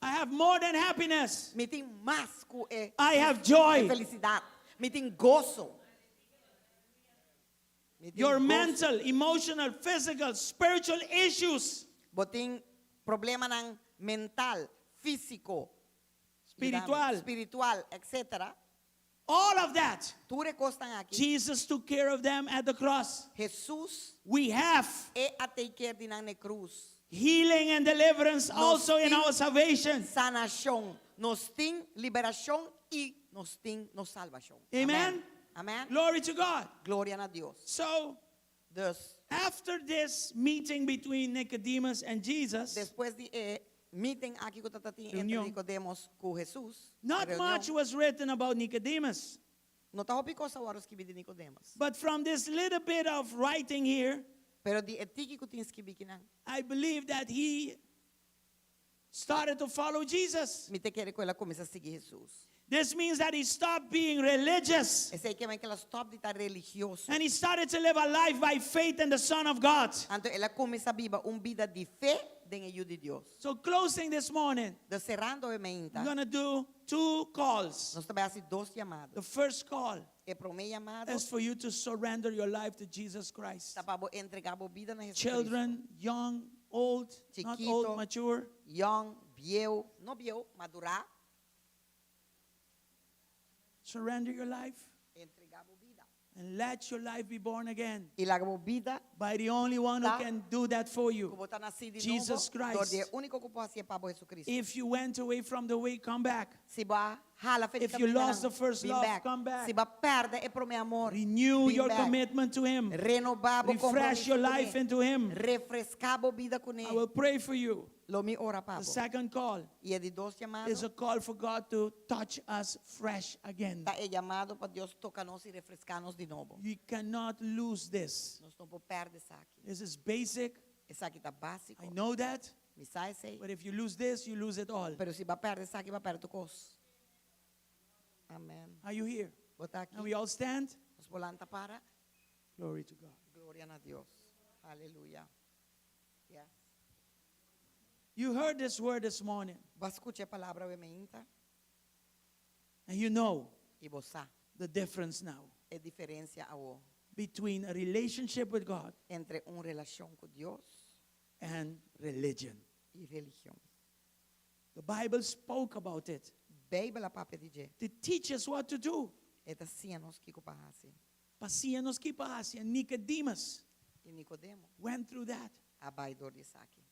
I have more than happiness. Mi tin mas ku e I have e joy. felisidat. Mi tin goso. Mi tin Your goso. mental, emotional, physical, spiritual issues, Bo tin problemanan mental, físiko, Spiritual. spiritual, etc. all of that. Tur e kosnan aki. Jesus took care of them at the cross. Jesus We have e a take care di nan na krus. healing and deliverance also in tin our salvation. Sanashon. Nos tin liberashon i nos tin nos salbashon. Amen. Amèn. Glory to God. Gloria na Dios. So, Dus, after this meeting between Nicodemus and Jesus, despues di e meeting aki ku tabatin entre Reunion. Nicodemus ku Jesus, not reunion, much was written about Nicodemus. no ta hopi kos a wòrdu skibí di Nicodemus. But from this little bit of writing here, Pero di e tiki ku tin skibí akinan, I believe that he started to follow Jesus. mi ta kere ku el a kuminsá sigui Jesus. This means that he stopped being religious Esei ke men ku el a stòp di ta religioso. and he started to live a life by faith in the Son of God. Anto el a kuminsá biba un bida di fe den e Yu di Dios. So, closing this morning, Dus serando e mainta, I'm going to do two calls. nos ta bai hasi dos yamada. The first call E promé yamada is for you to surrender your life to Jesus Christ. ta pa bo entregá bo bida na Jesucristo. Children, young, old, not Chiquito. old, mature. Young, bieu, no bieu, madurá. Surrender your life Entregá bo bida. and let your life be born again I laga bo bida by the only one who Ta. can do that for you. ku bo ta nasí di Jesus nobo, Christ. dor di e úniko ku por hasié pa bo Jesucristo. If you went away from the way, come back. Si bo a hala for di If you kamindanan, lost the first bin love, back. come back. Si bo a pèrdè e promé amor, Renew bin your back. commitment to Him. Renobá bo Refresh kompromiso your kuné. life into Him. Refreská bo bida kuné. I will pray for you. Lo mi ora pa The bo. second call I e di dos yamada is a call for God to touch us fresh again. ta e yamada pa Dios toka nos i refreská nos di nobo. You cannot lose this. Nos no por pèrdè esaki. This is basic. Esaki ta básiko. I know that. Mi sa esei. But if you lose this, you lose it all. Pero si bo pèrdè esaki, bo a pèrdè tur kos. Amèn. Are you here? Bo ta aki. And we all stand? Nos por lanta para. Glory to God. Gloria na Dios. Aleluya. Yes. You heard this word this morning, Bo a skucha e palabra awe mainta and you know i bo sa the difference now e diferensia awor between a relationship with God entre un relashon ku Dios and religion. i religion. The Bible spoke about it Beibel a papia di dje. to teach us what to do. E ta siña nos kiko pa hasi. Pa siña nos ki pa hasi, Nicodemus I Nicodemo went through that. a bai dor di esaki.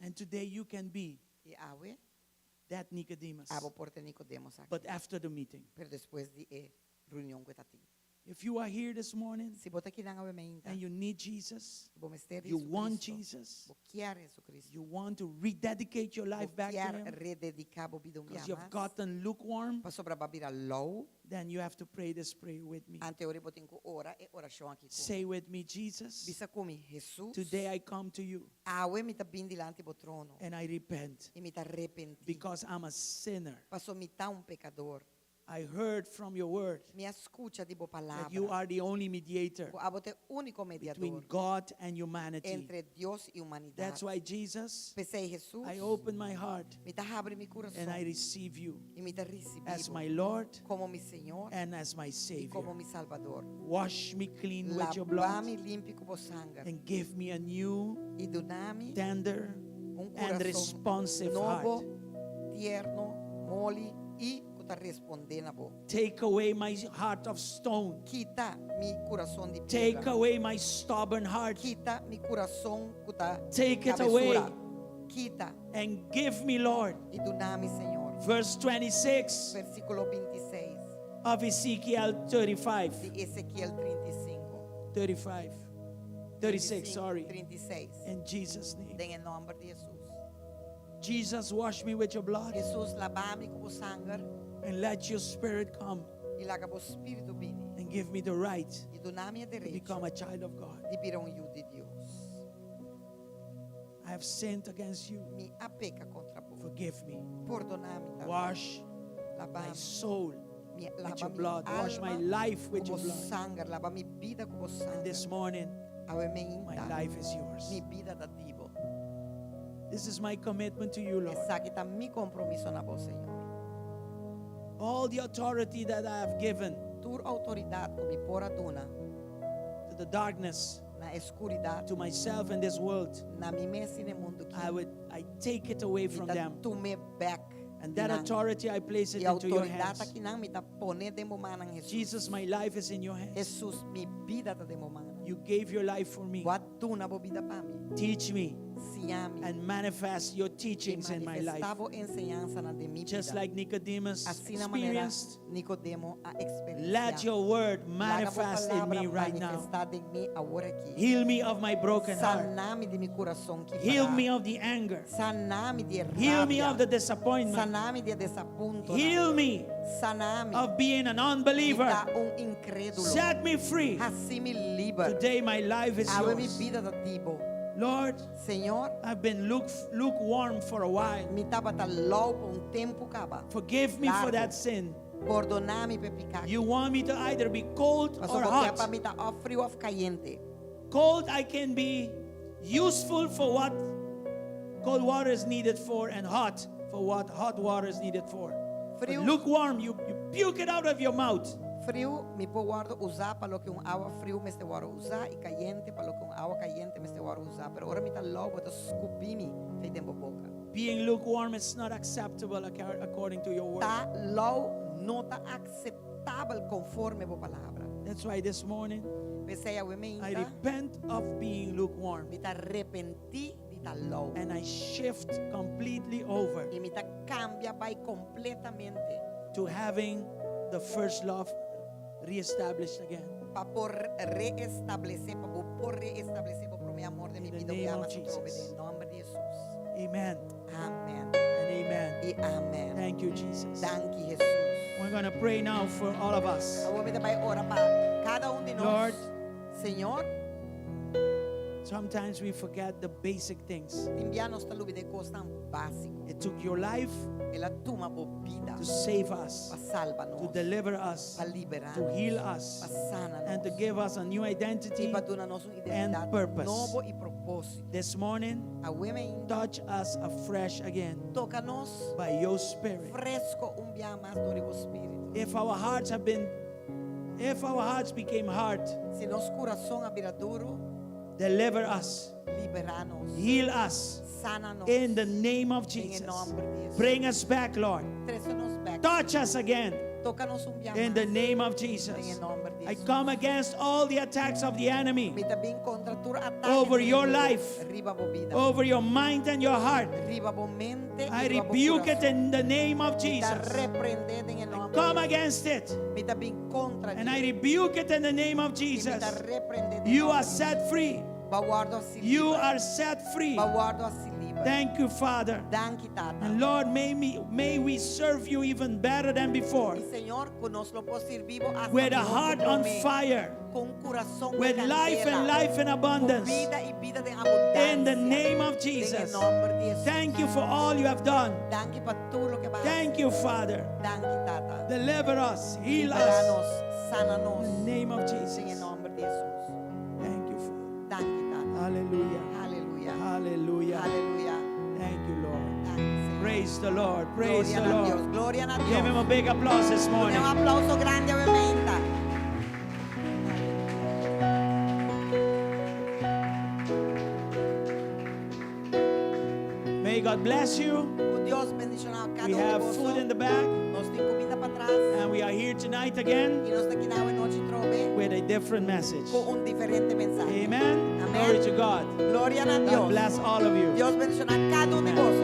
And today you can be I awe that Nicodemus. abo por ta Nicodemus aki. But after the meeting. Pero despues di e reunion ku tabatin. If you are here this morning Si bo ta akinan awe mainta, and you need Jesus, bo mester you want Jesucristo. Jesus, Bo kier Jesucristo. you want to rededicate your life Bo back to kier Him redediká bo bida un because bia you've mas. gotten lukewarm, Pasobra bo a bira lou. then you have to pray this prayer with me. Anto bo tin ku ora e orashon aki ku mi. Say with me, Jesus, Bisa ku mi, Jesus. today I come to you Awe mi ta bin dilanti bo trono. and I repent I mi ta arepentí. because I'm a sinner. Paso mi ta un pekador. I heard from your word Mi a skucha di bo that you palabra. are the only mediator Ku abo ta e úniko between mediador God and humanity. entre Dios i humanidat. That's why, Jesus, P'esei Jesus, I open my heart mi ta habri mi and I kurason receive you i mi ta risibí as bo my Lord komo mi Señor and as my i Savior. komo mi Salbador. Wash me clean with your Laba blood mi limpi ku bo sanger and give me a new, i duna mi tender, un and kurason responsive nobo, heart. tierno, moli i ku ta respondé na bo. Take away my heart of stone. Kita mi kurason di Take piedra. away my stubborn heart Kita mi kurason ku ta Take it away. kabesura. Kita and give me, Lord. i duna mi, Señor. Verse 26 Versíkulo 26 of Ezekiel 35. di Ezekiel 35. 35. 36, sorry. 36. In Jesus' name. Den nòmber di Jesus. Jesus, wash me with your blood Jesus, laba mi ku bo sanger and let your spirit come i laga bo spiritu bini. and give me the right I duna mi e to derecho become a child of God. di bira un yu di Dios. I have sinned against you. Mi a peka kontra bo. Forgive me. Pordoná mi, Tata. Wash Laba my mi. soul Mi, with laba your mi blood. Wash my alma life with ku your bo blood. sanger. Laba mi bida ku bo sanger. This morning, Awe My mainta. life is yours. Mi bida ta di bo. This is my commitment to you, Lord. Esaki ta mi kompromiso na bo, Señor. All the authority that I have given Tur outoridat ku mi por a duna to the darkness, na skuridat, to myself and this world, na mi mes i na mundu I aki. would I take it away from Mi ta them. tum'é bèk. And that Nan. authority I place it E into your outoridat hands. akinan mi ta pone den bo mannan, Hesus. Jesus, my life is in your hands. Hesus, mi bida ta den bo mannan. You gave your life for me. Bo a duna bo bida pa mi. Teach me Siña mi. and manifest your teachings in my life. Manifestá bo enseñansanan den mi Just bida. like Nicodemus Asina manera experienced, Nicodemo a eksperensiá. let your word Laga bo manifest in palabra me right now. manifestá den mi awor aki. Heal me of my broken heart. Sana mi di mi kurason kibrá. Heal me of the anger. Sana mi di Heal me rabia. of the disappointment. Sana mi di desapunto. Heal me Sana mi. of being an unbeliever. Di ta un inkrédulo. Set me free. Hasi mi liber. Today my life is Awe mi yours. bida ta di bo. Lord, Señor, I've been lukewarm for a while. mi tabata lou pa un tempu kaba. Forgive me for Largu. that sin. Pordoná mi p'e piká. You want me to either be cold Paso or bo ke pa hot. mi ta òf friu òf kayente. Cold, I can be useful for what cold water is needed for, and hot for what hot water is needed for. But Friu. lukewarm, you puke it out of your mouth. Friu, mi por wòrdu usá pa loke un awa friu mester wòrdu usá i kayente pa loke un awa kayente mester wòrdu usá. Pero ora mi ta lou, bo ta skupi mi for di bo boka. Being lukewarm is not acceptable according to your word. Ta lou no ta akseptabel konforme bo palabra. That's why this morning P'esei awe I mainta, repent of being lukewarm mi ta arepentí di ta lou. and I shift completely over I mi ta kambia bai kompletamente to having the first love reestablished again. pa por reestablesé, pa por reestablesé bo promé amor den mi In the bida, name ama of atrobe Jesus. den nòmber di Hesus. Amen Amèn. and amen. I amèn. Thank you, Jesus. Danki, Hesus. We're going to pray now for all of us. Awor nos ta bai ora pa kada un di nos. Lord. Señor, Sometimes we forget the basic things. tin bia nos ta lubidá kosnan básiko. It took your life El a tuma bo bida to save us, pa salba to nos, deliver us, pa liberá to heal pa us, sana and to nos. give us a new I identity. pa duna nos un and identidat purpose. nobo i propósito. This morning, Awe mainta, touch us afresh again toka nos by your Spirit. fresku un bia mas dor di bo Spiritu. If our hearts have been, if our hearts became hard, Si nos kurason a bira duru, deliver us, liberá nos, heal us sana nos. in the name of Den Jesus. nòmber di Hesus. Bring us back, Lord. Trese nos bèk. Touch us again Toka nos un bia in the mas. name of Den Jesus. nòmber di I Hesus. come against all the attacks of the enemy Mi ta bin kontra tur atake Over di your enemigu. life. Riba bo bida. over your mind and your heart. Riba bo mente I i riba bo rebuke it kurason. in the name of Mi ta Jesus. reprendé den nòmber Come di Hesus. against it. Mi ta bin kontra And I rebuke it in the name of Mi Jesus. ta reprendé den You nòmber are di set free. B'a wòrdu hasí You liber. are set free. B'a wòrdu hasí liber. Thank you, Father. Danki, Tata. And Lord, may we serve you even better than before. I Señor, ku nos lo por sirbi bo hasta With a heart on fire, Ku un kurason with life and life in Ku abundance. bida i bida den abundansia. In the name of Den Jesus. nòmber di Hesus. Thank you for all you have done. Danki pa tur loke bo a Thank you, Father. Danki, Tata. Deliver us, heal Liberá us. nos, sana nos. In the name of Den Jesus. nòmber di Hesus. Thank you, Father. Danki, Tata. Hallelujah. Aleluya. Hallelujah. Aleluya. Thank you, Lord. Danki, Señor. Praise the Lord. Praise Gloria the na Dios. Lord. Gloria na Give him Dios. a big applause this morning. Un aplouso grandi, obviamente. May God bless you. Ku Dios bendishoná kada We un di have boso. food in the back, Nos tin kuminda patras. and we are here tonight again I nos ta aki awe nochi trobe with a different message. ku un diferente mensahe. Amen. Amèn. Glory to God. Gloria na God Dios. bless all of you. Dios bendishoná kada un di Amen. boso.